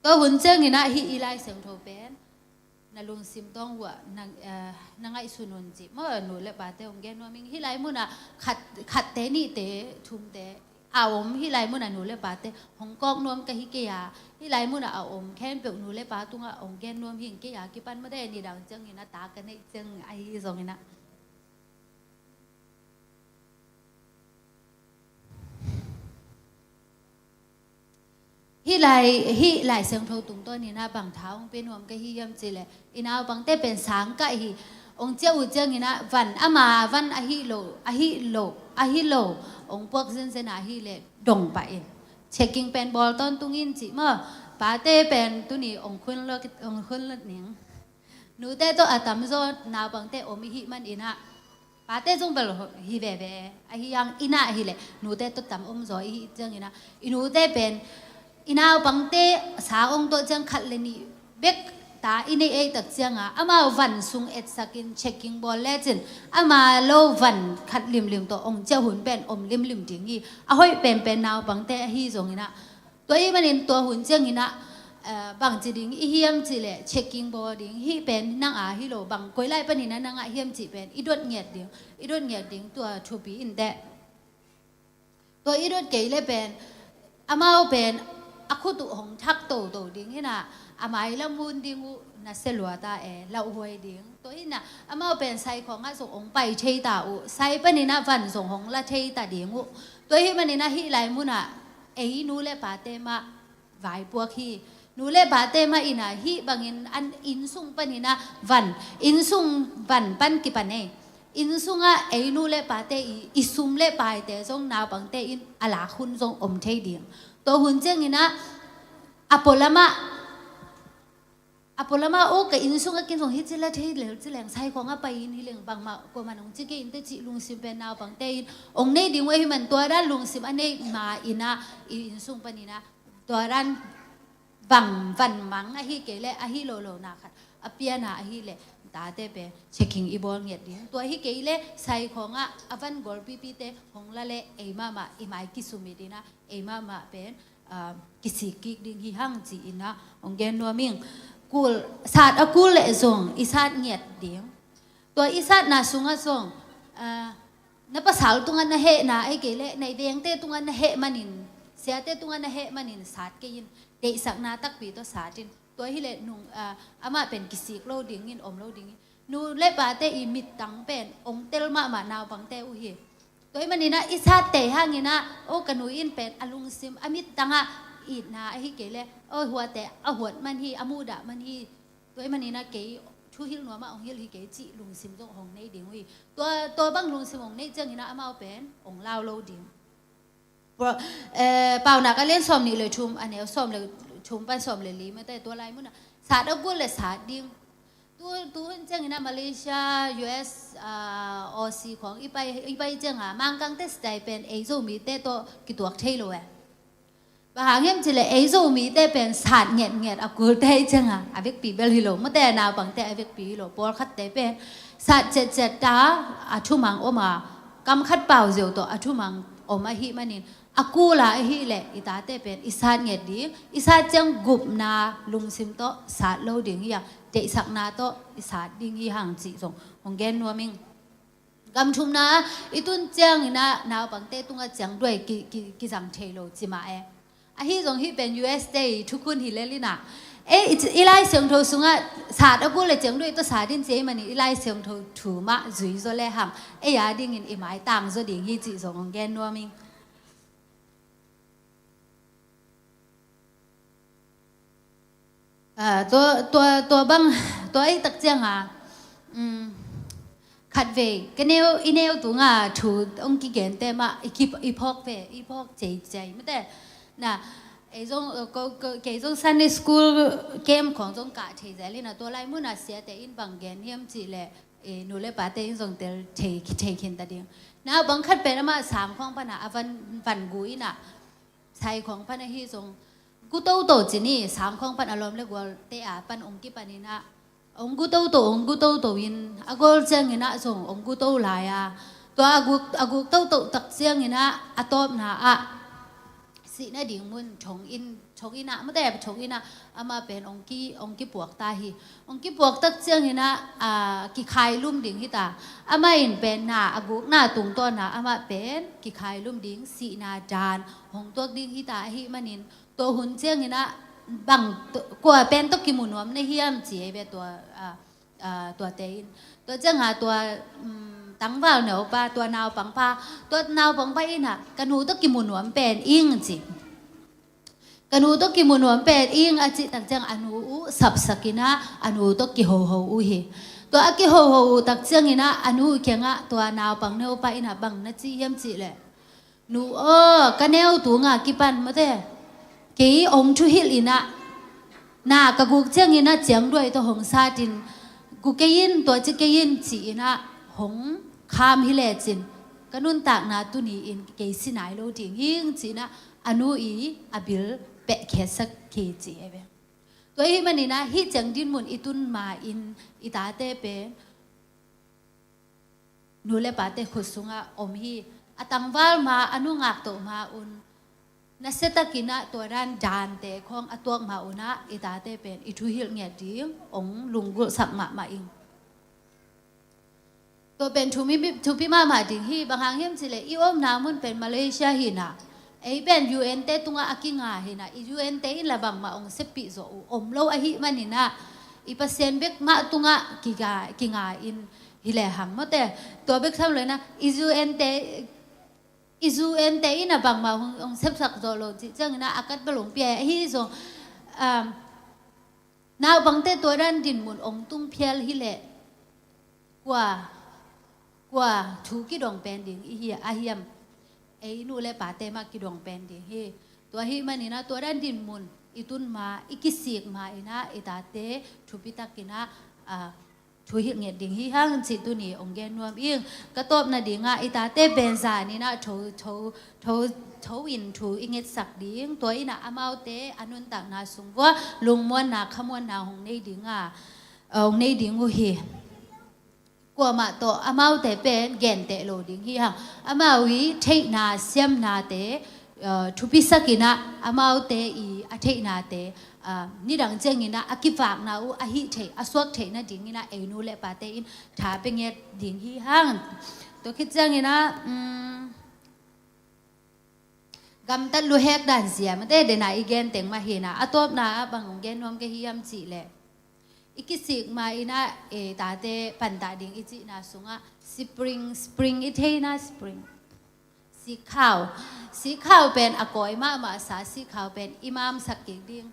Tua hun ciangin ah hih i Lai Siangtho pen na lungsim tawng uh ah na, eh, na ngaihsun un cih maw, nu le pate hong gen nuam ing. Hih lai munah khat, khatte nihte thumte a om, hih lai munah nu le pate hong kawk nuam ka hi kei a, hih lai munah a om khempeuh nu le pa tungah hong gen nuam hi ing. Kei a kipan, mate, nidang ciangin a ta ka neih ciang ahi zongin ah. Hih lai, hih Lai Siangtho tungtawnin ah bang tha hong pia nuam ka hi hiam cih leh, i naupangte pen sang kah hi, hong ciah uh ciangin ah van, ama van ahi lo, ahi lo, ahi lo, hong puak zenzen a, ahi leh dong pah in, checking pen bawl tawntung in cih maw. Pate pen tuni hong khun lo, hong khun lo ning. Nute tawh a tamzaw naupangte om i hih manin ah, pate zong bel hi veve, ahi hang i na ahih leh nute tawh tam omzaw i hih ciangin ah, i nute pen i naupangte sa hong tawh ciang khat le nih bek ta i neih ei tak ciangin ah, amau van sung etsakin checking bawl lecin, ama lo van khat limlim tawh hong ciah hun pen om limlim ding hi. A hoih penpen naupangte ahi zongin ah, tua ahih manin tua hun ciangin ah, eh, bangci ding i hiam cih leh, checking bawl ding, hih pen nang a hi lo, bang koi lai panin ah nang a hiam cih pen i dot ngiat ding, i dot ngiat ding, tua thupi in teh. Tua i dot kei leh pen, amau pen a khut uh hong thak toto ding hi-in ah, a mailam hun ding uh na sia lua ta e, lauhuai ding. Tua hi-in ah amau pen sai khawngah zong hong pai thei ta uh, sai panin ah van zong hong la thei ta ding uh. Tua ahih manin ah hih lai munah ei nu le pate mah vaipuak hi. Nu le pate mah in ah hih bangin an, innsung panin ah van, innsung van pan kipan ei, innsungah ei nu le pate i, i sum le paite zong naupangte in a lak hun zong om thei ding. Tua hun ciangin ah a pualamah, a pualamah, aw, ka innsungah ken zong hih ci la thei lel ci leng, sai khawngah pai in hi leng, bangmah kuaman hong ci kei in teh cih lungsim pen naupangte in hong nei ding uh ahih man, tua dan lungsim a neih ma-in ah i innsung panin ah tua dan bang van mang ahih kei leh, ahi lo lo na khat a pianna ahih leh, tate pen checking i bawl ngiat ding. Tua ahih kei leh sai khawngah a van gawlpipite hong la leh ei mahmah i mai kisumit in ah, ei mahmah pen, ah, kisik kik ding hi hang ci-in ah hong gen nuam ing. Kul, sat a kul leh zong i sat ngiat ding. Tua i satna sungah zong, ah, na pasal tungah na hehna, ahih kei leh na i vengte tungah na heh manin, siate tungah na heh manin sat kei in, deihsakna takpi tawh sat in. Tua hileh nung, ah, amah pen kisik lo dingin om lo dingin. Nu le pate i mittang pen ong tel mahmah naupangte uh hi. Tua ahih maninah i sat tei hanginah, o, ka nu in pen a lungsim a mittangah itna ahih kei leh, o, huate a huat man hi, a muhdah man hi. Tua ahih maninah kei thuhilh nuamah ong hilh hi kei cih lungsim zong hong nei ding uh hi. Tua, tua bang lungsim hong neih cianginah amau pen ong lau lo ding. Pro-, eh, Paunak a lian sawm nih le thum, a neu sawm le thum pan sawm le li mate, tua lai munah sat a gul le sat ding. Tu, tu hun cianginah Malaysia, U S, ah, Aussie khawng i pai, i pai cianga Mangkangte style pen ei Zomite tawh kituak thei lo eh. Bang hang hiam cih leh ei Zomite pen sat ngetnget a kulte i cianga, a vekpi bel hi lo, mate naupangte a vekpi hi lo, pawlkhatte pen sat cetcet ta, a thumang om a, kam khat pau ziau tawh a thumang om ahih manin, a kul a ahih leh i tate pen i sat nget ding, i sat ciang gupna lungsim tawh sat lo ding hi a, deihsakna tawh i sat ding hi hang cih zong hong gen nuam ing. Gam thumna i tun cianginah naupangte tungah ciangduai ki, ki, kizang thei lo ci mah e. Ahi zong hih pen U S te i thukhun hi lel inah, ei, i, i Lai Siangtho sungah sat a gul le ciangduai tawh sat in ci ahih manin i Lai Siangtho thu mah zui zaw le hang, ei a dingin i maitang zaw ding hi cih zong hong gen nuam ing. Ah, tua, tua, tua bang, tua ei tak cianga, um, khatvei ka neu, i neu tunga thu ong kigente mah i, ki, i phawk ve, i phawk ceicei mate. Na, ei zong, eh, ko, ko, kei zong Sunday school camp khawng zong kah thei zel inah, tua lai munah siate in bang gen hiam cih leh, eh, nu le pate in zong tel thei, thei khin ta ding. Naupang khat pen amah sang khawng pana a van, van gu inah, sai khawng pan ahi zong, gu toto ci ni, sang khawng pan a lawm le gualte a pan ong kipan inah, ong gu toto, ong gu toto in, a gol cianginah zong ong gu to lai a. Tua a guk, a guk toto tak cianginah a tawpna ah sihna ding mun thong in, thong inah, mate thong inah amah pen ong ki, ong kipuak ta hi. Ong kipuak tak cianginah, ah, kikhailum ding hi ta. Amah in pen na a gukna tungtawna amah pen kikhailum ding, sihna dan hong tuak ding hi ta ahih manin, tua hun cianginah bang, kua pen tawh kimu nuam na hiam ci ei ve tua, ah, ah, tuate in. Tua cianga tua, um, tangval neupa, tua naupangpa, tua naupangpa inah ka nu tawh kimu nuam pen ing ci. Ka nu tawh kimu nuam pen ing a cih tak ciang a nu uh sapsak inah a nu tawh kihoho uh hi. Tua a kihoho uh tak cianginah a nu kiangah tua naupang neupa inah bang na ci hiam cih leh, nu aw, ka neu tunga kipan mate, kei ong thuhilh inah, na ka guk cianginah ciangduai tawh hong satin, gu kei in, tua ci kei in ci inah hong kham hi lecin, ka nuntakna tuni in kei si nai lo ding hing ci inah a nu i a bil pehkhiatsak kei ci e ve. Tua ahih maninah hih ciang dinmun i tun ma in i tate pen nu le pate khut sungah om hi. A tangval ma, a nungak toh ma un, nasiatakinah tua dan dante khawng a tuak ma unah i tate pen i thuhilh ngiat ding ong lunggulhsak mahmah ing. Tua pen thupi, thupi mahmah ding hi. Bang hang hiam cih leh i omna mun pen Malaysia hinah, ei pen U N te tungah a kinga hinah, i U N te in la bangmah ong seppih zawh uh om lo ahih maninah, i Pasian bek mah tungah kiga, kinga in hi le hang mate. Tua bek tham lo inah i U N te, i U N te in a bangmah hong, hong sepsak zawh lo cih cianginah a kat bel hong pia hi. Ahi zong, um, naupangte tua dan dinmun ong tung phial hileh kua, kua thu kidong pen ding i hi a hiam? Ei nu le pate mah kidong pen ding hi. Tua ahih maninah tua dan dinmun i tun ma, i kisik ma inah i tate thupi takinah, ah, thuhilh nget ding hi hang cih tuni ong gen nuam ing. Ka tawpna dingah i tate pen zan inah tho, tho, tho, tho in thu i ngetsak ding. Tua inah amaute a nuntakna sung vuah lungmuanna, khamuanna hong nei dingah, hong nei ding uh hi. Kuamah tawh amaute pen genteh lo ding hi hang. Amau i theihna siamnate, uh, thupisak inah amaute i a theihnate, uh, nidang cianginah a kivakna uh a hih theih, a suak theih nadinginah ei nu le pate in tha pia ngiat ding hi hang. Tua khit ciangin ah, um, gamtat luhek dan zia mate dena i gen teng mah hi na, a tawpna ah bang hong gen nuam ka hi hiam cih leh, i kisik ma in ah, e, tate pantah ding i cihna sungah spring, spring i thei na, spring. Sikkhau. Sikkhau pen a kawi mahmah sa, sikkhau pen i mamsak kik ding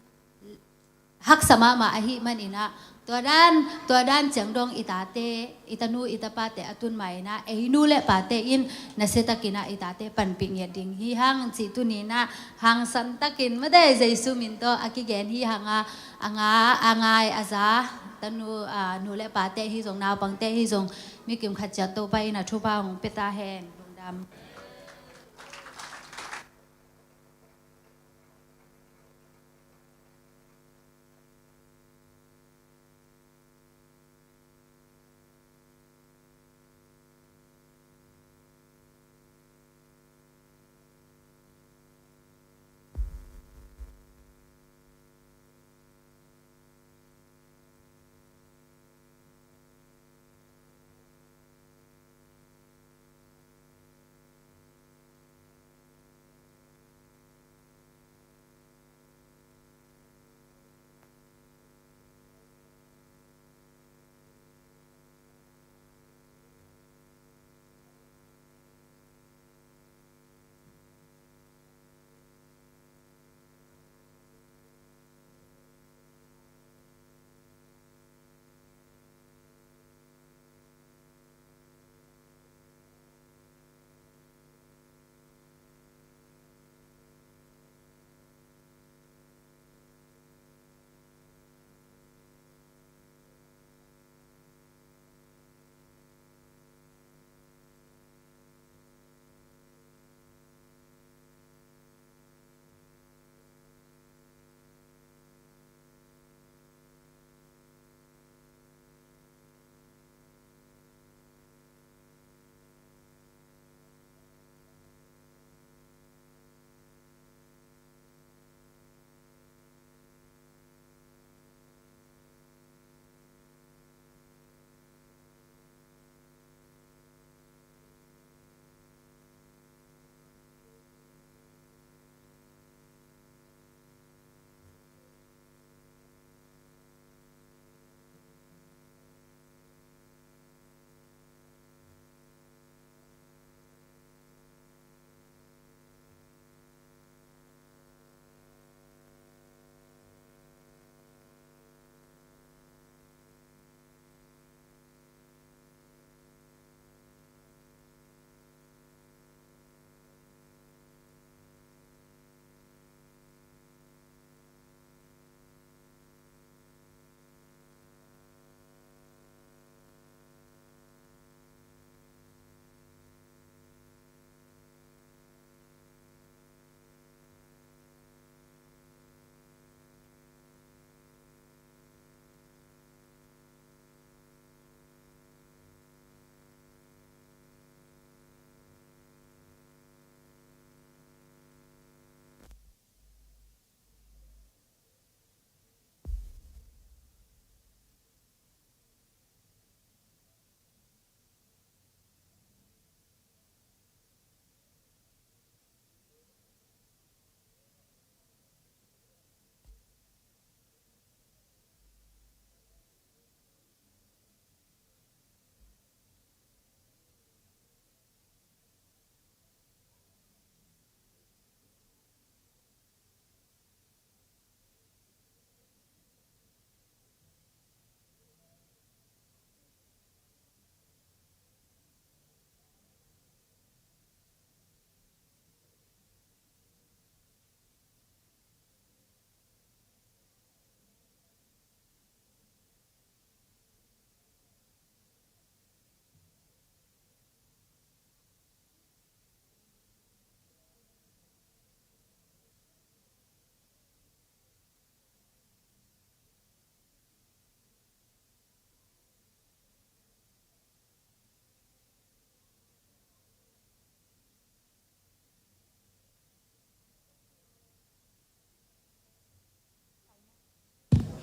haksa mahmah ahih manin ah, tua dan, tua dan ciang dong i tate, i tanu, i tapate a tun ma in ah, ei nu le pate in nasia takin ah i tate panpih ngiat ding hi hang cih tuni in ah hangsan takin mate Jesu min tawh a kigen hi hang a, a nga, a ngai, a za, tanu, a, nu le pate hi zong, naupangte hi zong, mi kim khat ciat Topa in a thupha hong pia ta hen. Lungdam.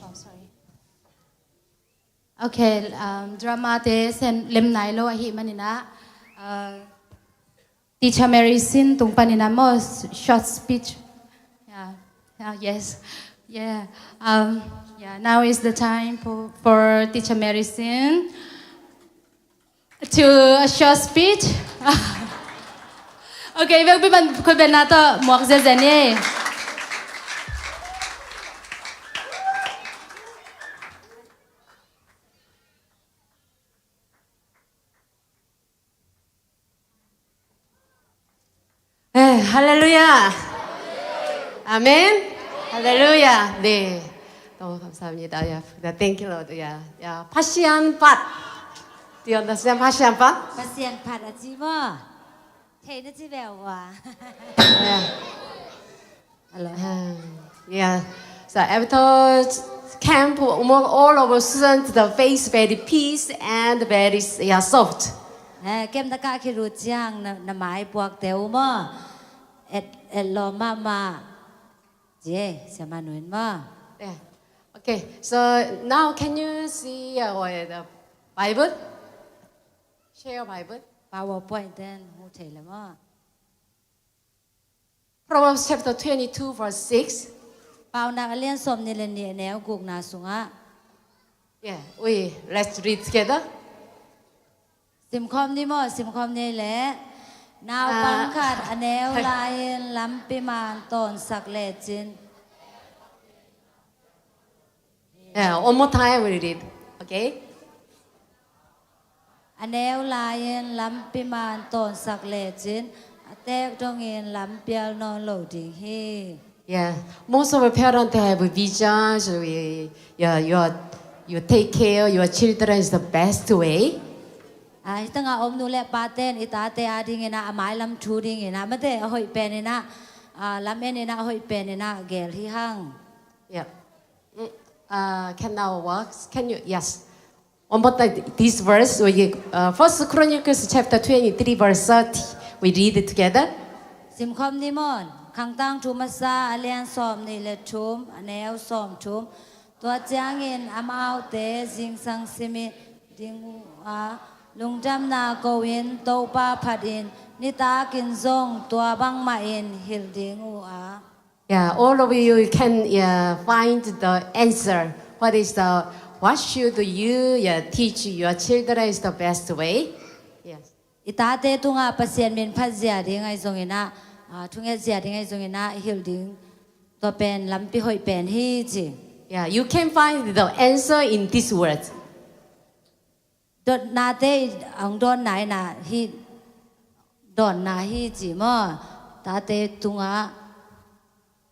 Oh, sorry. Okay, um, drama te sen lem nai lo ahih manin ah, Uh, Teacher Mary Sin tung panin a maw, short speech. Yeah. Yeah, yes. Yeah. Um, yeah, now is the time for, for Teacher Mary Sin to a short speech. Okay, bel pi man khut beng na to muak zia zia ni. 에, 할렐루야. 아멘. 할렐루야. 네. 너무 감사합니다. 야, thank you, Lord. 야, 야, Pasian phat. Do you understand Pasian phat? Pasian phat a ci maw? Thei na ci bel wa. Yeah. Hello. Uh, yeah. So after camp, almost all of us students, the face very peace and very, yeah, soft. Eh, kem na ka khi ru ciang na, na mai puak te u maw. Et, et lo ma ma. Cie, sia ma nuin maw. Yeah. Okay. So now can you see, uh, the Bible? Share your Bible. PowerPoint ten hu thei le maw. Proverbs chapter twenty-two, verse six. Paunak a lian sawm ni le ni a neu gukna sungah. Yeah, we, let's read together. Simkhawm ni maw, simkhawm ni le. Naupang khat a neu lai-in lampi man tawnsak lecin. Yeah, one more time we read. Okay? A neu lai-in lampi man tawnsak lecin a teek dongin lampial nawn lo ding hi. Yeah, most of our parents have a vision, so we, yeah, you are, you take care of your children is the best way. Ah, hi tanga om nu le pa ten i tate a dingin a, a mailam thu dingin a, mate a hoih penin a, ah, lam enin a, a hoih penin a gel hi hang. Yeah. Mm, uh, can now works? Can you? Yes. One more time, this verse, we, uh, First Chronicles chapter twenty-three, verse thirty. We read it together. Simkhawm ni maw. Khangtang thu masa a lian sawm ni le thum, a neu sawm thum. Tua ciangin amaute zingsang simin ding uh a, lungdamna ko-in Topa phatin nitakin zong tua bangmahin hilh ding uh a. Yeah, all of you can, yeah, find the answer. What is the, what should you, yeah, teach your children is the best way? Yes. I tate tungah Pasian min phat zia ding ahi zongin a, ah, thunget zia ding ahi zongin a, hilh ding tua pen lampi hoih pen hi ci. Yeah, you can find the answer in this word. Dotnate i ang dawnna in a hi, dawnna hi ci maw. Tate tungah.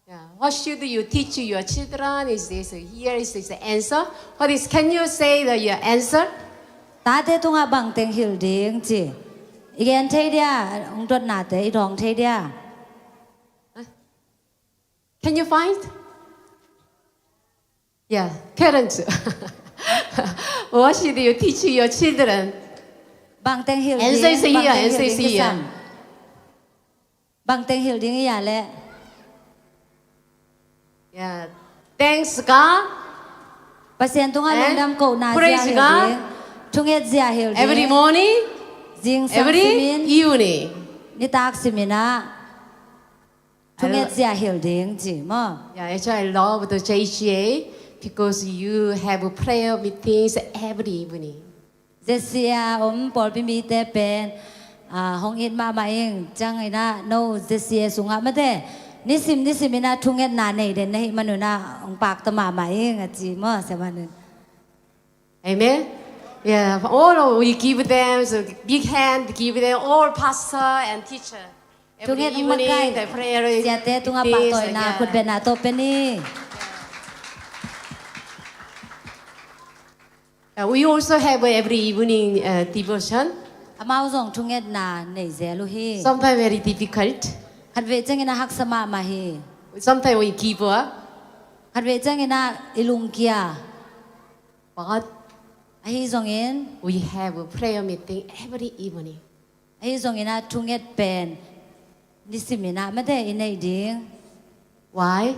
Yeah. What should you teach your children? Is this, here is this answer. What is, can you say the, your answer? Tate tungah bangteng hilh ding ci. I gen thei dia, ang dotnate i dawng thei dia. Can you find? Yeah, parents. What should you teach your children? Bangteng hilh ding. Answer is here, answer is here. Bangteng hilh ding i a leh. Yeah. Thanks God. Pasian tungah lungdam kohna zia hilh ding. Thunget zia hilh ding. Every morning. Zingsang simin. Every evening. Nitak simin a. Thunget zia hilh ding ci maw. Yeah, actually, I love the J C A because you have prayer meetings every evening. J C A om pawlpi mite pen, ah, hong it mahmah ing, ciangin a no J C A sungah mate. Nisim, nisim in a thungetna nei den na hih manun a hong pakta mahmah ing a ci maw, sia manun. Amen. Yeah, all of we give them, so big hand, give them all pastor and teacher. Every evening, the prayer is siate tungah pahtawina, khutbetna tawh pe ni. Uh, we also have every evening, uh, devotion. Amau zong thungetna nei zel uh hi. Sometimes very difficult. Khatvei ciangin a haksa mahmah hi. Sometimes we give up. Khatvei ciangin a i lungkia. But ahi zongin, we have a prayer meeting every evening. Ahi zongin a thunget pen nisimin a mate i neih ding. Why?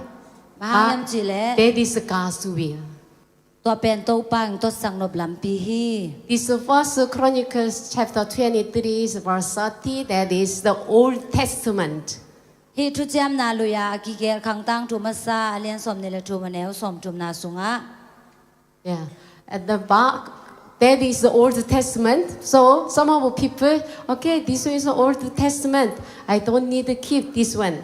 Bang hang hiam cih leh, that is God's will. Tua pen Topa in totsak nop lampi hi. This First Chronicles chapter twenty-three, verse thirty, that is the Old Testament. Hih Thuciamna Lui-a a kigelh Khangtangthu Masa a lian sawmnih le thum, a neu sawmthumna sungah. Yeah. At the back, that is the Old Testament. So some of the people, "Okay, this one is the Old Testament. I don't need to keep this one."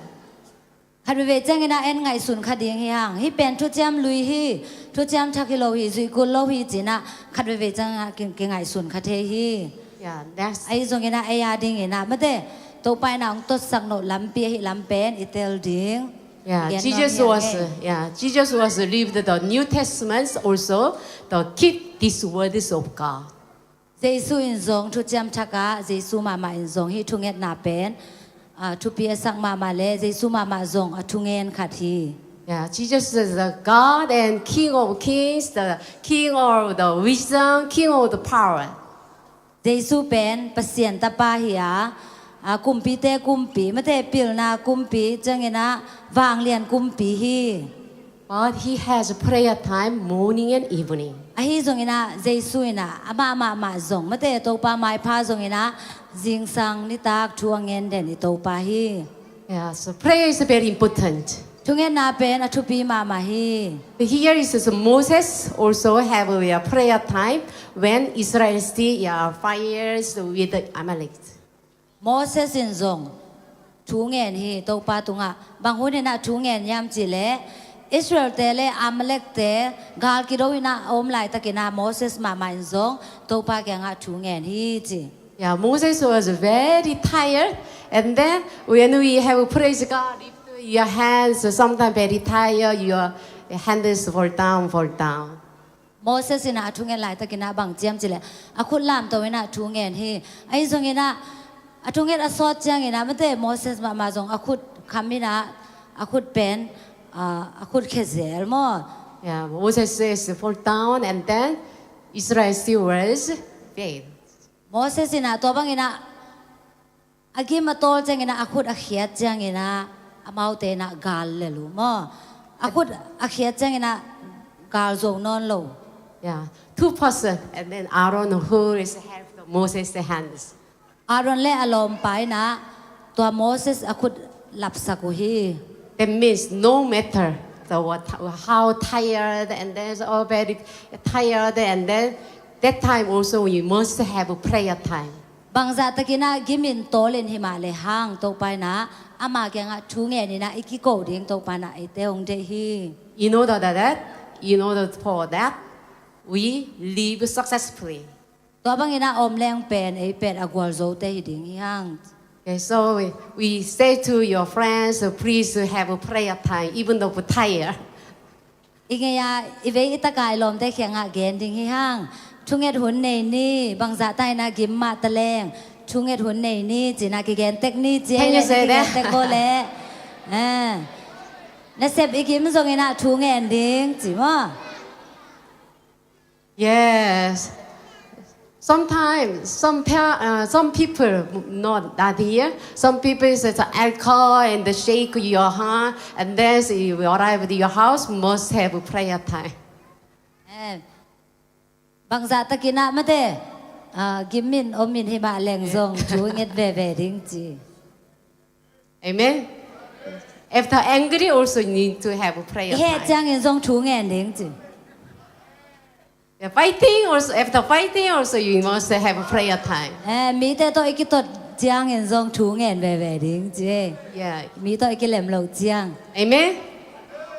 Khat veivei ciangin ah en ngaihsun kha ding hi hang. Hih pen Thuciam Lui hi, Thuciam Thak hi lo hi, zuih kul lo hi ci-in ah khat veivei ciangin ah ki, kingaihsun kha thei hi. Yeah, that's Ahi zongin ah ei a dingin ah mate, Topa in ah hong totsak nop lampi ahih lam pen i tel ding. Yeah, i gen Jesus nuam hi hang was, e. Yeah, Jesus was lived the New Testament also, the keep these words of God. Jesu in zong Thuciam Thak ah, Jesu mahmah in zong hih thungetna pen, ah, thupi a sak mahmah le Jesu mahmah zong a thungen khat hi. Yeah, Jesus is the God and King of kings, the King of the wisdom, King of the power. Jesu pen Pasian Tapa hi a, a kumpite kumpi, mate pilna kumpi, ciangin ah vanglian kumpi hi. But he has a prayer time morning and evening. Ahi zongin ah Jesu in ah amah mahmah zong, mate Topa maipha zongin ah zingsang nitak thu a ngen den i Topa hi. Yeah, so prayer is very important. Thungetna pen a thupi mahmah hi. Here is Moses also have a prayer time when Israel still, yeah, fires with the Amalek. Moses in zong thu ngen hi Topa tungah. Bang hun in ah thu ngen hiam cih leh Israel-te le Amalek-te gal kido in ah a om laitakin ah Moses mahmah in zong Topa kiangah thu ngen hi ci. Yeah, Moses was very tired, and then when we have praise God, lift your hands, sometimes very tired, your hands fall down, fall down. Moses in ah a thungen laitakin ah bang ci hiam cih leh a khut lamto in ah thu ngen hi. Ahi zongin ah a thunget a sawt ciangin ah mate Moses mahmah zong a khut kham in ah a khut pen, ah, a khut khia zel maw. Yeah, Moses says, "Fall down," and then Israel still was faith. Moses in ah tua bangin ah a gim a tawl ciangin ah a khut a khiat ciangin ah amaute in ah gal lel uh maw. A khut a khiat ciangin ah gal zo nawn lo. Yeah, two person, and then Aaron who is help the Moses' hands. Aaron le a lawmpa in ah tua Moses a khut lapsak uh hi. That means no matter the what, how tired, and then all very tired, and then that time also we must have a prayer time. Bangzah takin ah gimin tawlin himah le hang Topa in ah ama kiangah thu ngenin ah i kiko ding Topa in ah eite hong deih hi. In order that, in order for that, we live successfully. Tua bangin ah om leng pen ei pet a gualzote hi ding hi hang. Okay, so we, we say to your friends, uh, please have a prayer time, even though we're tired. I ngei a i vei i taka i lawmte kiangah gen ding hi hang. Thunget hun nei ni, bangzah ta in ah gim mah ta leng thunget hun nei ni ci-in ah kigen tek ni ci. Can you say that? Kigen tek bo le. Ah. Nasep i gim zongin ah thu ngen ding ci maw. Yes. Sometimes, some pa-, uh, some people, not that here, some people say alcohol and shake your hand, and then you arrive at your house, must have a prayer time. Eh, bangzah takin ah mate, ah, gimin omin himah leng zong thu nget veve ding ci. Amen. After angry also you need to have a prayer time. I heh ciangin zong thu ngen ding ci. Yeah, fighting also, after fighting also you must have a prayer time. Eh, mite tawh i kitot ciangin zong thu ngen veve ding ci. Yeah. Mi tawh i kilem loh ciang. Amen.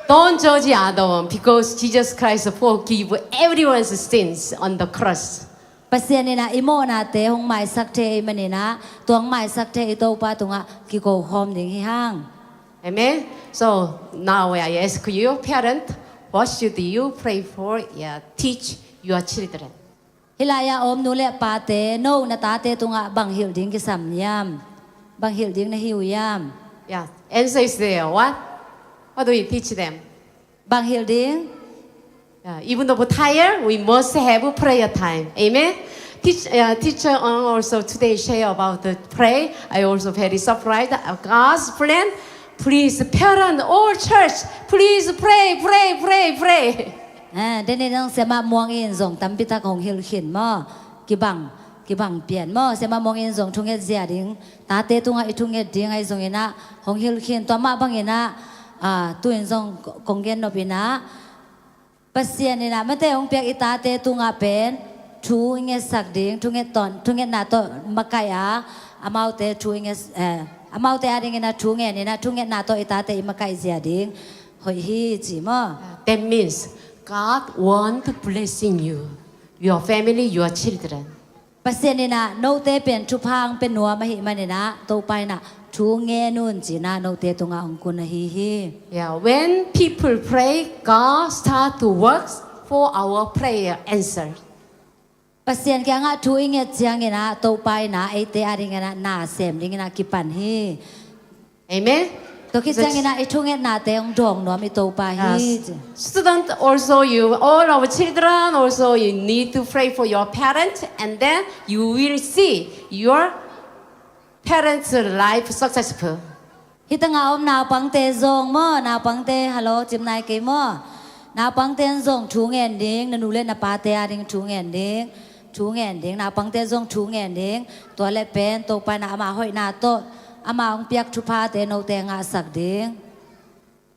Don't judge the other one because Jesus Christ forgive everyone's sins on the cross. Pasian in ah i mawhnate hong maisak thei ahih manin ah tua hong maisak thei i Topa tungah kiko khawm ding hi hang. Amen. So now I ask you, parent, what should you pray for, yeah, teach your children? Hih lai-ah om nu le pate, no na tate tungah bang hilh ding kisam hiam? Bang hilh ding na hi uh hiam? Yeah, answer is there. What? What do we teach them? Bang hilh ding? Yeah, even though we're tired, we must have a prayer time. Amen. Teach, uh, teacher, uh, also today share about the pray. I also very surprised. Uh, God's plan. Please, parent, all church, please pray, pray, pray, pray. Ah, deni nang siamah muang in zong tampi tak hong hilh khin maw? Kibang, kibang pian maw? Siamah muang in zong thunget zia ding, tate tungah i thunget ding ahi zongin ah hong hilh khin, tua mah bangin ah, ah, tu in zong kong gen nop in ah, Pasian in ah mate hong piak i tate tungah pen thu i ngetsak ding, thunget tawn, thungetna tawh makaih a, amaute thu i nget, eh, amaute adingin ah thu ngen in ah, thungetna tawh i tate i makaih zia ding hoih hi ci maw? That means God want to blessing you, your family, your children. Pasian in ah note pen thupha hong pia nuam ahih manin ah, Topa in ah thu ngen un cin ah note tungah hong kun ahi hi. Yeah, when people pray, God start to work for our prayer answer. Pasian kiangah thu i nget ciangin ah, Topa in ah eite adingin ah na sem dingin ah kipan hi. Amen. Tua khit ciangin ah i thungetnate hong dawng nuam i Topa hi. Yes. Student also, you, all our children also, you need to pray for your parents, and then you will see your parents' life successful. Hih tangah om naupangte zong maw, naupangte, hello, cimnai kei maw? Naupangte in zong thu ngen ding, na nu le na pate ading thu ngen ding. Thu ngen ding, naupangte zong thu ngen ding. Tua le pen Topa in ah ama hoihna tawh ama hong piak thuphate note ngahsak ding.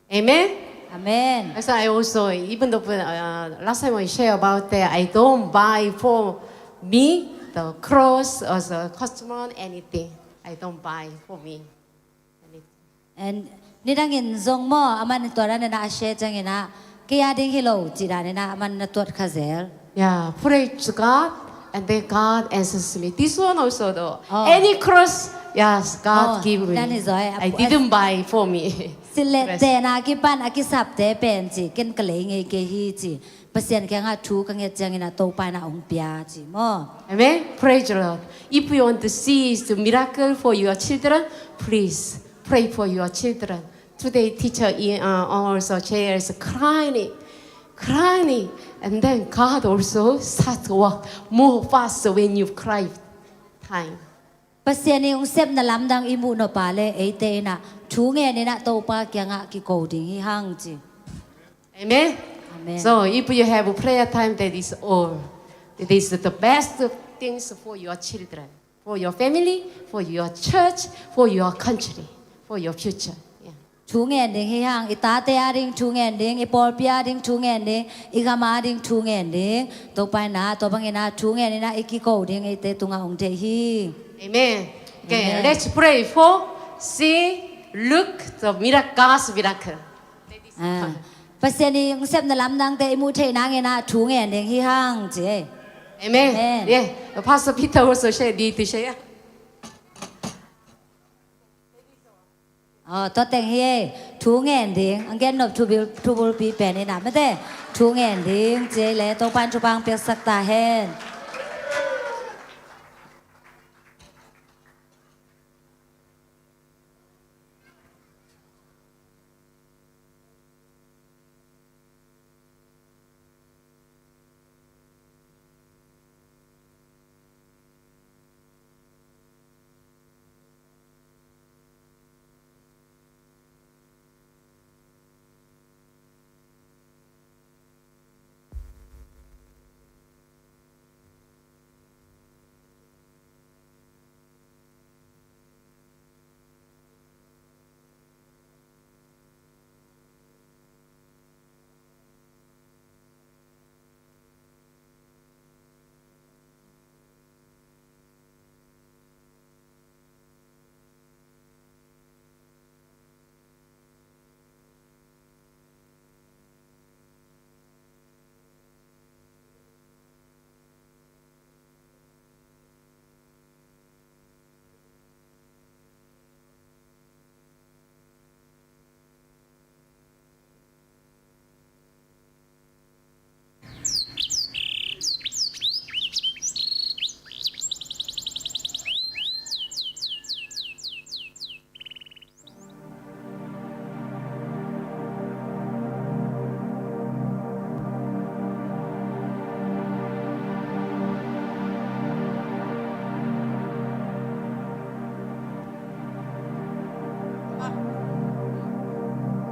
Amen. Amen. As I also, even though, uh, last time I share about that, I don't buy for me the clothes or the costume, anything. I don't buy for me. And nidangin zong maw, aman tua dan in ah a share ciangin ah, kei ading hi lo cih dan in ah aman na tuat kha zel. Yeah, pray to God, and then God answers me. This one also though. Oh. Any cross, yes, God give me. Dan hi zaw e. I didn't buy for me. Silh le teh na kipan a kisapte pen ci, ken ka lei ngei kei hi ci. Pasian kiangah thu ka nget ciangin ah Topa in ah hong pia ci maw? Amen. Praise the Lord. If you want to see the miracle for your children, please pray for your children. Today, teacher in, uh, also share is crying, crying, and then God also starts to work more faster when you cry time. Pasian i hong sepna lamdang i muh nop a le eite in ah thu ngen in ah Topa kiangah kiko ding hi hang ci. Amen. Amen. So if you have a prayer time, that is all. It is the best things for your children, for your family, for your church, for your country, for your future. Yeah. Thu ngen ding hi hang, i tate ading thu ngen ding, i pawlpi ading thu ngen ding, i gam ading thu ngen ding. Topa in ah tua bangin ah thu ngen in ah i kiko ding eite tungah hong deih hi. Amen. Okay, amen. Let's pray for see, look the miracle, God's miracle. Ah, Pasian i hong sepna lamdangte i muh theih nangin ah thu ngen ding hi hang ci. Amen. Amen. Yeah. Pastor Peter also share, need to share. Oh, tua teng hi e, thu ngen ding, ang gen nop thu bil, thu bulpi pen in ah mate, thu ngen ding ci le, Topa in thupha hong piaksak ta hen.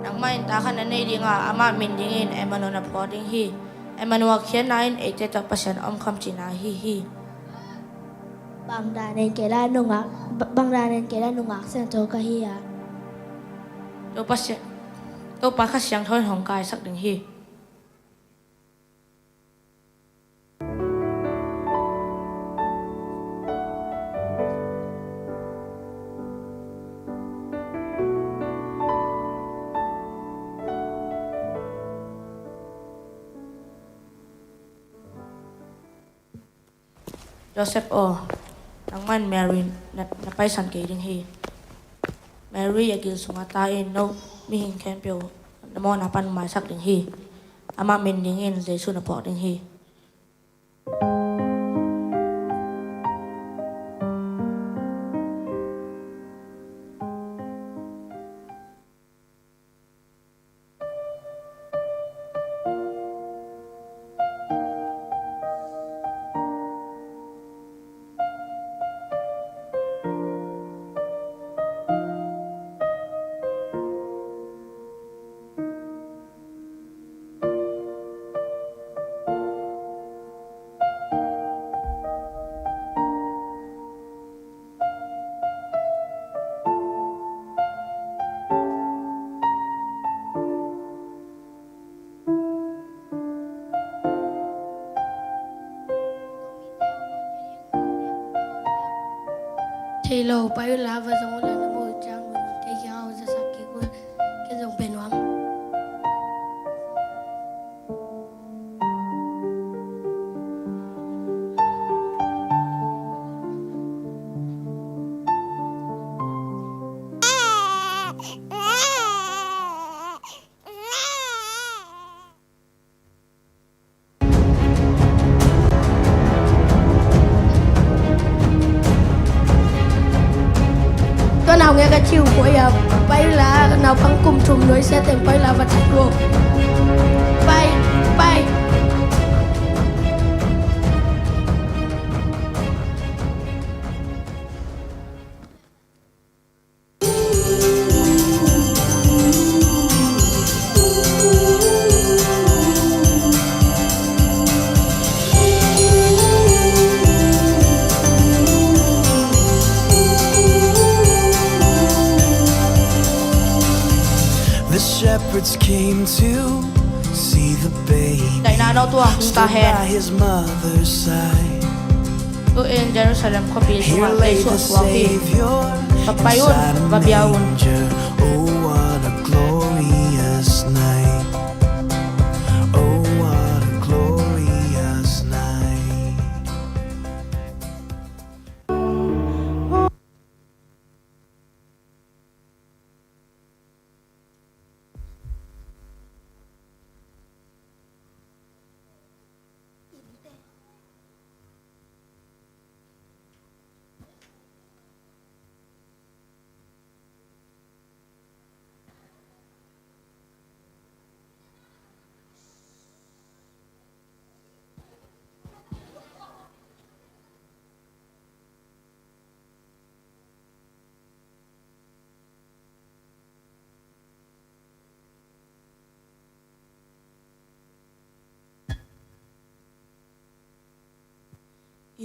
Nangmah in ta khat na nei ding a, amah min dingin Emmanuel na phuak ding hi. Emmanuel khiatna in eite tawh Pasian a om khawm cihna ahi hi. Bang danin kei la nungak, bang danin kei la nungak Siangtho ka hi a? Topa Sia-, Topa Kha Siangtho in hong kaisak ding hi. Joseph aw, nangman Mary na, na paisan kei ding hi. Mary a gil sungah ta in, no mihing khempeuh na mawhna pan maisak ding hi. Amah min dingin Jesu na phuak ding hi. Thei lo, pai unla, va zong unla, na muh ciangun kei kiang hong zasak kik un, ken zong pia nuam. Tua nau nge ka ciu ko ia, pai la, naupang kum thum nuai sia teng pai la, va that ko. Pai, pai. The shepherds came to see the baby. Daihna no tua, ta hen. Stood by his mother's side. Tu-in Jerusalem khuapi sungah Jesu a suak hi. Va pai un, va bia un. Oh, what a glorious night. Oh, what a glorious night.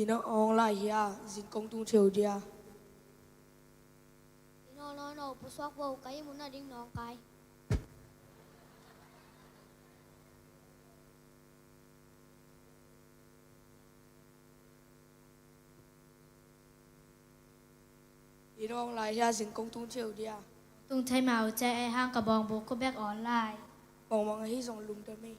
Inn hong lai hia, zin kong tung thei uh dia. Inn hong no no, pusuak bo, ka inn mun a ding nong kai. Inn hong lai hia, zin kong tung thei uh dia. Tung thei mah uh cia, ei hang ka bawngbuk ko bek awn lai. Bawngmang ahi zong lungdam ei.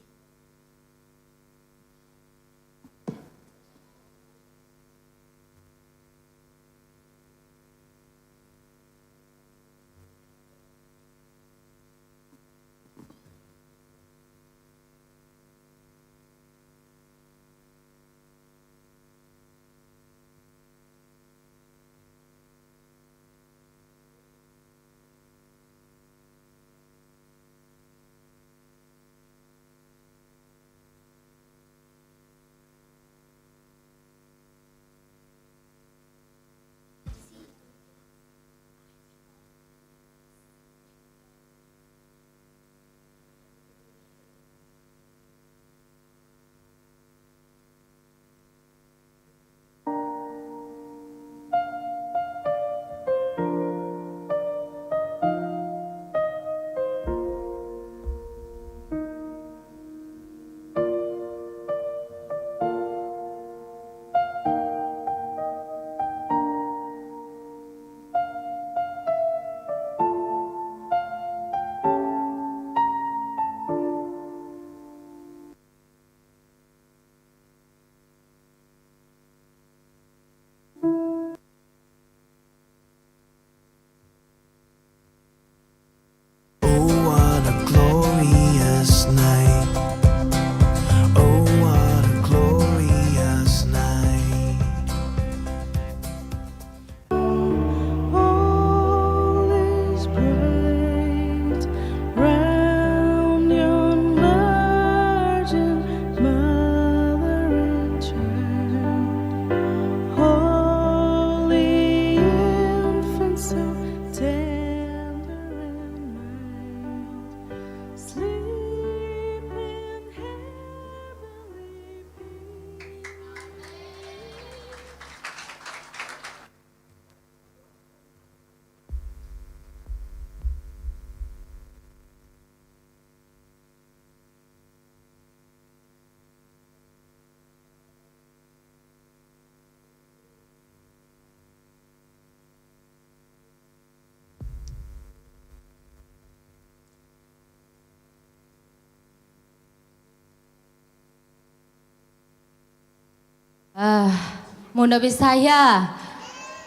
Munop i sa hia?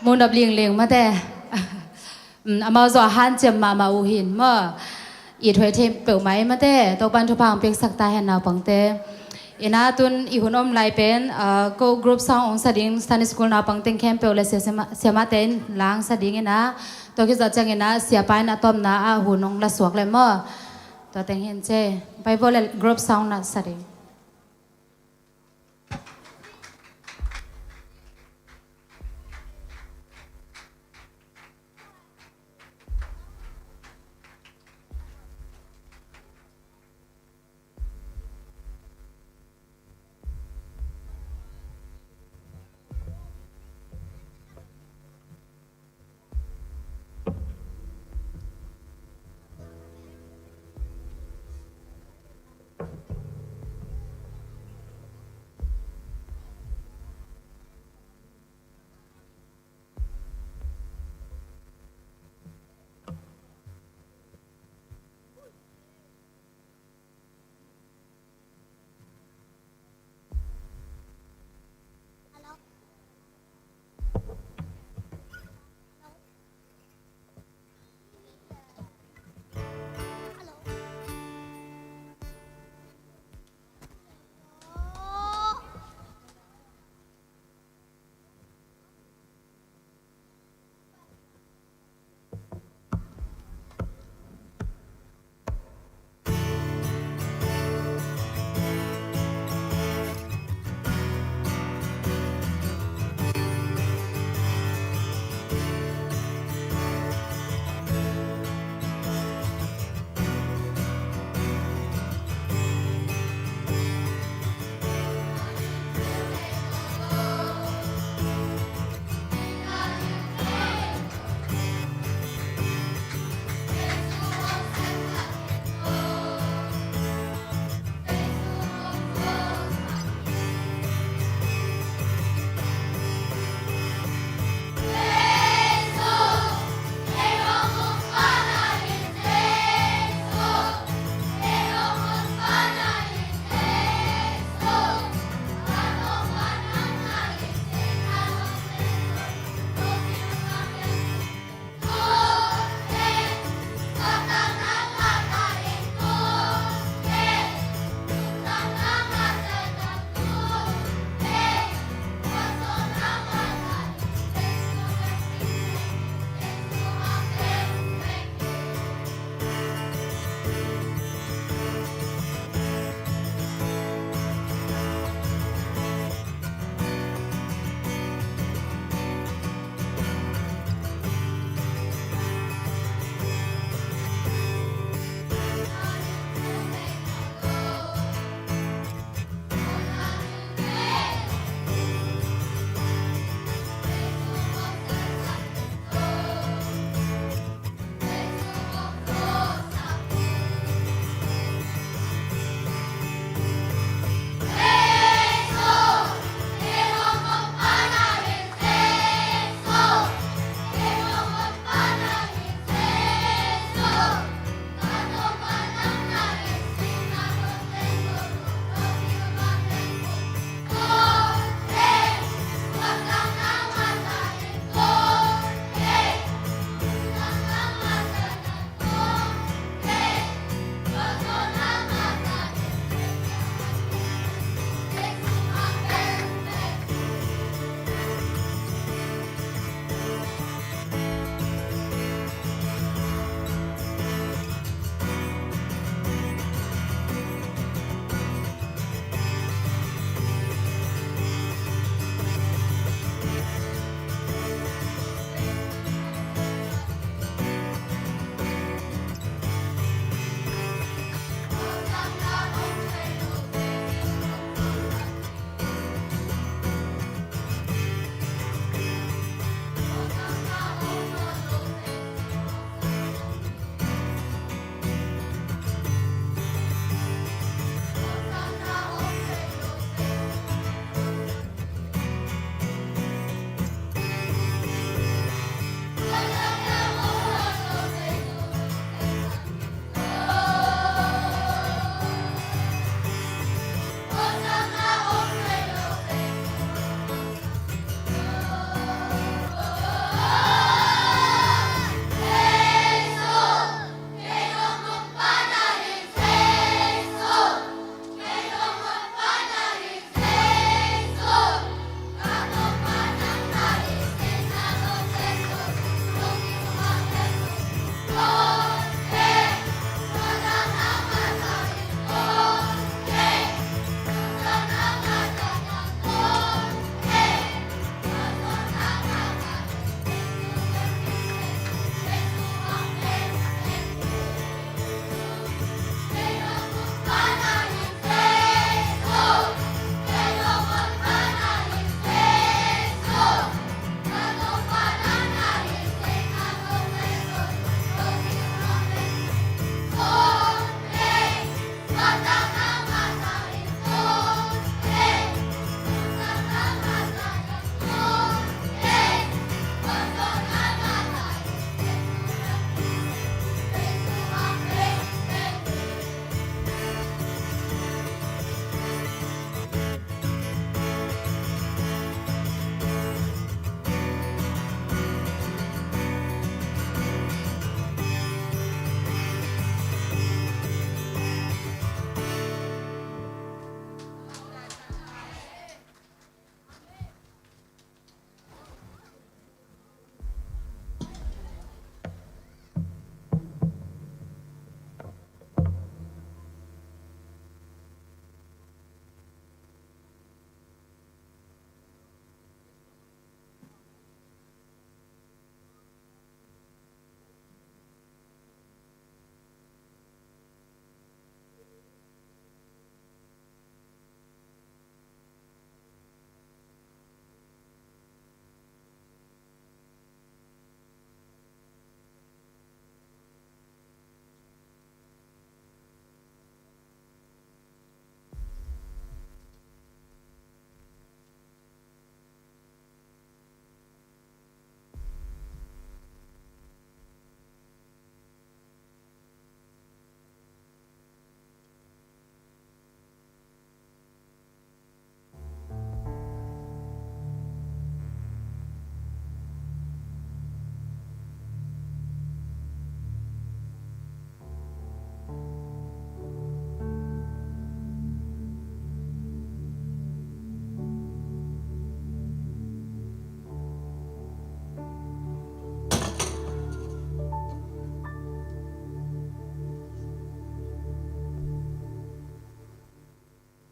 Munop lingling mate. Amau zawh hanciam mahmah uh hin maw. It huai thei peuhmah i mate, Topan thupha hong piaksak ta hen naupangte. Ina tun i hun om lai pen ko group song hong sa ding Sunday school naupang teng khempeuh le siamate in lang sa ding ina. Tua khit zawh ciang ina siapa in a tawpna ah hun hong la suak le maw. Tua teng hin ce. Bible le group song na sa ding.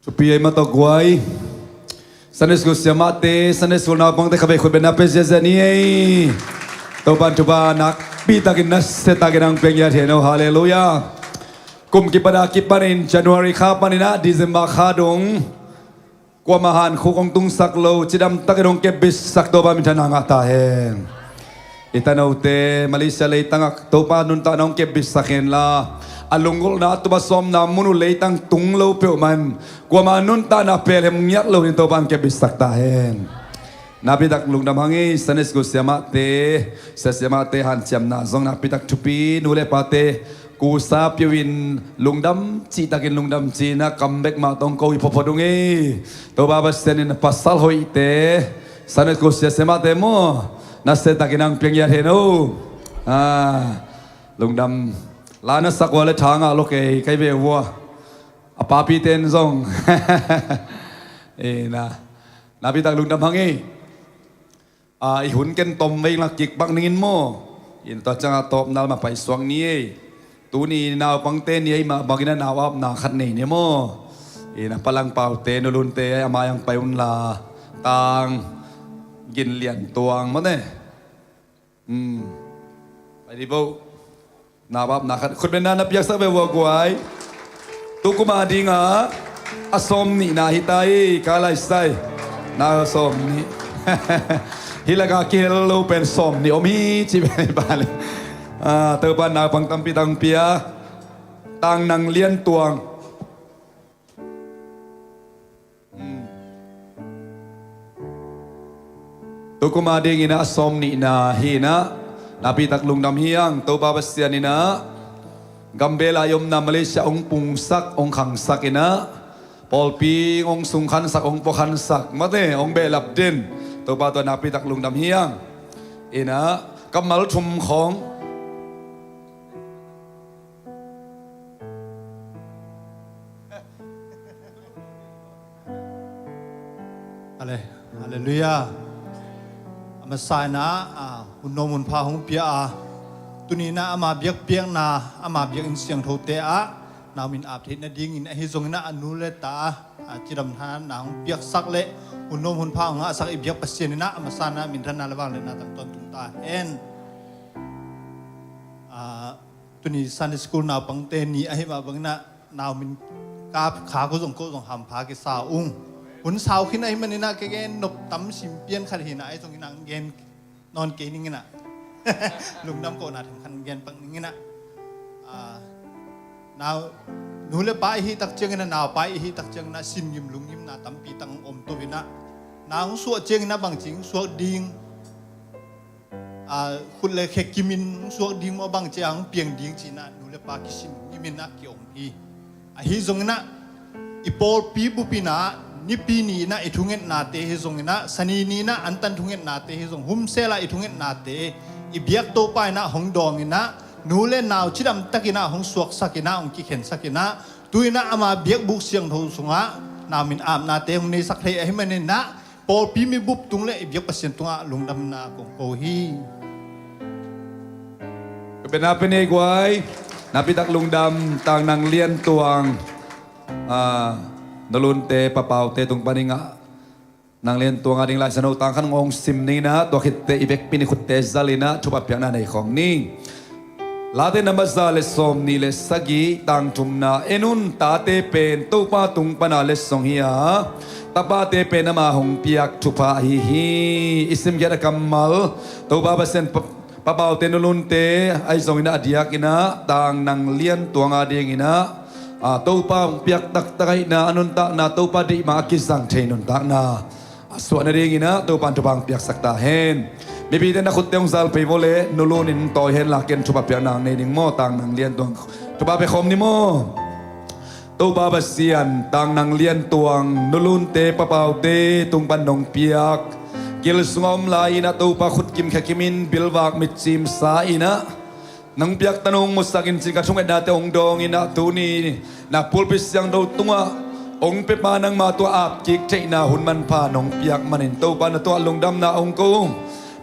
Thupi ei mah tawh guai. Sunday school siamahte, Sunday school naupangte, khavei khutbetna pia ziahziah ni ei. Topa'n thupha nakpi takin, nasia takin hong piang hiat hen aw. Halleluiah. Kum kipat a kipanin, January kha panin ah December kha dong kuamah hankhuk hong tungsak lo, cidam takin hong kepbitsak Topa minthanna ngah ta hen. I tanote Malaysia leitangah Topa nuntakna hong kepbitsak henla, a lunggulhna, a tup a sawmna mun uh leitang tung lo peuhmah, kuamah nuntakna pelhem ngiat lo in Topa hong kepbitsak ta hen. Nakpitak lungdam hang ei. Sunday school siamahte, sia siamahte hanciamna zong nakpitak thupi. Nu le pate kusa piuh in lungdam cihtakin lungdam ci-in ah comeback mah tawh hong ko hi photphot ung ei. Topa Pasian in pasal hoihte, Sunday school sia siamahte maw, nasia takin hong piang hiat hen aw. Ah, lungdam. La na sak uh a leh tha ngah lo kei, kai ve uh a, a papite in zong. Eh, na, nakpitak lungdam hang ei. Ah, i hun ken tom vei la kikpak ning in maw. In tua ciangah tawpna mah paisuak ni ei. Tuni naupangte ni ei mah bangin ah nau apna khat nei ni maw. In a Pa Lang Paute, Nu Lunte, a mai-ah pai unla, Tang Gin Lian Tuang maw te. Hmm. Pai di bo. Nau apna khat khutbetna na piaksak ve uh a guai. Tukum a dingah a sawmnihna hi ta ei, ka lai sai. Na sawmnih. Hih lakah kihel lo pen sawmnih om hi ci ve hi pah le. Ah, Topa naupang tampi tang pia. Tang Nang Lian Tuang. Hmm. Tukum a dingin ah a sawmnihna hi in ah, nakpitak lungdam hi hang. Topa Pasian in ah gambel a i omna Malaysia hong pungsak, hong khangsak in ah, pawlpi hong sungkhansak, hong puakhansak, mate hong behlap den. Topa tua nakpitak lungdam hi hang. In ah kammal thum khawng. Ale, halleluiah. A masa in ah, ah, hun nuam hun pha hong pia a, tuni in ah ama biakpiakna, ama biakinn siangthote ah nau min ap theih nadingin, ahi zongin ah a nu le ta, ah, cidamna hong piaksak le hun nuam hun pha hong ngahsak i biak Pasian in ah a masa in ah minthanna le vangliatna tang tawntung ta hen. Ah, tuni Sunday school naupangte ni ahi mah bangin ah nau min kap kha ko zong ko zong hampha kisa ung. Hun sau khin ahih manin ah ka gen nop tam sim pian khat hi in ah, ahi zongin ah gen nawn kei ning in ah. Lungdam kohna themkhat gen pak ning in ah. Ah, nau, nu le pa i hih tak ciangin ah, naupai i hih tak ciangin ah sin ngim lung ngimna tampi tang om to in ah. Na hong suah ciangin ah bangci hong suak ding, ah, khut le khe kimin hong suak ding maw, bangci a hong piang ding ci in ah nu le pa kisin ngim in ah ki-om hi. Ahi zongin ah i pawlpi bup in ah Nipi ni in ah i thungetnate hi zongin ah, Sani ni in ah antan thungetnate hi zong, humsel ah i thungetnate i biak Topa in ah hong dawng in ah, nu le nau cidam tak in ah hong suaksak in ah, hong kikhensak in ah, tu in ah ama biakbuk siangtho sungah nau min apnate hong neisak thei ahih manin ah, pawlpi mi bup tung le i biak Pasian tungah lungdamna kong ko hi. Ka bena pe nei guai. Nakpitak lungdam. Tang Nang Lian Tuang, ah, Nu Lunte, Pa Paute tung panin ah Nang Lian Tuang a ding Lai Siangtho tang khat hong sim ning in ah, tua khit teh i vekpi in i khutte zal in ah thupha piakna nei khawm ni. Late namba za le sawmnih le sagih, tang thumna. En un, tate pen Topa tung pana letsong hi a, tapate pen ama hong piak thupha ahi hi. I simkhiat a kammal, Topa Pasian Pa, Pa Paute, Nu Lunte ahi zongin ah, a diakin ah Tang Nang Lian Tuang a dingin ah, a, Topa hong piak taktak ahihna, a nuntakna Topa deih mah a kizang thei nuntakna a suah nadingin ah Topa'n thupha hong piaksak ta hen. Mipite na khutte hong zal pei vua leh, Nu Lun in tawi hen la, ken thupha piakna hong nei ding maw. Tang Nang Lian Tuang, thupha pia khawm ni maw. Topa Pasian, Tang Nang Lian Tuang, Nu Lunte, Pa Paute tung pan nong piak, gil sungah om lai-in ah Topa, khut kim khe kimin, bilvak mitcim sa-in ah nong piak tanu hong musak in, cin ka thungetnate hong dawng in ah, tuni na pulpit siangtho tungah hong piapa nangma tua apkik theihna hun manpha nong piak manin Topa na tungah lungdamna hong ko.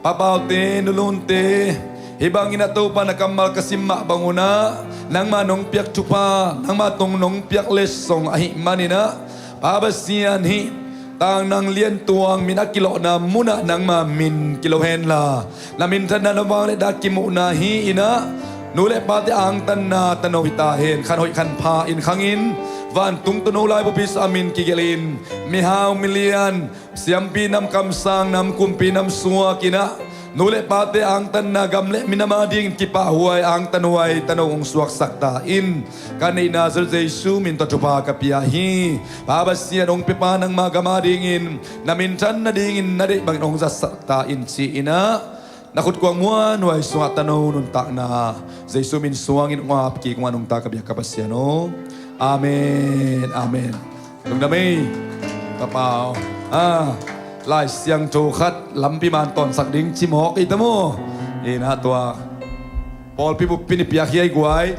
Pa Paute, Nu Lunte, hih bangin ah Topa na kammal ka sim mah bang un ah, nangma nong piak thupha, nangma tung nong piak letsong ahih manin ah, Pa Pasian, hih tang nang liantuang min a kilawhna munah nangma min kilo henla, na minthanna na vangliatna kimuhna hi-in ah, nu le pate angtanna tano hi ta hen. Khan hoih khan pha in khangin, vantung tawh no laibu Jesu a min kigelhin, mihau milian, siampi nam, kamsang nam, kumpi nam suakin ah, nu le pate angtanna, gam le minam adingin kipahhuai, angtanhuai tano hong suaksak ta in. Ka neihna Jesu min tawh thupha ka pia hi. Pa Pasian, hong piapa nangma gam adingin na minthan nadingin na deih bangin hong zatsak ta in, ci-in ah, na khutkuang muanhuai sungah tano nuntakna Jesu min suangin hong ap kik ung a, nungta ka biak ka Pasian aw. Amen, amen. Lungdam ei. Papau, ah, Lai Siangtho khat lampi man tawnsak ding ci mawk ei ta maw? Ina tua pawlpi buppi ni piak hi ei guai.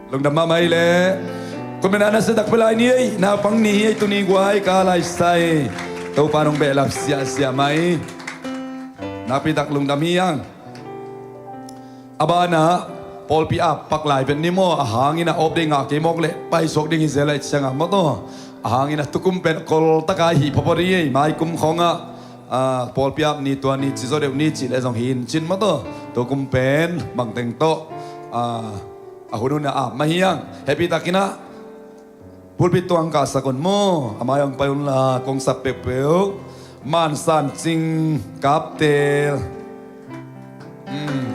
Lungdam mahmah ei le. Kumina na setak pelai ni ei, naupang ni hi ei tuni guai, ka lai sai. Topa nong behlap siahsiah mai. Nakpitak lungdam hi ang. A banah pawlpi a pak lai pen ni maw, a hangin a awp ding ngah kei mawk leh paisuak ding hi zel a i ciangah maw taw. A hangin a tukum pen koltaka hih phawphaw ding ei, mai kum khawngah, ah, pawlpi ap ni, tua ni, ci zaw deuh ni cih leh zong hi in cin maw taw. Tukum pen bangteng tawh, ah, a hun hun a ap mah hi ang. Happy takin ah pulpit tuang kah sak un maw, a mai ang pai unla, kong sap peuhpeuh. Mansan Cing Kaptel. Hmm.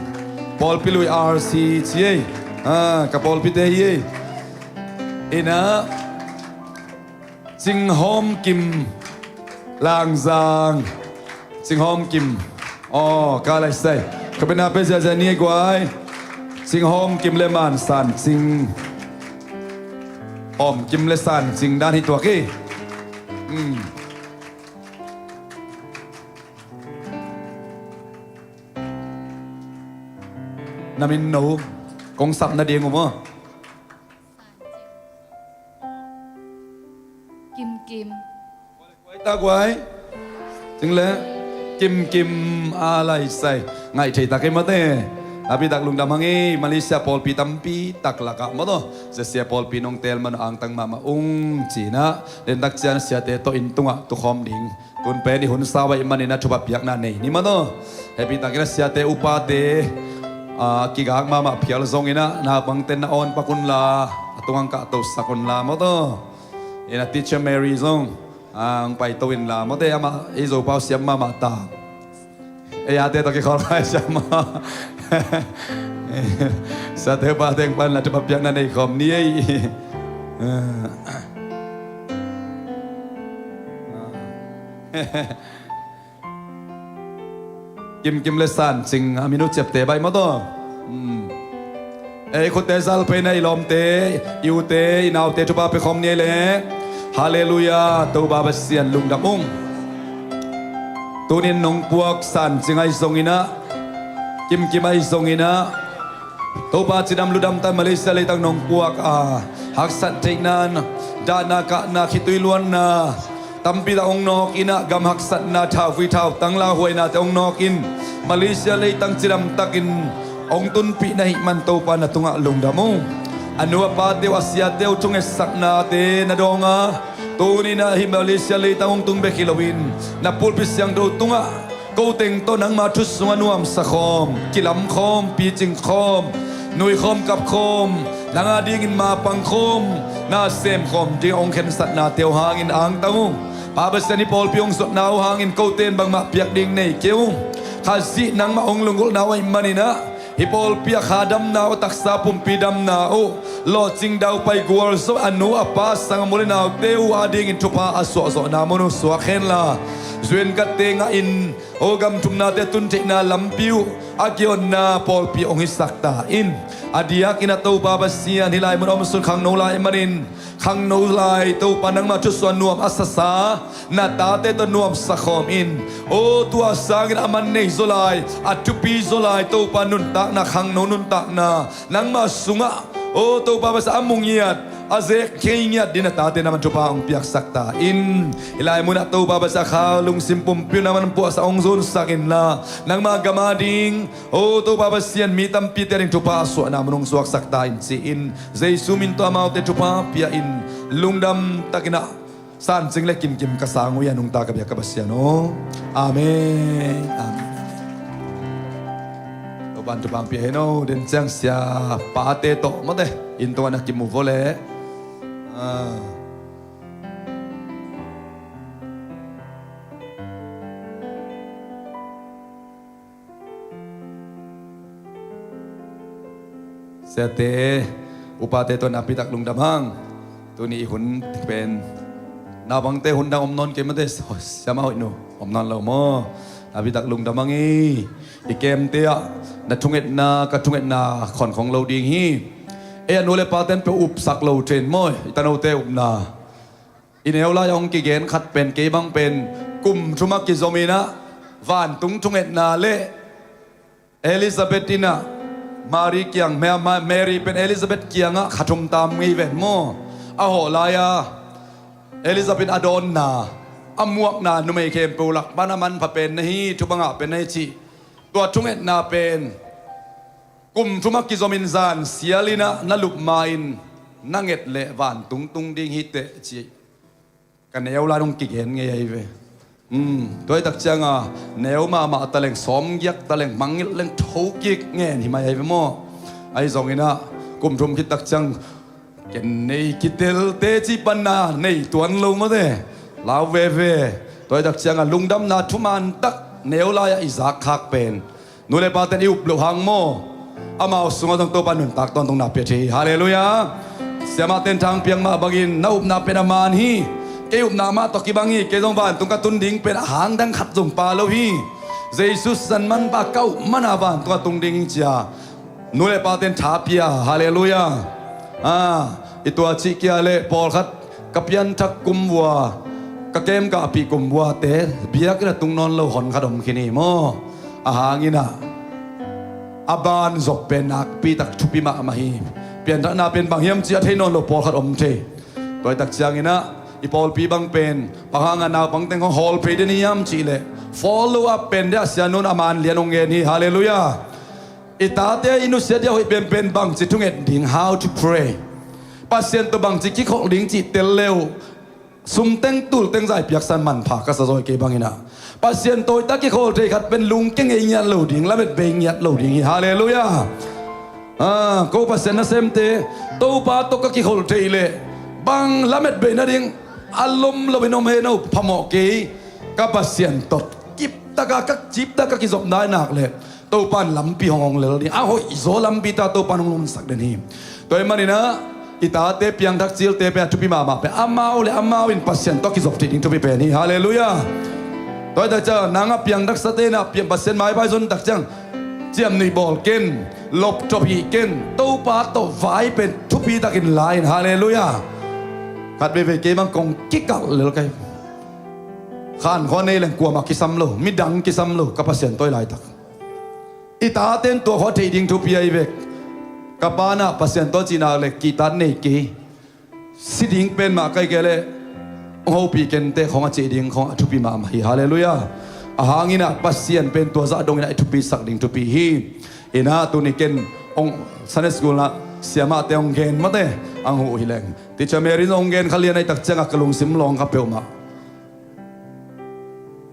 Pawlpi lui R C ci ei. Ah, ka pawlpite hi ei. Ina Cing Hawm Kim Langzang. Cing Hawm Kim. Aw, ka lai sai. Ka bena pe ziazia ni ei guai. Cing Hawm Kim le Mansan Cing. Hawm Kim le San Cing dan hi tuak hi. Hmm. Na min no kong sap nading uh maw? Kim Kim. Guai ta guai. Cing le Kim Kim a lai sai. Ngaih thei ta kei mate. Nakpitak lungdam hang ei, Malaysia pawlpi tampi tak lakah maw taw. Sia pawlpi nong teel man angtang mahmah ung ci-in ah, dentak ciang siate tawh inn tungah tukhawm ding. Tun pen i hun sau ahih manin a thupha piakna nei ni maw taw. Happy takin a siate upate, ah, kigak mahmah phial zongin ah, naupangte na awn pak unla, a tungang kah tosak unla maw taw. Ina Teacher Mary zong, ah, hong paito inla maw taw, amah ei Zopau siam mahmah ta. Ei ate tawh kikholh lai siam maw. Siate upate hong pan la thupha piakna nei khawm ni ei. Kim Kim le San Cing a min uh ciapte baih maw taw. Hmm. Ei khutte zal pheina i lawmte, i ute, i naute thupha pia khawm ni ei le. Halleluiah, Topa Pasian lungdam ung. Tunin nong puak San Cing ahi zongin ah, Kim Kim ahi zongin ah, Topa cidam ludam tan Malaysia leitang nong puak a, haksat theihna, dahna kahna, khitui luanna tampi tak hong nawk in ah, gam haksatna, thauvui thautang lauhuainate hong nawk in, Malaysia leitang cidam takin hong tunpih na hih man Topa na tungah lungdam ung. A nu a pate uh, a siate uh thungetsaknate na dawng a, tuni-in ah hih Malaysia leitang hong tung bek hi loin, na pulpit siangtho tungah ko teng tawh nangma thu sungah nuamsa khawm, kilam khawm, picing khawm, nui khawm, kap khawm, nang adingin mapang khawm, na sem khawm ding hong khensatnate uh hangin angtang ung. Pa Pasian, hih pawlpi hong zuatna uh hangin kote in bangmah piak ding nei kei ung. Khazih nangmah hong lunggulhna uh ahih manin ah, hih pawlpi a kha damna uh, a taksa pumpi damna uh, lawhcing daupai gualzo a nu a pa, sang a mul i naute uh adingin thupha a suahzawhna mun uh suak henla, zuinkate ngahin, aw, gam thumnate tun theihna lampi uh a kihonna pawlpi hong hisak ta in. A diakin ah Topa Pasian, hih lai mun a omsun khangno lai manin, khangno lai Topa nangma thusuah nuam a sasa na tate tawh nuamsa khawm in. Aw, tua sangin a man nei zaw lai, a thupi zaw lai Topa nuntakna, khangno nuntakna nangma sungah, aw Topa Pasian, a mu ngiat, a zek kei ngiat dingin a tate na man thupha hong piaksak ta in. Hih lai munah Topa Pasian kha lungsim pumpi uh na man puahsak hong zunsak inla, nangma gam a ding, o Topa Pasian, mi tampite a ding thupha suahna mun hong suaksak ta in ci-in, Jesu min tawh amaute thupha pia in, lungdam takin a sancing le kimkim ka sang uh hi a, nungta ka biak ka Pasian aw. Amen. Amen. Topa'n thupha hong pia hen aw. Den ciang sia pate tawh mawte inn tungah na kimu vo leh. Ah. Siate, upate tawh nakpi tak lungdam hang. Tuni i hun pen naupangte hun dang om nawn kei mawte, siamah hoih nu, om nawn lo maw? Nakpi tak lungdam hang hi. I kemte ah na thungetna, ka thungetna khawnkhong lo ding hi. Ei a nu le pate'n peuh upsak lo thei maw, i tanote upna. I neu lai-ah hong kigen khat pen, kei bang pen kum thum a kizom in ah vantung thungetna le Elizabeth in ah Mary kiang, Ma-, Ma-, Mary pen Elizabeth kiangah kha thum tam ngei ven maw? A hawh lai-a Elizabeth a dawnna, a muakna numei khempeuh lak pan a manpha pen na hi, thupha ngah pen na hi cih. Tua thungetna pen kum thum a kizom in zan sial in ah na lup ma-in na nget leh vantung tung ding hi teh cih ka neu lai-in hong kigen ngei ahi ve. Um, tua hi tak ciangin neu mahmah taleng, sawmgiak taleng, mangngilh leng thokik ngen hi mai ahi ve maw? Ahi zongin ah kum thum khit tak ciang ken nei kitelte cih panna nei tuan lo mawte. Lau veve. Tua hi tak ciangin lungdamna thuman tak neu lai-ah i zak khak pen nu le pate'n i up loh hang maw, amau sungah zong Topa nuntak tawntung na pia thei hi. Halleluiah. Siamahte in thang piak mah bangin na upna pen a man hi. Kei upna mah tawh kibang hi. Kei zong vantung ka tun ding pen a hang dang khat zong pha lo hi. Jesu sisan manpha ka up man a vantung a tung ding hi ci-a nu le pate'n tha pia. Halleluiah. Ah, i tua cih kia leh pawlkhat ka pianthak kum vua, ka kemkahpih kum vuate biakinn a tung nawn lo hon khat om khin hi maw? A hang in ah a banzop pen nakpi tak thupi mahmah hi. Pianthakna pen bang hiam cih a thei nawn lo pawlkhat om thei. Tua hi tak ciangin ah i pawlpi bang pen bang hangin naupang teng hong hawl phei den hiam cih leh follow up pen ding a sia nu'n a man lian hong gen hi. Halleluiah. I tate i nusia ding a hoih penpen bangci thunget ding, how to pray. Pasian tawh bangci kikholh ding cih tel le uh, sum teng tul teng zai piaksan manpha ka sa zaw hi. Kei bangin ah Pasian tawh i ta kikholh thei khat pen lungkia ngei ngiat lo ding, lamet bei ngiat lo ding hi. Halleluiah. Ah, ko Pasian nasemte, Topa tawh ka kikholh thei leh bang lamet bei nading a lom loin om hen aw, phamawh kei. Ka Pasian tawh kiptak a ka ciptak ka kizop nai nak leh Topa'n lampi hong hong lel ding, a hoihzaw lampi ta Topa'n hong lonsak den hi. Tua ahih manin ah i tate piangthak cilte pen a thupi mahmah pen amau le amau in Pasian tawh kizop theih ding thupi pen hi. Halleluiah. Tua hi tak ciang nang a piangthaksate in ah piang Pasian maibai zon tak ciang ciamnuih bawl ken, lop thawp hih ken, Topa tawh vai pen thupi takin la in. Halleluiah. Khat veivei kei bang kong kikalh lel ka hi. Khan khua nei leng kuamah kisam lo, midang kisam lo, ka Pasian tawh i laitak. I tate'n tua khawng a theih ding thupi ahi ve. Ka pa'n ah Pasian tawh cihna le kihtak nei kei. Si ding pen mah ka hih kei leh hong hopih kei inteh khawng a cih ding khawng a thupi mahmah hi. Halleluiah. A hang in ah Pasian pen tua zah dongin ah i thupisak ding thupi hi. In ah tuni ken hong Sunday school ah siamahte hong gen mawte, hong huh hi leng. Teacher Mary in hong gen kha lian ahih tak ciangah ka lungsim lawng kha peuhmah.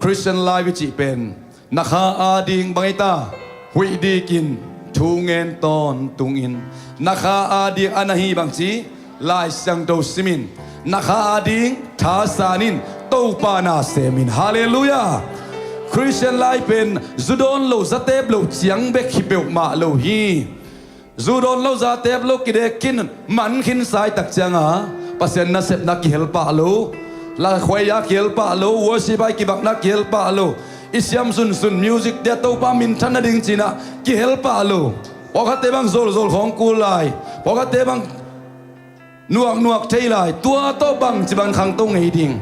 Christian life i cih pen na kha ading bang hi ta, huih dikin thu ngen tawntungin, na kha ading a na hi bangci Lai Siangtho simin, na kha ading thasan in, Topa na semin. Halleluiah. Christian life pen zu dawn lo, za tep lo ciang bek hi peuhmah lo hi. Zu dawn lo, za tep lo kidek khin, man khinsa ahih tak ciangah Pasian nasepna kihel pah lo, lakhuai a kihel pah lo, worship a i kibakna kihel pah lo, i siam sunsun music te ah Topa minthan nading ci-in ah kihel pah lo. Pawlkhatte bang zolzol khawng kul lai, pawlkhatte bang nuaknuak thei lai, tua tawh bangci bang khangto ngei ding.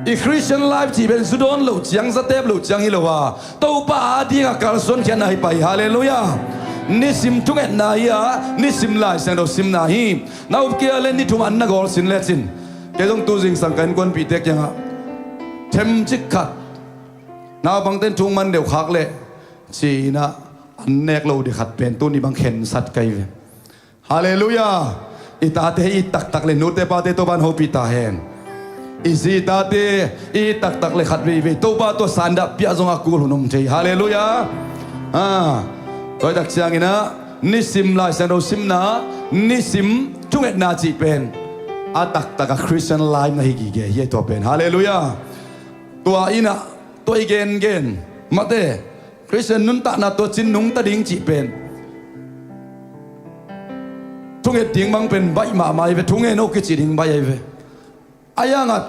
I Christian life cih pen zu dawn lo ciang, za tep lo ciang hi lo a, Topa adingah kalsuan khiatna hi pah hi. Halleluiah. Nisim thungetna hi a, nisim Lai Siangtho simna hi. Na up kei a le ni thum an na gawl sin lecin, kei zong tu zingsang ka innkuanpihte kiangah themcik khat, naupangte in thu man deuh khak leh ci-in ah an nek lo ding khat pen tuni bang khensat ka hi ve. Halleluiah. I tate i it taktak le nute pate Topa'n hopih ta hen. I zi i tate i it taktak le khat veivei Topa tawh sandah piah zong a kul hun om thei. Halleluiah. Ah, tua hi tak ciangin ah nisim Lai Siangtho simna, nisim thungetna cih pen a taktak a Christian life na hi gige hi a, tua pen. Halleluiah. Tua in ah, tua i gengen mate, Christian nuntakna tua cin nungta ding cih pen thunget ding bang pen baih mahmah hi ve, thungen o kici ding baih ahi ve. Ahi hangah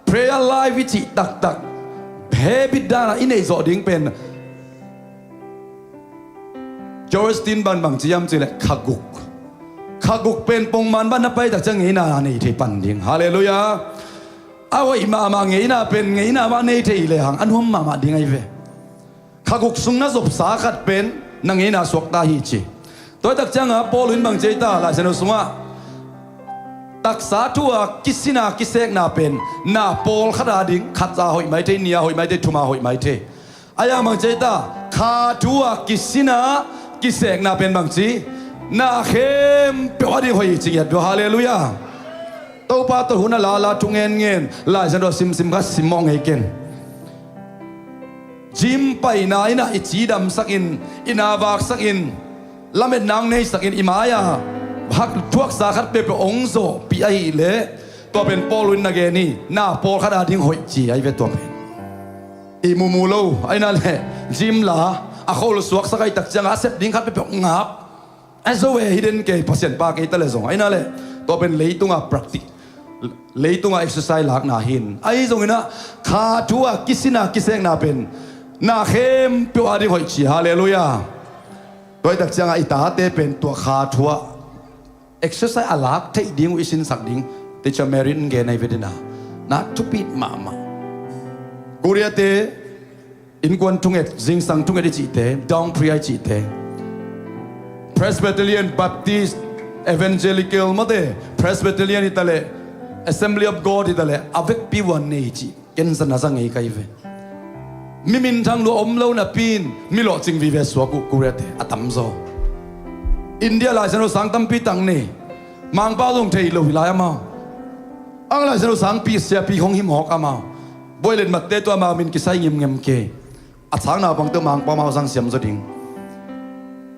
prayer life i cih taktak habit dan ah i neih zawh ding pen Joel Osteen bang bang ci hiam cih leh kha guk. Kha guk pen pongman bang na pai tak ciang ngeina nei thei pan ding. Halleluiah. A hoih mahmah ngeina pen ngeina mah nei thei lehang a nuam mahmah ding ahi ve. Kha guk sung na zopsa khat pen na ngeina suakta hi ci. Tua hi tak ciangah Paul in bang ci ahi ta, Lai Siangtho sungah taksa thu a kisina kisekna pen na pawlkhat a ding khat za hoih mai thei, nih a hoih mai thei, thum a hoih mai thei. Ahi hang bang ci ahi ta, kha thu a kisina kisekna pen bang ci, na khempeuh a ding hoih hi ci ngiat bia. Halleluiah. Topa tawh hun a lala, thu ngenngen, Lai Siangtho simsim kha simmawh ngei ken. Gym paina in ah i cidamsakin, i na vaksakin, lametna hong neisakin, i mai-ah hak thuaksa khat peuhpeuh hong zawhpih ahih leh, tua pen Paul in na gen hi, na pawlkhat a ding hoih ci ahi ve tua pen. I mumu lo, ahi na leh gym la a khol suaksak ahih tak ciangah a sep ding khat peuhpeuh ngap a zo e, hi den kei, Pasian pa kei ta leh zong. Ahi na leh tua pen leitunga practice, leitunga exercise lakna hi in, ahi zongin ah kha thu a kisina kisekna pen na khempeuh a ding hoih ci. Halleluiah. Tua hi tak ciangah i tate pen tua kha thu a exercise a lak theih ding uh i sinsak ding Teacher Mary in gen ahi ve dina. Na thupit mahmah. Korea te innkuan thunget, zingsang thunget i cihte, dawn prayer i cihte, Presbyterian, Baptist, Evangelical mate, Presbyterian hi ta leh, Assembly of God hi ta leh, a vekpi uh a nei cih ken zang a zang ngei ka hi ve. Mi minthang lua om lo napi in mi lawhcing vive suak uh Korea te a tamzaw. India Lai Siangtho sang tampi tak nei. Mangpau zong thei lo hi lai amau. Ang Lai Siangtho sangpi siapi hong hi mawk amau. Buai letmatte tua amau min kisai ngimngem kei. A sang naupangte uh Mangpau amau sang siam zaw ding.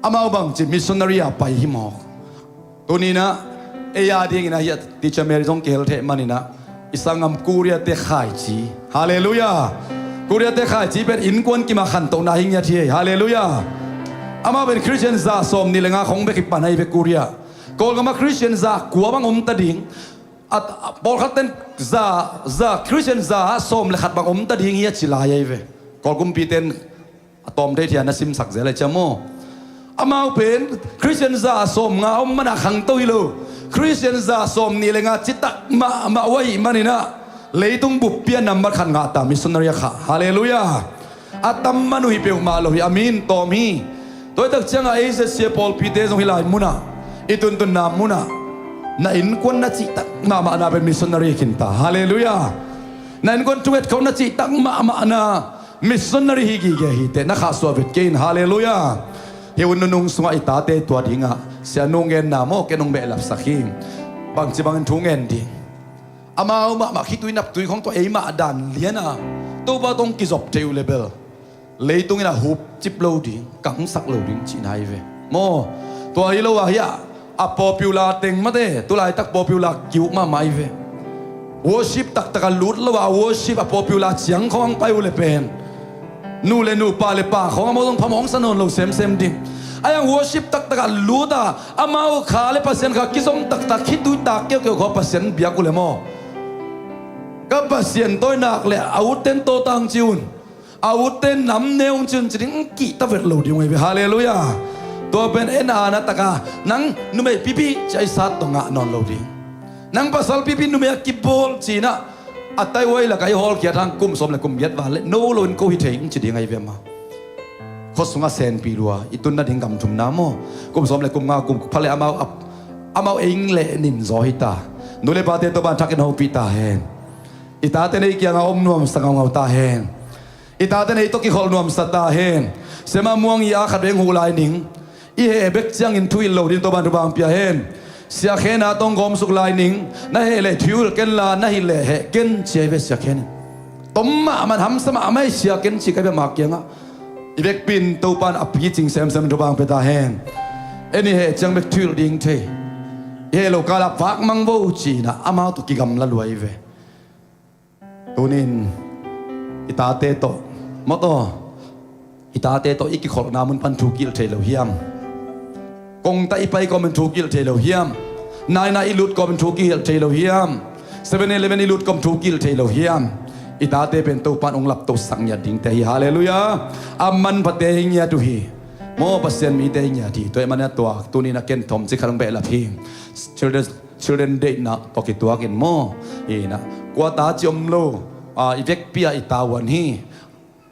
Amau bangci missionary a pai hi mawk. Tuni in ah ei a dingin ah hiah Teacher Mary zong kihel theh manin ah i sanggam Korea te khaici. Halleluiah. Korea te khaici pen innkuan kimah khantohna hi ngiat hi. Halleluiah. Amau pen Christian za sawm nih le nga khong bek hi pan ahi ve Korea. Kawlgam ah Christian za kua bang om ta ding. A, a, pawlkhat ten za, za, Christian za sawm le khat bang om ta ding hi a ci lai ahi ve. Kawl kumpite in a tawm thei thia na simsak zel ahi cia maw? Amau pen Christian za sawm nga om mana khangto hi lo. Christian za sawm nih le nga citak mahmah uh ahih manin ah leitung buppi a nambat khat ngah ta missionary a khah. Halleluiah. A tam man uh hi peuhmah lo hi, a min tawm hi. Tua hi tak ciangah ei Z C A pawlpite zong hi lai munah, i tuntunna munah na innkuan na cihtak mahmahna pen missionary hi khin ta. Halleluiah. Na innkuan thunget khawng na cihtak mahmahna missionary hi gige hi teh, na khahsuah vet kei in. Halleluiah. Hih hun nunung sungah i tate tua dingah Sia Nu genna maw, ken hong behlapsak hi. Bangci bangin thu ngen ding? Amau mahmah khitui naptui khawng tua eimah dan liana Topa tawh hong kizop thei uh le bel leitung in a hupcip lo ding, kangsak lo ding cihna hi ve maw? Tua hi lo ah hiah a popular teng mate, tulaitak popular kiuk mahmah hi ve. Worship taktak a lut lo ah worship a popular ciang khawng hong pai uh le pen nu le nu, pa le pa khawng amau zong phamawh hong sa nawn lo semsem ding. Ahi hang worship taktak a lut a amau kha le Pasian kha kizom taktak, khitui tak keukeu khawng Pasian biak uh le maw? Ka Pasian tawi nak le a utten tawtang ci un, a utten nam ne ung ci un ci ding kihta vet lo ding uh ahi ve. Halleluiah. Tua pen en a na taka nang numei pipi ci a i sat tawh ngah nawn lo ding. Nang pasal pipi numei a kibawl ci-in ah a taihuai lakah i hawlkhiat hang kum sawm le kum giat val le no lo in ko hi thei ung ci ding ahi ve mah. Khua sungah senpi lua i tun nading gam thumna maw, kum sawm le kum nga, kum khat le amau a, amau ei leh nin zaw hi ta. Nu le pate Topa'n thakin hopih ta hen. I tate na i kiangah om nuamsa ngaungau ta hen. I tate na i tawh kikholh nuamsa ta hen. Siamah Muang i a khat beng huh lai ning. I heh bek ciangin thu hilh lo ding Topa'n thupha hong pia hen. Sia Khen a tawh hong gawmsuk lai ning. Na heh leh thu hilh ken la, na hilh leh heh ken ci hi ve Sia Khen in. Tom mahmah, hamsa mahmah hi Sia Khen ci ka hi ve ama kiangah. I vekpi in Topa'n a picing semsem thupha hong pia ta hen. En i heh ciang bek thu hilh ding thei. I heh lo kal ah vak mang vo ci-in ah amau tawh kigamla lua hi ve. Tuni-in i tate tawh, maw taw, i tate tawh i kikholhna mun pan thu kihilh thei lo hiam? Kongta i pai kawmin thu kihilh thei lo hiam? Naina i lut kawmin thu kihilh thei lo hiam? Seven Eleven i lut kawm thu kihilh thei lo hiam? I tate pen Topa'n hong laptosak ngiat dingte hi. Halleluiah. A manphate hi ngiat uh hi. Maw, Pasian mite hi ngiat hi. Tua ahih manin a tuak, tuni-in a ken thawm ci khat hong behlap hi. Children's Children Day na tawh kituakin maw, hi na, kua ta ci om lo, a, i vekpi ah i ta uh hi.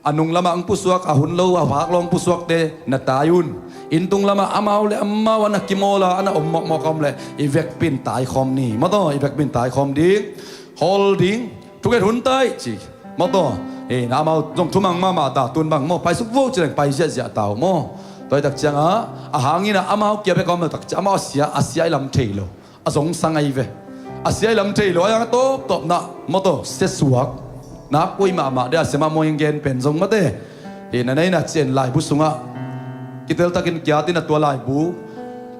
A nung lamah hong pusuak, a hun lo a vak lo hong pusuakte na tai un. Inn tung lamah amau le amau a na kimawl a, a na om mawkmawk a om leh i vekpi in tai khawm ni. Maw taw, i vekpi in tai khawm ding, hawl ding, thunget hun tai ci. Maw taw, hi na, amau zong thumang mahmah ta, tun bang maw, paisuk vo ci leng pai ziahziah ta uh maw. Tua hi tak ciangah a hang in ah amau kia bek a om lo tak ciang amau a sia, a sia i lam thei lo. A zongsang ahi ve. A sia i lam thei lo, a yang a tawptawpna, maw taw, sia suak. Nak kuai mahmah de, a sia mahmah in gen pen zong mate. Hi na, nei na cih laibu sungah kitel takin kiat in a tua laibu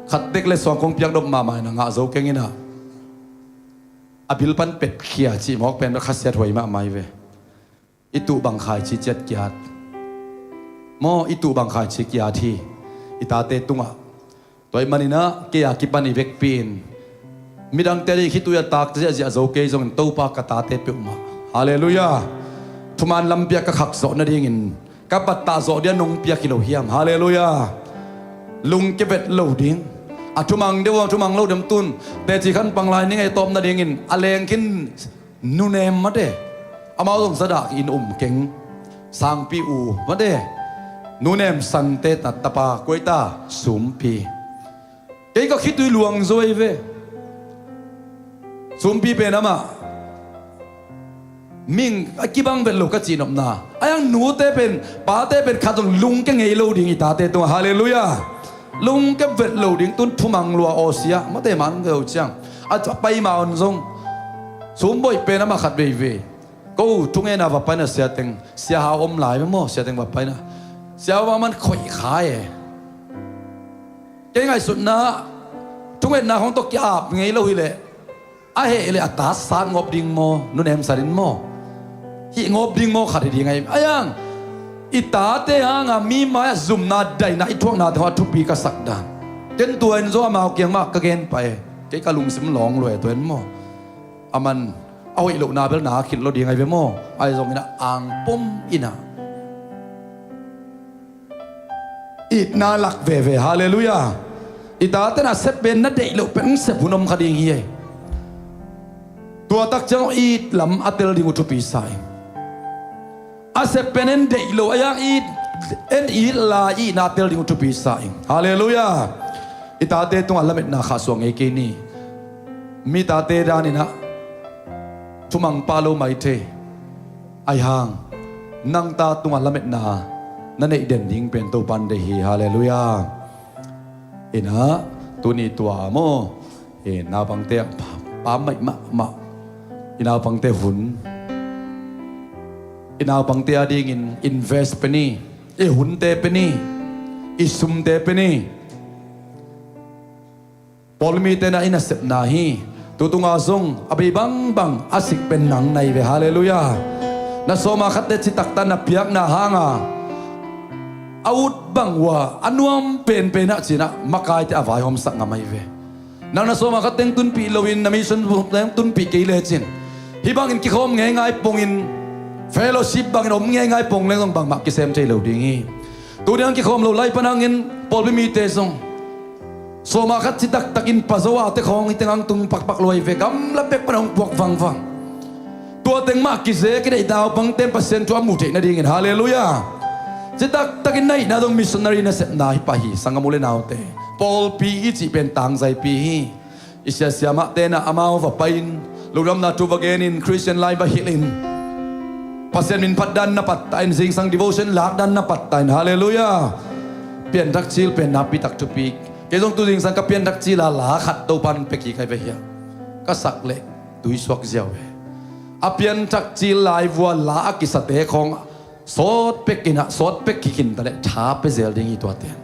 khat tek le suang kong piak dop mahmah in a ngah zo keng in ah. A bil pan petkhia cih mawk pen bek khasiat huai mahmah hi ve. I tuh bang khaici ciat kiat. Maw, i tuh bang khaici kiat hi. I tate tungah. Tua ahih manin ah, kei a kipan i vekpi in midangte a ding khitui a tak ziahziah zo kei zongin Topa ka tate peuhmah. Halleluiah. Thuman lampi ah ka khak zawh nadingin ka pattah zawh ding a nong piak hi lo hiam? Halleluiah. Lungkia vet lo ding. A thumang deuh a thumang lo deuh tun teci khan pang lai ning ei tawp nadingin a leng khin. Nunem mate. Amau zong zadah in um keng. Sangpi u mate. Nunem Sante ta tapa kuai ta Sumpi. Kei ka khitui luang zo hi ve. Sumpi pen amah ming a kibang vet lo ka cihnopna. A yang nute pen, pate pen khat zong lungkia ngei lo ding i tate tungah. Halleluiah. Lungkia vet lo ding tun thumang lua aw sia. Mate man geu ciang. A pai ma on zong. Sumboih pen amah khat veivei. Ko thungetna va paina sia teng. Sia Hau om lai ve maw, sia teng va paina. Sia Hau man khoih khai e. Kei ngaihsutna thungetna hong tawh ki-ap ngei lo hileh. A heh le a ta sat ngop ding maw, nunem sat in maw. Hih ngop ding maw khat hi ding ahi. A yang, i tate hanga mi mai-ah zumna daihna i thuakna teng a thupi ka sak dan. Ken tua in zaw amau kiang mah ka gen pah e. Kei ka lungsim lawng lua e tua in maw. A man, a hoih lohna bel na khilh lo ding ahi ve maw. Ahi zongin a angpom in a. Itna lak veve, halleluiah. I tate na sep pen na deih loh pen sep hun om kha ding hi ei. Tua tak ciang it lam a tel ding uh thupi sa ing. A sep pen en deih loh a yang it, en it la itna a tel ding uh thupi sa ing. Halleluiah. I tate tungah lametna khahsuah ngei kei ni. Mi tate danin ah thumang pah lo mai thei. Ahi hang nang ta tungah lametna na neih den ding pen Topa'n deih hi. Halleluiah. Inah tuni tua maw, i naupangte ah pa, pa maih mahmah. I naupangte hun, i naupangte a dingin invest pe ni. I hunte pe ni. I sumte pe ni. Pawlpi mite na i nasepna hi. Tutunga zong a bei bangbang a sik pen nang na hi ve. Halleluiah. Na sawma khatte citak ta na piakna hanga a ut bang uh a, a nuam penpen ah cinah makaite a vaihawmsak ngam ahi ve. Nang na sawma khat teng tunpih loin na mission teng tunpih kei lecin hih bangin kikhawm ngeingai pongin fellowship bangin om ngeingai pong leng zong bangmah kisem thei lo ding hi. Tuni hang kikhawm lo lai pan hangin pawlpi mite zong sawma khat citaktakin pazo a te khawng hi teng hang tung pakpak luai ve, gamla pek pan hong puak vangvang. Tua teng mah kizek i deih naupangte in Pasian thu a muh theih nadingin. Halleluiah. Citak takin na hihna zong missionary nasepna hi pah hi, sanggam u le naute. Pawlpi i cih pen tangzaipi hi. I siasia mahte na amau va pai-in lungdamna thu va genin Christian life va hilhin Pasian min phat dan na patta in, zingsang devotion lak dan na patta in. Halleluiah. Pianthak cil pen nakpi tak thupi. Kei zong tu zingsang ka pianthak cil a la khat Topan pia kik hi ve hiam. Ka sak leh tui suak ziau ve. A pianthak cil lai vua la a kisate khawng sawt pek in ah, sawt pek kik in ta leh tha pia zel ding hi tuate.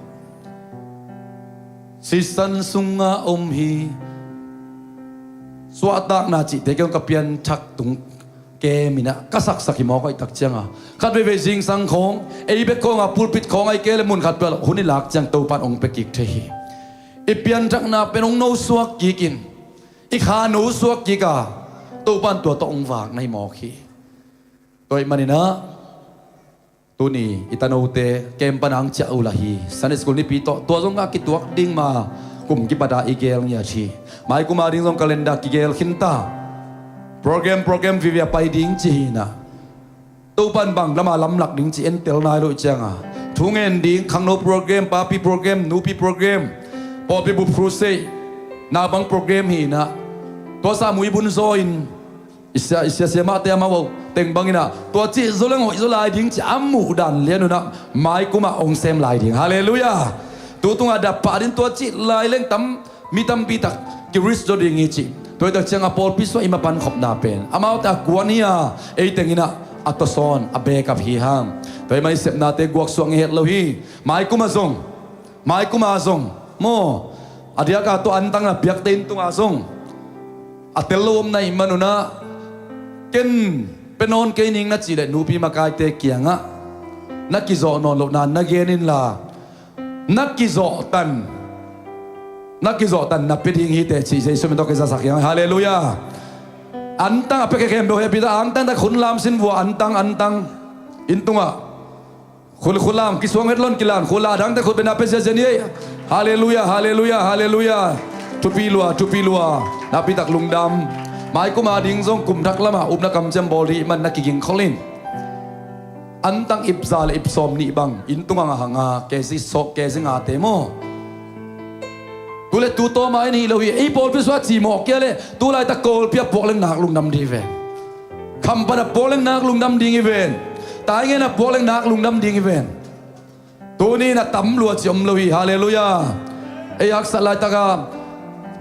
Sisan sunga om hi. Suahtakna cihte kei zong ka pianthak tung kem in ah ka saksak hi mawk ahih tak cianga, khat veivei zingsang khawng, ei bek khawng a pulpit khawng ahih kei leh mun khat peuh hun i lak ciang Topan hong pia kik thei hi. I pianthakna pen hong nosuak kik in, i kha nosuak kik a, Topan tua tawh hong vak na hi mawk hi. Tua ahih manin ah tuni i tanote kem pana hong ciah uh lah hi. Sunday school nipi tawh tua zong a kituak ding ma, kum kipat a i gel ngiat hi. Mai kum a ding zong calendar kigel khin ta. Program, program vive a pai ding ci hi in ah, Topan bang lam a lamlak ding ci entel nai lo cianga, thu ngen ding, khangno program, papi program, nupi program, pawlpi bup crusade, na bang program hi in ah, tua sa mui bun zaw in, i sia, i siasia mahte amau teng bang in ah, tua cih zaw leng hoih zaw lai ding ci a muh dan lian un ah, mai kum ah hong sem lai ding. Halleluiah. Tu tungah dap pah ding, tua cih lai leng tam, mi tampi tak ki-risk zaw ding hi ci. Tua ahih tak cianga pawlpi sungah i mapan khopna pen, amaute a kuan hi a, ei teng in ah a tawsawn, a backup hi hang. Tua ahih man i sepnate guaksuak ngei het lo hi. Mai kum ah zong, mai kum ah zong maw, a diak a tua antang na piakte inn tungah zong a tel lo om na hih man un ah, ken pia nawn kei ning na cih leh nupi makaite kiangah na kizawh nawn lohna na gen inla, na kizawhtan, na kizawhtan na pia ding hi teh cih Jesu min tawh ka zasak hi hang. Halleluiah. Antang a pia khempeuh hehpih ta, antang tak khut lam sin vua, antang, antang. Inn tungah khut, khut lam kisuang het lo in kilan, khut lam a dangte khut bena pia ziazia ni ei. Halleluiah, halleluiah, halleluiah. Thupi lua, thupi lua. Nakpi tak lungdam. Mai kum a ding zong kum thak lamah upna kamciam bawl ding ahih man na kiging khol in. Antang ip za le ip sawm nih bang inn tungah nga, nga, kezi sawm, kezi ngate maw. Tu le tu tawm a in hi lo hi. Ei pawlpi sungah cimawh kia leh tu laitak Kawlpi a puak leng nak lungdam ding hi ve. Khampat a puak leng nak lungdam ding hi ven. Taingen a puak leng nak lungdam ding hi ven. Tuni in a tam lua ci om lo hi. Halleluiah. Ei haksat laitak a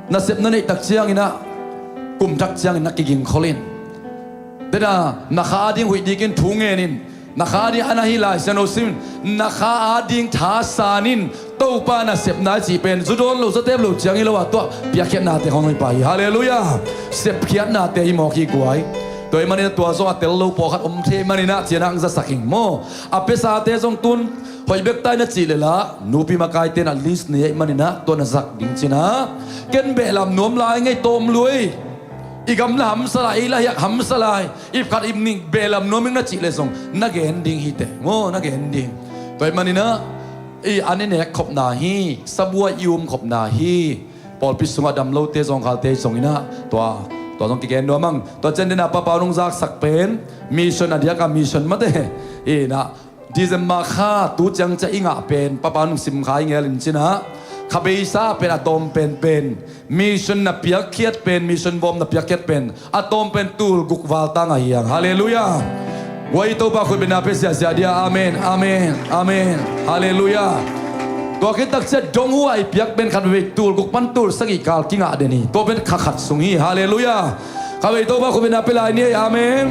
nasep na neih tak ciangin ah, kum thak ciangin na kiging khol in. Tena na kha a ding huih dik in thu ngen in, na kha a ding a na hi Lai Siangtho sim in, na kha a ding thasan in. Topa nasepna i cih pen zu dawn lo, za tep lo ciang hi lo a, tua piakkhiatnate khawng hi pah hi. Halleluiah. Sepkhiatnate hi mawk hi guai. Tua ahih manin ah tua zong a tel lo pawlkhat om thei manin ah cian hong zasak ing maw. A piasate zong tun hoih bek ta in a cih leh la, nupi makaite in ah list nei ahih manin ah tua na zak ding ci in ah, ken beh lam nuam lai ngei tawm lua ei. I gamla hamsa lai, ei la hiak hamsa lai. Ip khat ip nih beh lam nuam ing na cih leh zong na gen ding hi teh maw, na gen ding. Tua ahih manin ah i an i nek khopna hi, sabuai i um khopna hi. Pawlpi sungah dam lote, zawngkhalte zong in ah tua, tua zong kigen nuam hang. Tua ciang den a Papa nong zaksak pen mission a diak a mission mate. In ah December kha tu ciang ciah i ngah pen Papa nong sim kha i ngel in ci in ah, kha beisa pen a tawm pen pen, mission na piakkhiat pen, mission vawm na piakkhiat pen a tawm pen tul guk val tang ahi hang. Halleluiah. Guai, Topa khut bena pia ziahziah dia. Amen, amen, amen. Halleluiah. Tua khit tak ciah dong uh a i piak pen khat vei tul guk pan tul sagih kal kingah den hi. Tua pen kha khat sung hi. Halleluiah. Kha vei Topa khut bena pia lai ni ei. Amen.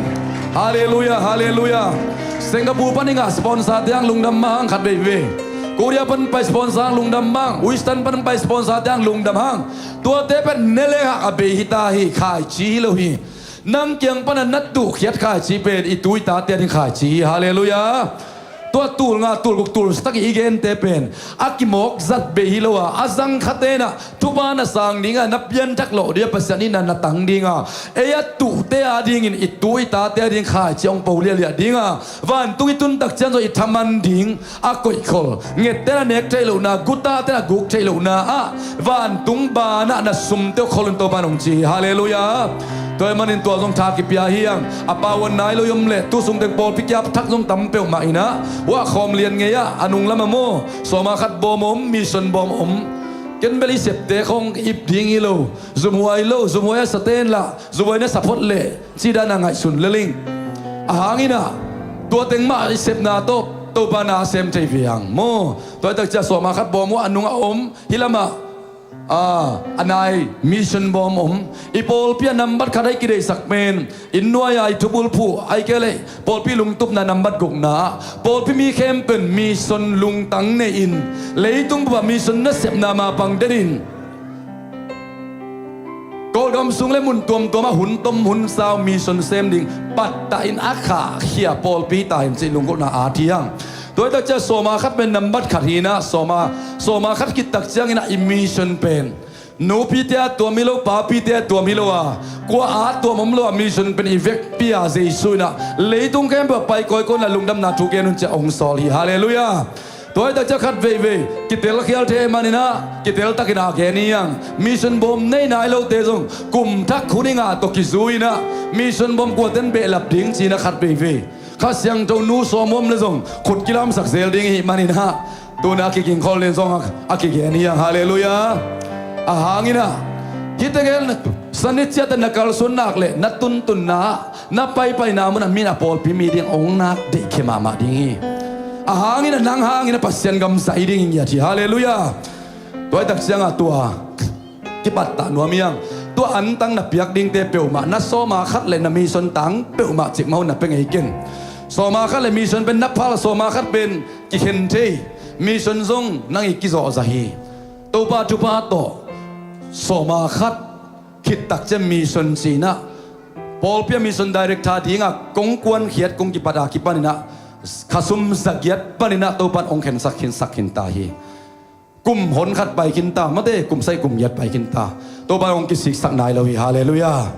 Halleluiah, halleluiah. Singapore pan i ngah sponsor te hang lungdam mah hang khat vei vei. Korea pan pai sponsor hang lungdam mah hang. Western pan pai sponsor te hang lungdam hang. Tuate pen ne leng hak a bei hi ta hi, khaici hi lo hi. Nang kiang pana na tuhkhiat khaici pen i tu i tate a ding khaici hi. Halleluiah. Tua tul nga, tul guk, tul sagih i gente pen a kimawk zat bei hi lo a, a zang khate in ah thupha na sang ding a, na pianthak loh ding a, Pasian in ah na tang ding a, ei a tuhte a dingin i tu i tate a ding khaici hong po liahliah ding a, vantung i tun tak ciang zong i thaman ding a koihkhol, ngette in a nek theih lohna, gutate in a guk theih lohna ah vantung banah na sumte uh khol un, Topa in hong ci hi. Halleluiah. Tua ahih manin tua zong tha kipia hi hang. A pauan nai lo i om leh tu sung teng pawlpi kiap thak zong tam peuhmah inah, huah khawm lian ngei ah, a nung lamah maw, sawma khat bawm om, mission bawm om. Ken bel i septe khong ip ding hi lo, zumhuai lo, zumhuai a sa ten lah, zumhuai na sa phot leh, ci dan a ngaihsun lel ing. A hang inah tua teng mah i sepna tawh Topa na a sem thei ve hang maw. Tua hi tak ciang sawma khat bawm uh a nung a om, hih lamah a nai mission bawm om. I pawlpi ah nambat khat a i kideihsak pen, inn nuai-a i thubulphuh, ahih kei leh pawlpi lungtupna nambat gukna ah, pawlpi mi khempeuh in mission lungtang nei-in, leitung bup ah mission nasepna mapang den in, Kawlgam sung le mun tuamtuam ah hun tom hun sau mission sem ding pattah in a khahkhia pawlpi ta in cih lunggulhna a at hi hang. Tua hi tak ciang sawma khat pen nambat khat hi inah, sawma, sawma khat khit tak ciang inah i mission pen nupite a tuam hi lo, papite a tuam hi lo a, kua a tuam om lo a, mission pen i vekpi a Jesu inah leitung khempeuh ah pai kawikawi inah lungdamna thu gen un ci-a hong sawl hi. Halleluiah. Tua hi tak ciang khat veivei kitel khial thei ahih man inah kitel takin a gen hi hang. Mission bawm nei nai lote zong kum thak hun i ngah tawh kizui inah, mission bawm kuate in behlap ding ci inah khat veivei, Kha Siangtho nu sawm om leh zong khut kilamsak zel ding i hih man inah, tu-in a kiging khol ding zong a, a kigen hi hang. Halleluiah. A hang inah hihte gel, Sunday ciat ah na kalsuan nak leh na tuntunna ah, na paipaina mun ah mi in a pawlpi mi ding hong nak deih khia mahmah ding hi. A hang inah nang hang inah Pasian gam zai ding hi ngiat hi. Halleluiah. Tua hi tak ciang a tua kipattah nuam hi hang. Tua antang na piak dingte peuhmah, na sawma khat le na mission tang peuhmah cikmah un na pia ngei ken. Sawma khat le mission pen na phal, sawma khat pen kikhen thei, mission zong nang i kizawhzah hi. Topa thupha tawh sawma khat khit tak ciang mission ci inah, pawlpi ah mission director ding a kong kuankhiat kong kipat a kipan inah, khasum zagiat pan inah Topa in hong khensak khinsak khin ta hi. Kum hon khat pai khin ta, mate, kum sagih kum giat pai khin ta. Topa in hong kisiksak nai lo hi. Halleluiah.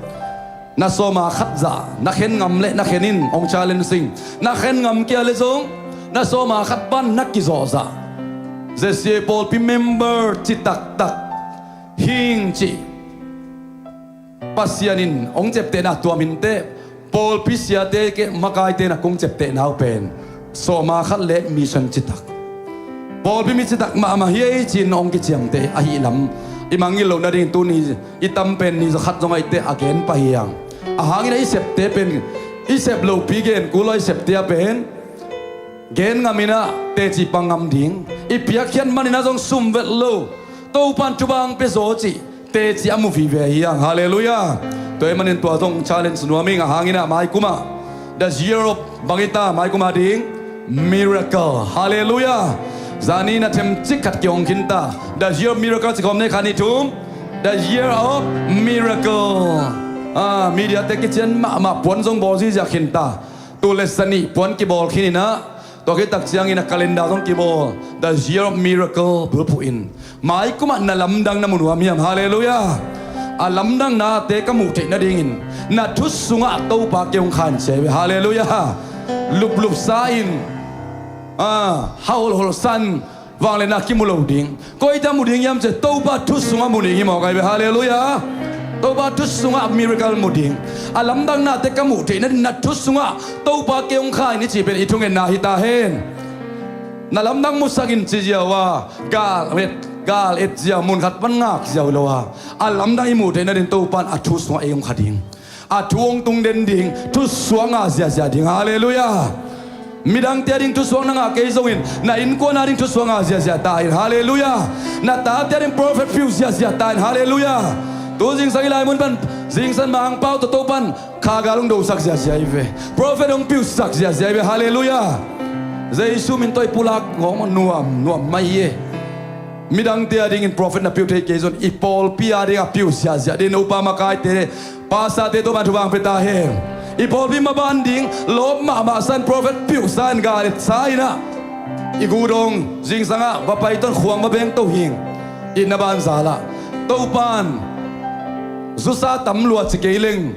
Na sawma khat zah na khen ngam leh na khen in, hong challenge ing. Na khen ngam kei leh zong na sawma khat pan na kizawhzah, Z C A pawlpi member ci taktak hing cih Pasian in hong ciaptehna tuam hi inteh. Pawlpi siate, makaite in a kong ciaptehna uh pen sawma khat le mission citak, pawlpi mi citak mahmah hi ei ci-in hong kiciamteh ahih lam i mangngilh loh nading tuni i tam pen ni za khat zong ahih teh a gen pah hi hang. A hang inah i septe pen, i sep lopi gen kul lo, i septe ah pen gen ngam inah teci pang ngam ding, i piakkhiat man inah zong sum vet lo, Topa in thupha hong pia zaw cih teci a mu vive hi hang. Halleluiah. Tua ahih manin tua zong challenge nuam ing. A hang inah mai kum ah, the year of, bang hi ta mai kum a ding? Miracle. Halleluiah. Zani na themcik khat kihong khin ta. The year of miracle ci khawm ni, khat, nih, thum. The year of miracle. Ah, media te kician mahmah puan zong bawl zihziah khin ta. Tul le sa nih puan kibawl khin inah, tua khit tak ciangin a calendar zong kibawl, the year of miracle bulphuh in. Mai kum ah na lamdang na mu nuam hiam? Halleluiah. A lamdangnate ka muh theih nadingin na thut sungah Topa kei hong kha in ci hi ve. Halleluiah. Luplupsa in, ah, ha holhol san vangliatna kimu lo ding. Koi teh mu ding hiam cih leh Topa thut sungah mu ding hi mawk ahi ve. Halleluiah. Topa thut sungah miracle mu ding. A lamdangnate ka muh theih nading na thut sungah Topa kei hong kha in i cih pen i thungetna hi ta hen. Na lamdang musak in ci ziau a, gal et, gal et ziau, mun khat pan ngak ziau lo a, a lamdang i muh theih nading Topa in a thut sungah ei hong kha ding. A thu hong tung den ding, thusuak ngah ziahziah ding. Halleluiah. Midangte ading thusuak na ngah kei zongin, na innkuan ading thusuak ngah ziahziah ta in. Halleluiah. Na tate ading prophet piuh ziahziah ta in. Halleluiah. Tu zingsang i lai mun pan, zingsang Mangpau tawh Topa in kha gal hong dosak ziahziah hi ve. Prophet hong piuhsak ziahziah hi ve. Halleluiah. Jesu min tawh i pulak ngawng nuam, nuam mai hi e. Midangte adingin prophet na piuh thei kei zong, i pawlpi ading a piuh ziahziah ding, na upa makaite, pastorte Topa in thupha hong pia ta hen. I pawlpi maban ding lawp mahmah sa in, prophet piuhsa in, gal etsa inah, i gudawng zingsangah va pai ton, khuang va beng to hing. Itna ban zalah Topa in zusa tam lua ci kei leng,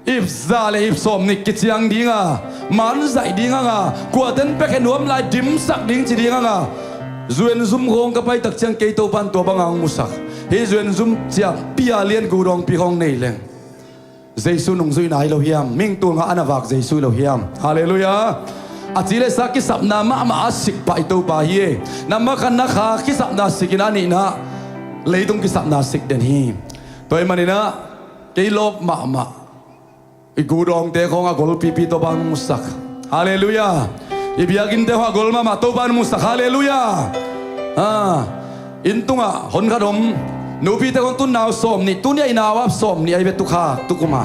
ip za le ip sawm nih kiciang ding a, man zaih ding hang a, kuaten pekhe nuam lai dimsak ding ci ding hang a, zuenzum khawng ka pai tak ciang kei Topa in tua bang a hong musak. Hih zuenzum ciah pia lian gudawngpi khawng nei leng, Jesu nungzuihna hi lo hiam? Mihing tul nga a na vak Jesu hi lo hiam? Halleluiah. A ci le sa kisapna mahmah a sik pah i Topa hi e. Na makhatna kha kisapna sikin a nihna leitung kisapna sik den hi. Tua hi maninah kei lawp mahmah i gudawngte khawng a golpipi Topa hong musak. Halleluiah. I biakinnte khawng a gol mahmah Topa hong musak. Halleluiah. Ah, inn tungah honkhat om. Nupite khawng tun nau sawmnih, tuni a i nau a sawmnih ahi ve tukhak tukuma.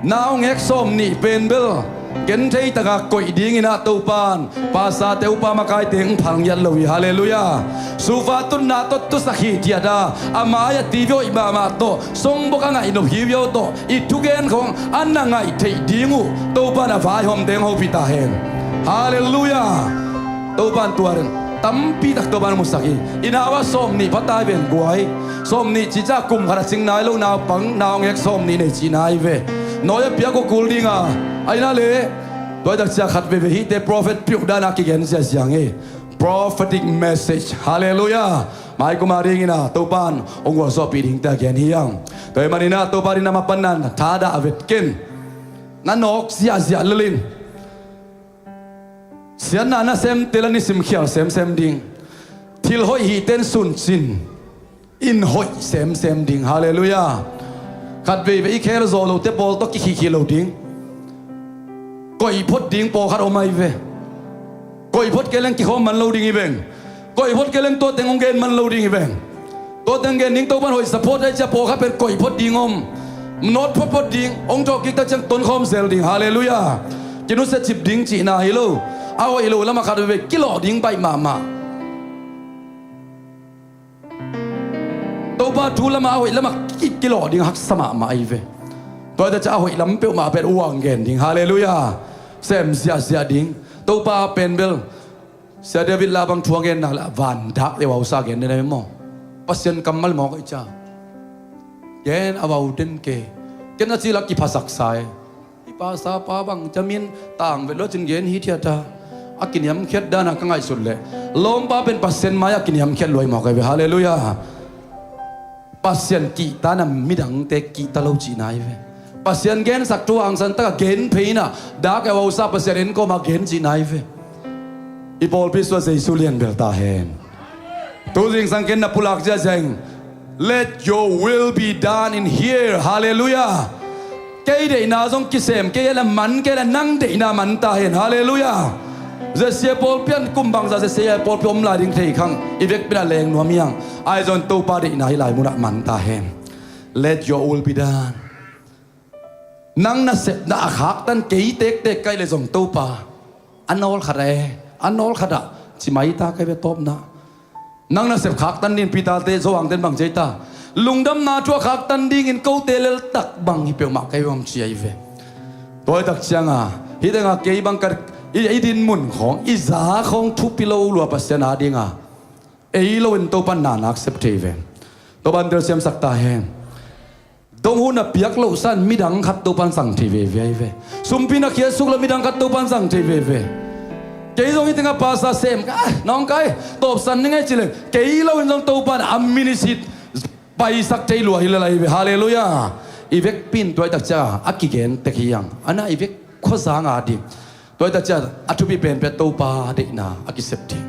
Naungek sawmnih pen bel genthei taka koih dinginah Topan pasate upa makaite hong phal ngiat lo hi. Halleluiah. Sufa tunna tawh tusak hi thiata a mai-ah TV hoih mahmah tawh songbok a ngaih nop hi viau tawh i thugen khawng a na ngaih theih ding uh Topan a vaihawmte hong hopih ta hen. Halleluiah. Topan tua den tampitak Topan musak hi. I nau a sawmnih pha tai ven guai. Sawmnih cica kum khat a cing nai lo naupang naungek sawmnih nei ci nai ve. Nawi a piak uh kul dinga a ina le. Tua i takcia khat veve hihte prophet piuh dana kigen ziaziang hi. Prophetic message. Halleluiah. Mai kuma dingina Topan hong gualzawhpih dingte a gen hi ang. Tua hi maninah Topa dingna mapanna thadah a vetken. Na nawk ziahziah lelin siatna nasemte la nisim khial semsem ding. Thil hoih hihten suncin in hoih semsem ding. Halleluiah. Khat veivei i khel zawh lote pawl tawh kikhihkhih lo ding. Koih phot ding pawlkhat om ahi ve. Koih phot kei leng kikhawm man lo ding hi veng. Koih phot kei leng tuateng hong gen man lo ding hi veng. Tuateng gen ding Topan hoih support ahi cia pawlkhat pen koih phot ding om. Nawt photphot ding hong thawhkik tak ciang tonkhawm zel ding. Halleluiah. Kinusia cip ding cihna hi lo. A hoih lo lamah khat veve kilawh ding baih mahmah. Topa thu lamah a hoih lamah ki- kilawh ding haksa mahmah ahi ve. Tua hi takcia a hoih lam peuhmah pen uang gen ding. Halleluiah. Sem ziahziah ding. Topa pen bel Sia David la bang thu a genna la vandak le vausa gen den ahi maw? Pasian kammal mawk ahi cia gen a vau den ke. Ken a ci lak kiphasak sa e. I pasa pa bang camin tang vet lo cin gen hi thiata a kiniamkhiat dana ka ngaihsut leh lawmpa pen Pasian mai-ah kiniamkhiat luai mawk ahi ve. Halleluiah. Pasian kihta na midangte kihta lo cihna ahi ve. Pasian gensak thu hangsan taka gen pheina dak a vausa Pasian en kawma gen cihna ahi ve. I pawlpi sua Jesu lianbel ta hen. Tu zingsang ken na pulak ziahziah in let your will be done in here. Halleluiah. Kei deihna zong kisem kei hela man kei hela nang deihna man ta hen. Halleluiah. Zesia pawlpi an kum bangza zesia pawlpi om lai ding thei khang i vekpin a leng nuam hiang. Ahi zong Topa deihna hi lai munah man ta hen. Let your will be done. Nang nasepna a khaktan kei tektek kai le zong Topa a nawl khat a e a nawl khat ah ci mai ta kai ve tawpna. Nang nasep khaktan dingin Peter-te Johan-ten bang ci ai ta? Lungdamna thu a khaktan dingin kote leltak bang hi peuhmah kai ve om ci ai ve. Tawitak cianga hih tengah kei bang ka i, i dinmun khawng i za khawng thupi lo lua Pasian a dinga ei loin Topan na nak sep thei ve. Topan telsiamsak ta hen. Dong hun a piak loh san midang khat Topan zang thei veve ai ve. Sumpi na khiasuk lo midang khat Topan zang thei veve. Kei zong hih tengah pasa sem ka ah nawngkai tawpsan ni ngai cileng kei loin zong Topan a ministry paisak thei lua hi lelai ve. Halleluiah. I vekpin tuaitak cia a kigen tek hi ang ana i vek khuazanga ding. Tuaitak cia a thupi penpia Topa deihna a kisep ding.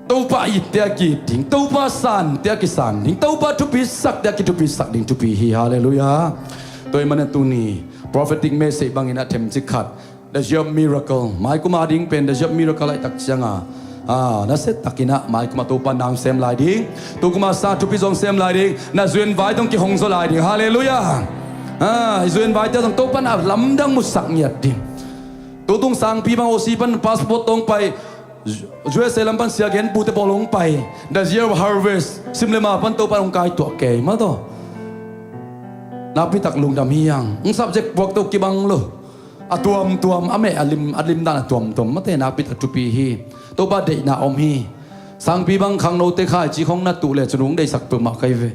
Topa itte a kiit ding. Topa sante a kisan ding. Topa thupisakte a kithupisak ding thupi hi. Halleluiah. Tua i mana tuni prophetic message bangin a themcik khat the year of miracle. Maikuma ding pen the year of miracle aihtak cianga ah, nasia takinah maikuma Topa nang sem lai ding. Tukuma sa thupi zong sem lai ding. Na zuin vai tong kihong zaw lai ding. Halleluiah. Ah, i zuin vaite zong Topan a lamdang musak ngiat ding. Tutung sangpi bang Aussie pan passport tawng pai, U S A lam pan siagen pute pawl hong pai. The year of harvest simlema pan Topan hong kai tuah kei mal tawh. Nakpitak lungdam hi ang. Hong subject puak to kibang lo. A tuamtuam a meh a lim a limdan a tuamtuam mate nakpitak thupi hi. Topa deihna om hi. Sangpi bang khangnote khaici khong na tuh le cunung deisak peuhmah kai ve.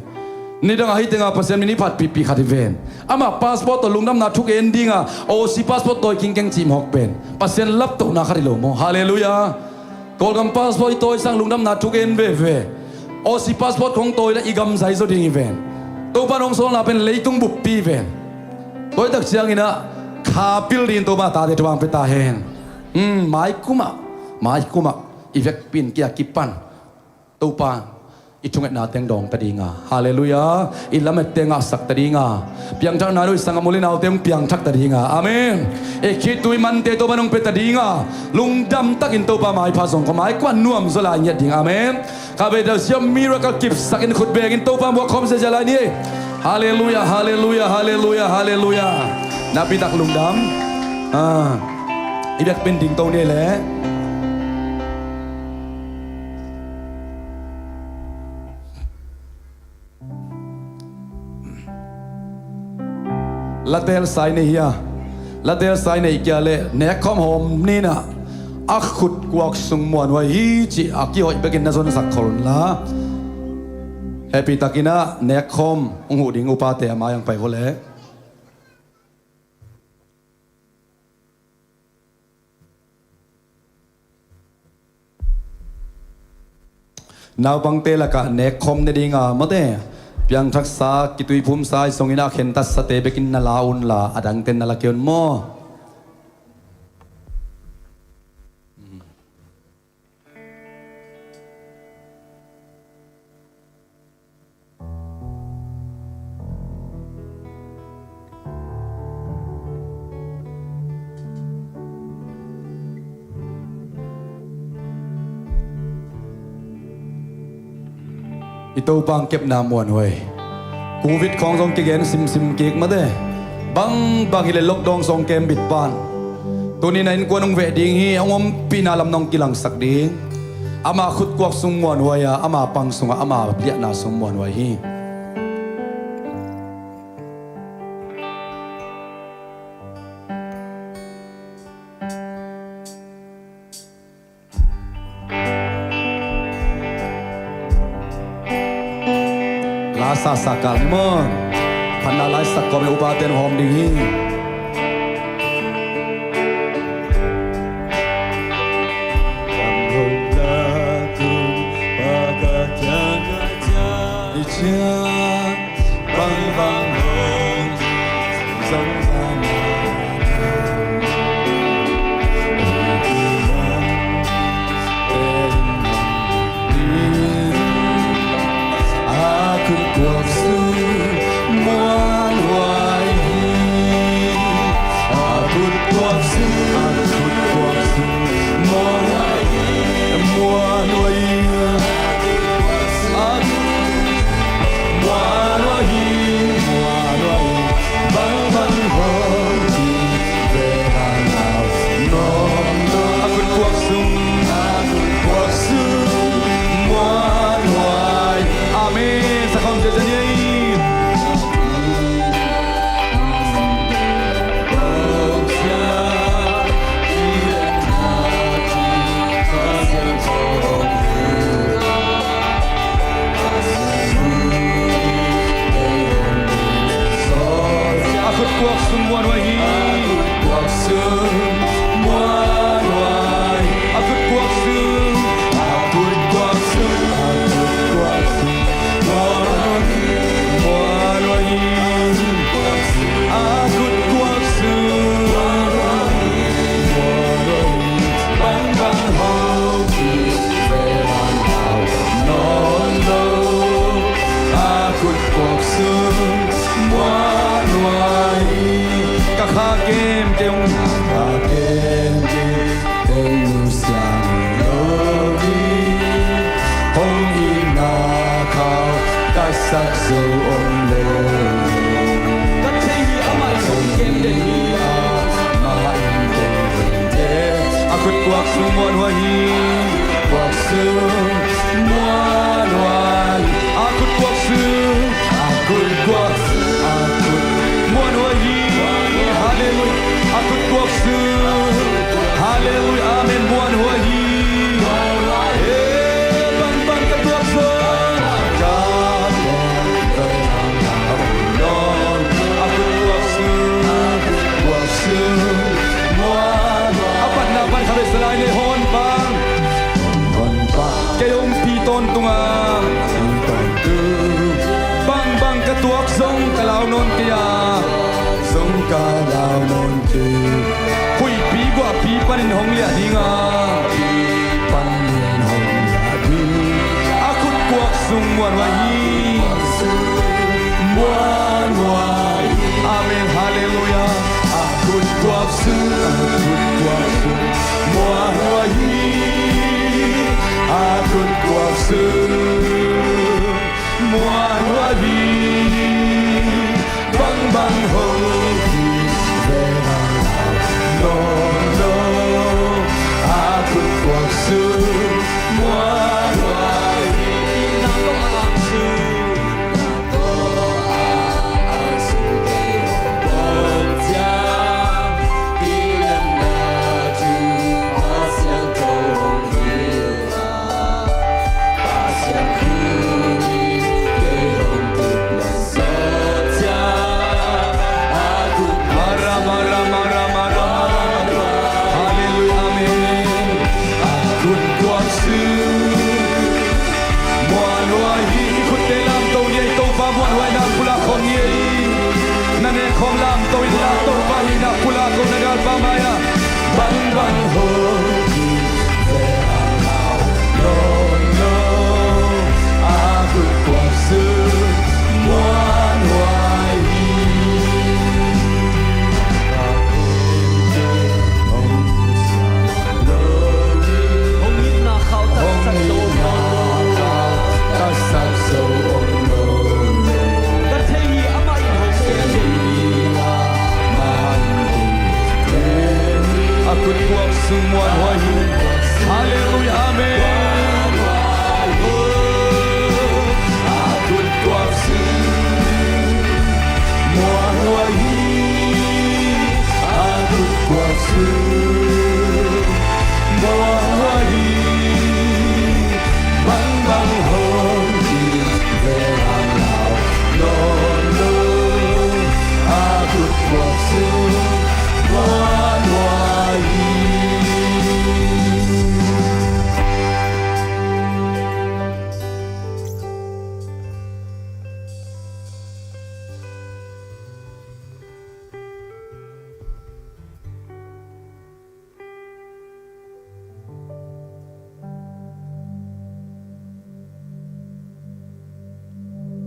Nidang ahi tenga Pasian min i phat pipi khat hi ven. Amah passport tawh lungdamna thugen dinga Aussie passport tawi kingkeng cihmawk pen Pasian laptohna khat hi lo maw? Halleluiah. Kawlgam passport i tawi sang lungdamna thugen veve. Aussie passport khong tawi la i gam zai zaw ding hi ven. Topan hong sawlna pen leitung buppi ven. Tua hi tak ciangin ah kha pil dingin Topa tate thupha hong pia ta hen. Hmm, maikum ah, maikum ah i vekpi in kia kipan Topa i thungetna teng dawng ta ding a, halleluiah, i lamet teng ngahsak ta ding a, piangthakna nuih sang a muli naute hong piangthak ta ding a, amen. I khitui mante Topa hong pia ta ding a, lungdam takin Topa maipha zong kha, maikum ah nuam zaw lai ngiat ding, amen. Kha vei ta siam miracle kipsak in khut bengin Topa muak khawm ziazia lai ni. Halleluiah, halleluiah, halleluiah, halleluiah. Nakpi tak lungdam. Ah, i vekpi in dingto ni leh. Latel sai nei hia? Latel sai nei kia leh nekkhawm hawm ni na. A khutkuak sung muanhuai hi cih a kihoih bekin na zonsak khol un la. Hehpih takin ah nekkhawm hong huh ding upate a mai-ah hong pai vua leh. Naupangte lakah nekkhawm ne ding a, mate, piangthaksa kituiphumsa i song in a khentatsa te bekin na la un la, a dangte na la kei un maw? I Topa hong kepna muanhuai. Covid khawng zong kigen simsim kik mate. Bangbang hileh lockdown zong kembit pan. Tuni na innkuan hong veh ding hi, hong ompihna lam nong kilangsak ding. Ama khutkuak sung muanhuai a, ama pang sungah ama liahna sung muanhuai hi. La sasa kal ni maw. Phatna la i sak kawm in upa ten hawm ding hi. Amen. Sa khawm ciat ciat ni. A khutkuak sung muanhuai hi. A khutkuak sung muanhuai. A khutkuak sung. A khutkuak sung. A khutkuak sung muanhuai hi. Muanhuai hi. A khutkuak sung muanhuai hi. Bangbang hong kipelh nawn lo. A khutkuak sung muanhuai hi. Ka kha kemkem, kha kemkem, kong nusia lo hi. Hong itna khau ka sak zo om lo. Ka thei hi amah in kong kem den hi. Amah in kong kem den. A khutkuak sung muanhuai hi. Kuak sung muanhuai. A khutkuak sung. A khutkuak sung. A khut muanhuai hi. Halleluiah. Huihpi guahpi panin hong liah ding a, panin hong liah ding. A khutkuak sung muanhuai hi. Muanhuai hi. Amen. Halleluiah. A khutkuak sung, a khutkuak sung muanhuai hi. A khutkuak sung muanhuai hi. Bangbang hong hi ve hang hau nawn lo. A khutkuak sung muanhuai hi. Halleluiah, amen. A khutkuak sung muanhuai hi. I khutte lamto ni ei, Topa muanhuaina pulak khawm ni ei. Na nek khawm lamto in la, Topa hihna pulak khawm na galpa mai-ah. Bangbang hong hi ve hang hau nawn lo. A khutkuak sung muanhuai hi. Hong itna khauh taksak zo om lo. Ka thei hi, amah in hong gen hi. A khutkuak sung muanhuai hi. Halleluiah, amen. A khutkuak sung muanhuai hi. A khutkuak sung muanhuai hi. Bangbang hong hi ve hang hau nawn lo. A khutkuak sung muanhuai hi.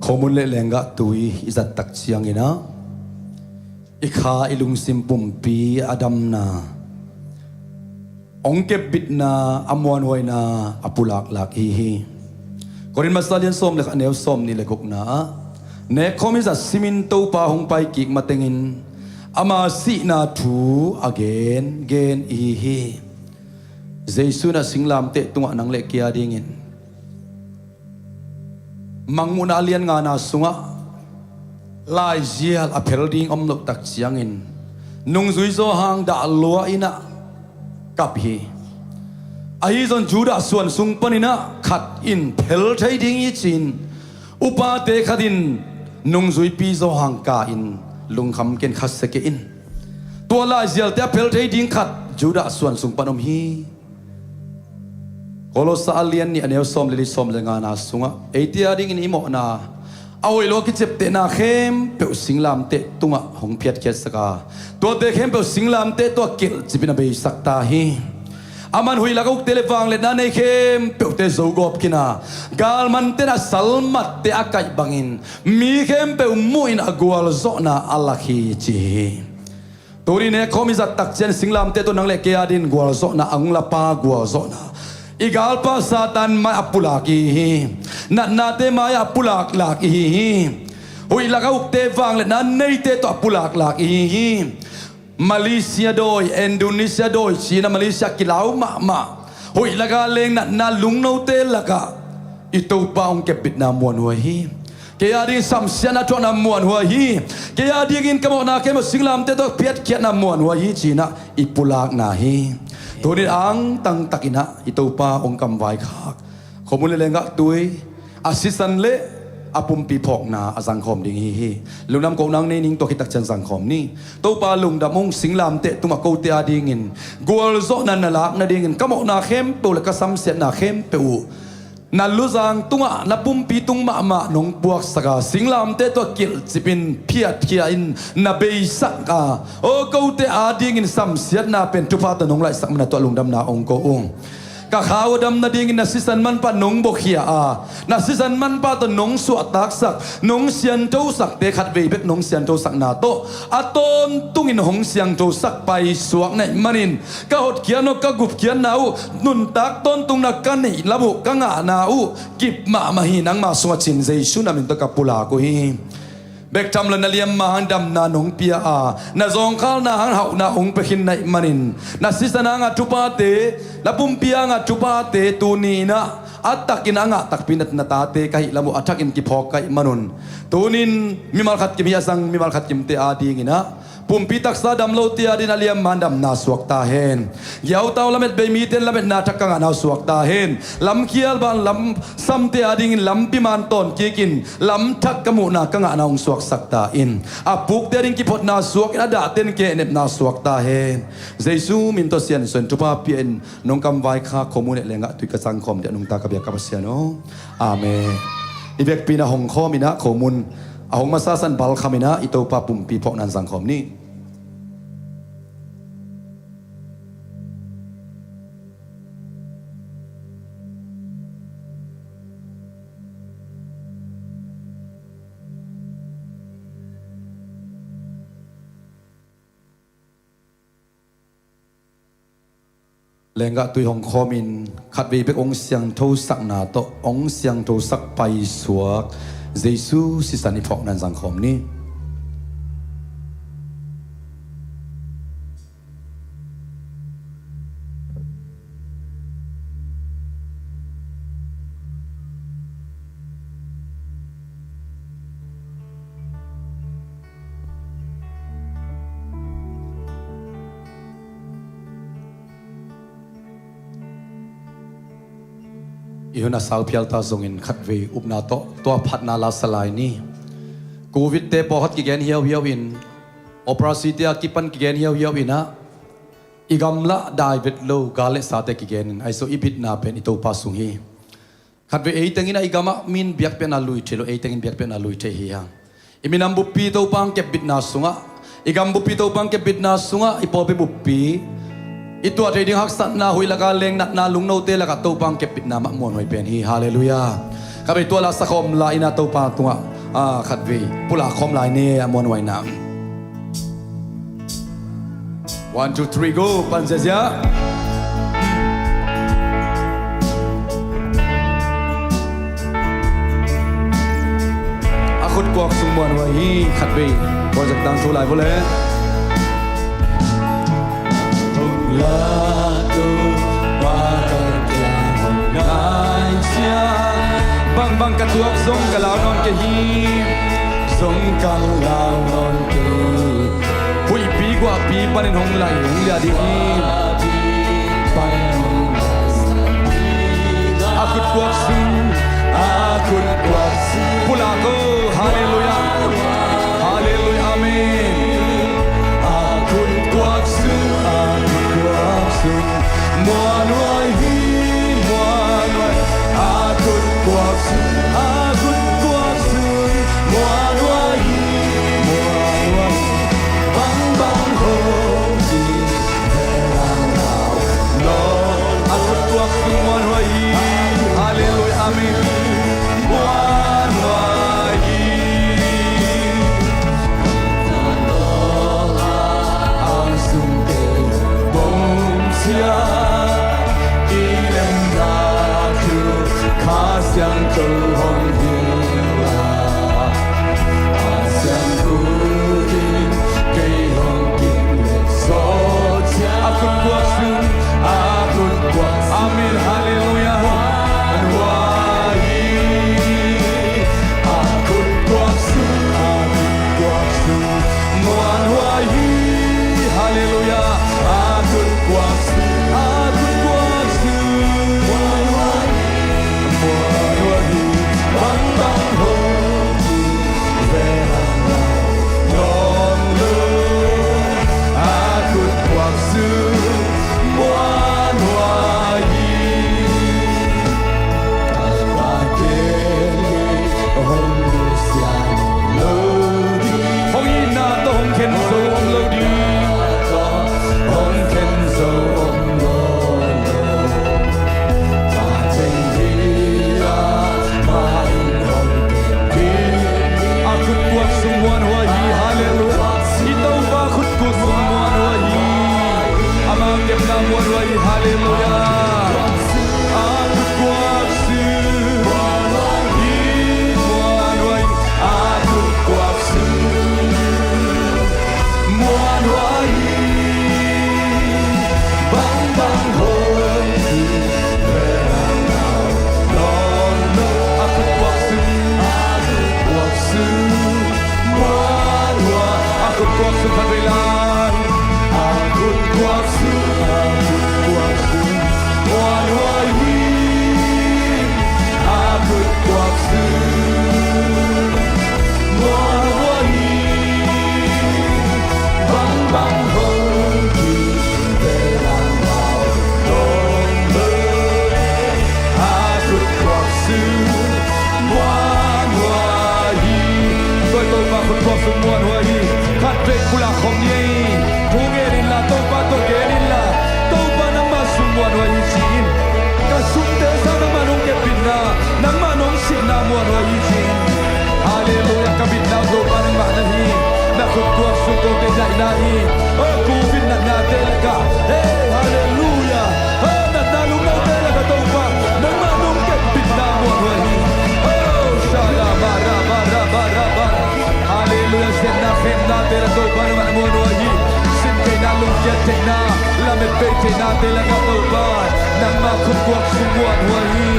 Khomun le lenggah tui i zat tak ciangin ah, i kha i lungsim pumpi a damna, hong kepbitna, a muanhuaina a pulaklak ihi hi. Korin masa lian sawm le khat, a neu sawmnih le gukna ah, nekkhawm i zat simin Topa hong paikik matengin ama sihna thu a gengen ihi hi. Jesu in ah singlamteh tungah nang le kei a dingin Mangmuhna a lian ngana sungah laizial a phel ding om loh tak ciangin nungzui zawhang dah lua in ah kap hi. Ahi zong Judah suan sung panin ah khat in phel thei ding hi ci-in upate khat in nungzuipi zawhang ka-in lungkham ken khasia kei in. Tua laizialte a phel thei ding khat Judah suan sung pan om hi. Kolosa a lian nih, a neu sawm le li, sawm le ngana sungah eite a dingin i mawhna a hoih lo a kiceptehna khempeuh singlamteh tungah hong phiatkhiatsak a, tuate khempeuh singlamteh tungah kilhcipin a beisak ta hi. Aman huih lak a ukte le vangliatna nei khempeuhte zogawp khin a, galmante'n a salmatte a kaih bangin mi khempeuh muhin a gualzawhna a lak hi ci hi. Tuni nekkhawm i zat tak ciang singlamteh tawh nang le kei a dingin gualzawhna, a hong lapa gualzawhna i galpa Satan mai-ah a pulak ihi hi. Natnate mai-ah a pulaklak ihi hi. Huih lak a ukte vangliatna neite tawh a pulaklak ihi hi. Malaysia dawi, Indonesia dawi ci-in ah Malaysia kilau mahmah. Huih lak a leng natna lungnote lakah i Topa hong kepbitna muanhuai hi. Kei a dingin samsiatna thuakna muanhuai hi. Kei a dingin ka mawhna khempeuh singlamteh tawh phiatkhiatna muanhuai hi ci-in ah i pulakna hi. Tuni angtang takin ah i Topa hong kamvaikhak khomun le lenggah tui a sisan le a pumpi phawkna a zangkhawm ding ihi hi. Lungdam kohna nei ning, tua khit tak ciang zangkhawm ni. Topa lungdam ung, singlamteh tungah kote a dingin gualzawhna na lak nadingin ka mawhna khempeuh le ka samsiatna khempeuh uh Na luzang tungah na pumpi tung mahmah nong puaksak a, singlamteh tawh kilhcip in phiatkhia in na beisak a, aw kote adingin samsiatna pen thupha tawh nong laihsak man a, tua lungdamna hong ko ung. Ka khau a dam nadingin na sisan manpha nong buakhia a, na sisan manpha tawh nong suahtaksak, nong sianthosakte khatvei bek nong sianthosakna tawh a tawntungin hong siangthosak paisuak na hih manin, ka hotkhiatna uh, ka gupkhiatna uh, nuntak tawntungna ka neih lam uh, ka ngahna uh kip mahmah hi. Nangma sungah cin Jesu na min tawh ka pulak uh hi. Bek tham lo, na liamma hang damna nong pia a, na zawngkhalna hang hauhna hong pia khin na hih manin, na sisan hangah thuphate, na pumpi hangah thuphate tuni-in ah a takin a ngah takpi na, na tate ka hih lam uh a thakin kiphawk ka hih manun, tunin mimal khat kim hi a zang mimal khat kimte adingin ah, pumpi taksa dam lote adingin a liamma hang damna suak ta hen. Giautau lamet bei mite lametna thak ka ngahna uh suak ta hen. Lamkhial ban lamsamte adingin lampi man tawn kikin lamthak ka muhna ka ngahna hong suaksak ta in. A pukte ading kiphotna suak in, a dahte in kehnepna suak ta hen. Jesu min tawh siansuah in, thupha pia in, nong kamvai kha khomun leh lenggah tui ka zangkhawm ding a nungta ka biak ka Pasian aw. Amen. I vekpi-in a hong khawm in ah, khomun a hong masa san bal kham in ah, i Topa pumpi phawkna in zangkhawm ni. Lenggah tui hong khawmin, khatvei bek hong siangthosakna tawh hong siangthosak paisuak Jesu sisan i phawkna in zangkhawm ni. I hun a sau phial ta zongin khatvei upna tawh tua phatna la sa lai ni. Covid-te pawlkhat kigen hiauhiau in, operasi-te a kipan kigen hiauhiau in ah, i gamla dai vet lo gal leh sate kigen in, ahi zong i bitna pen i Topa sung hi. Khatvei ei tengin ah i gamah mi in biakpiakna lui thei lo, ei tengin biakpiakna lui thei hi hang. I minam buppi Topa hong kepbitna sungah, i gam buppi Topa hong kepbitna sungah, i pawlpi buppi, i tuah theih ding haksatna, huih laka leng natna, lungnote lakah Topa hong kepbitna mah muanhuai pen hi. Halleluiah. Khatvei tua la sa khawm lai in ah Topa tungah, ah, khatvei pulak khawm lai ni, a muanhuai na. One, two, three, go. Pan ziazia. A khut kuak sung muanhuai hi. Khatvei project tang thu lai vua le. Bangbang ka tuak zong ka lau nawn kei hi. Zong ka lau nawn kei. Huihpi guahpi panin hong lai hong lia ding hi. A khut kuak sung, a khut kuak sung. Pulak o, halleluiah. Halleluiah, amen. A khut kuak sung, a khut kuak sung. Muanhuai hi, muanhuai. A khut kuak sung, a khut kuak sung. Muanhuai hi, muanhuai. Bangbang hong ci, he lang nau. No. A khut kuak sung muanhuai hi. Halleluiah, amen. Muanhuai Muanhuai hi, halleluiah. A kutkuak sung muanhuai hi, muanhuai hi. A kutkuak sung muanhuai hi. Bangbang hong kim ve lang lau, nawn lo. A kutkuak sung, a kutkuak sung muanhuai. A kutkuak sung khat vei lai. A kutkuak sung, a kutkuak sung muanhuai hi. A kutkuak sung muanhuai hi. Bangbang hong kim ve lang lau, nawn lo. A kutkuak sung muanhuai hi. Tua Topa kutkuak sung muanhuai hi. Khat vei pulak khawm ni ei. Thu ngen inla, Topa tawh gen inla, Topa nangmah sung muanhuai hi ci-in. Ka sungte sang nangmah nong kepbitna, nangmah nong sihna muanhuai hi ci-in. Halleluiah, ka bitna uh Topa nangmah na hi. Na kutkuak sung kote daihna hi. Oh, covid natnate lakah, hey, halleluiah. Oh, natna lungdaute lakah Topa nangmah nong kepbitna muanhuai hi. Oh, shala bara bara bara bara. Halleluiah, siatna khemnate la Topa nangmah na muanhuai hi. Sin theihna, lungkiat theihna, lamet bei theihnate lakah Topa nangmah kutkuak sung muanhuai hi.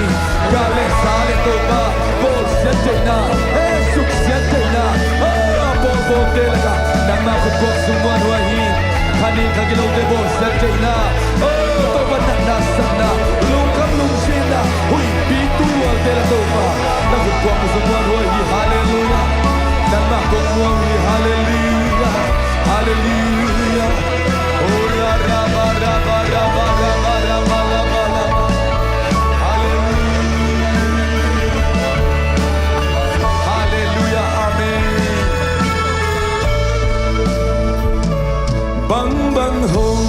Gal le sa le Topa bawlsiat theihna, eh, suksiat theihna, oh, a pawlpawlte lakah nangmah kutkuak sung muanhuai hi. Kha nih kha gilote bawlsiat theihna, oh, Topa natna satna, lungkham lungzinna, huihpi tualte la Topa na kutkuak sung muanhuai hi. Halleluiah. Nangmah kong muang hi. Halleluiah. Halleluiah. Oh, ra ra ba ra ba ra ba ra ba ra ba ra ba ra ba. Halleluiah. Halleluiah. Amen. Bangbang hong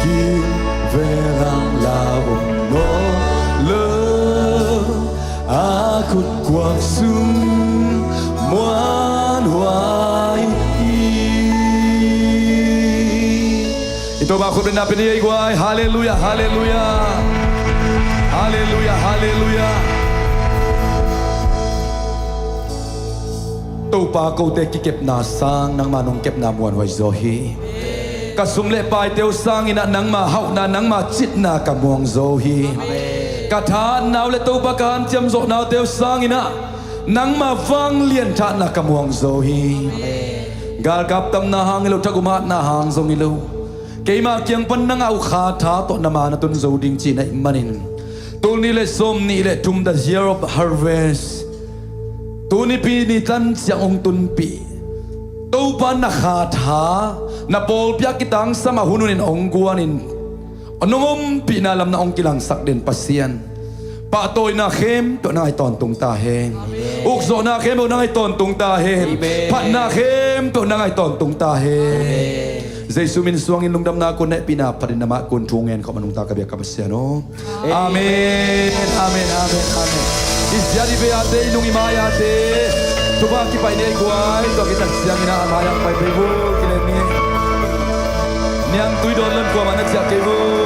kim ve lang lau, nawn lo. A kutkuak sung muanhuai hi. I Topa khut bengna pia ni ei guai. Halleluiah, halleluiah. Halleluiah, halleluiah. Topa kote kikepna sang nangmah nong kepna muanhuai zaw hi. Ka sum le paite uh sangin ah nangmah hauhna, nangmah citna ka muang zaw hi. Ka thahatna uh le Topa ka hanciam zawhnaute uh sangin ah nangmah vanglian thahatna ka muang zaw hi. Galkap tamna hang hi lo, thagum hatna hang zong hi lo, keima kiang pan na ngah uh kha tha tawh na ma na tun zo ding cihna ahih manin, tul nih le sawm nih le thum, the year of harvest, tu nipi ni tan ciang hong tunpih Topa na kha tha, na pawlpi a kitangsam a hun hunin hong guanin nong ompihna lam na hong kilangsak den Pasian, pahtawina khempeuh nang ahi tawntung ta hen. Ukzawhna khempeuh nang ahi tawntung ta hen. Amen. Phatna khempeuh nang ahi tawntung ta hen. Amen. Jesu min suangin lungdamna kun, hehpihna phatin na mah kun thu ngen khawm a nungta ka biak ka Pasian aw. Amen, amen, amen, amen. I ziat i bei ate, i nung i mai ate, thupha kipaih ni ei guai. Tua kitat ciangin ah a mai-ah pai pei vul, kilem ni. Niangtui dawn lon kuamah na ciah kei vul.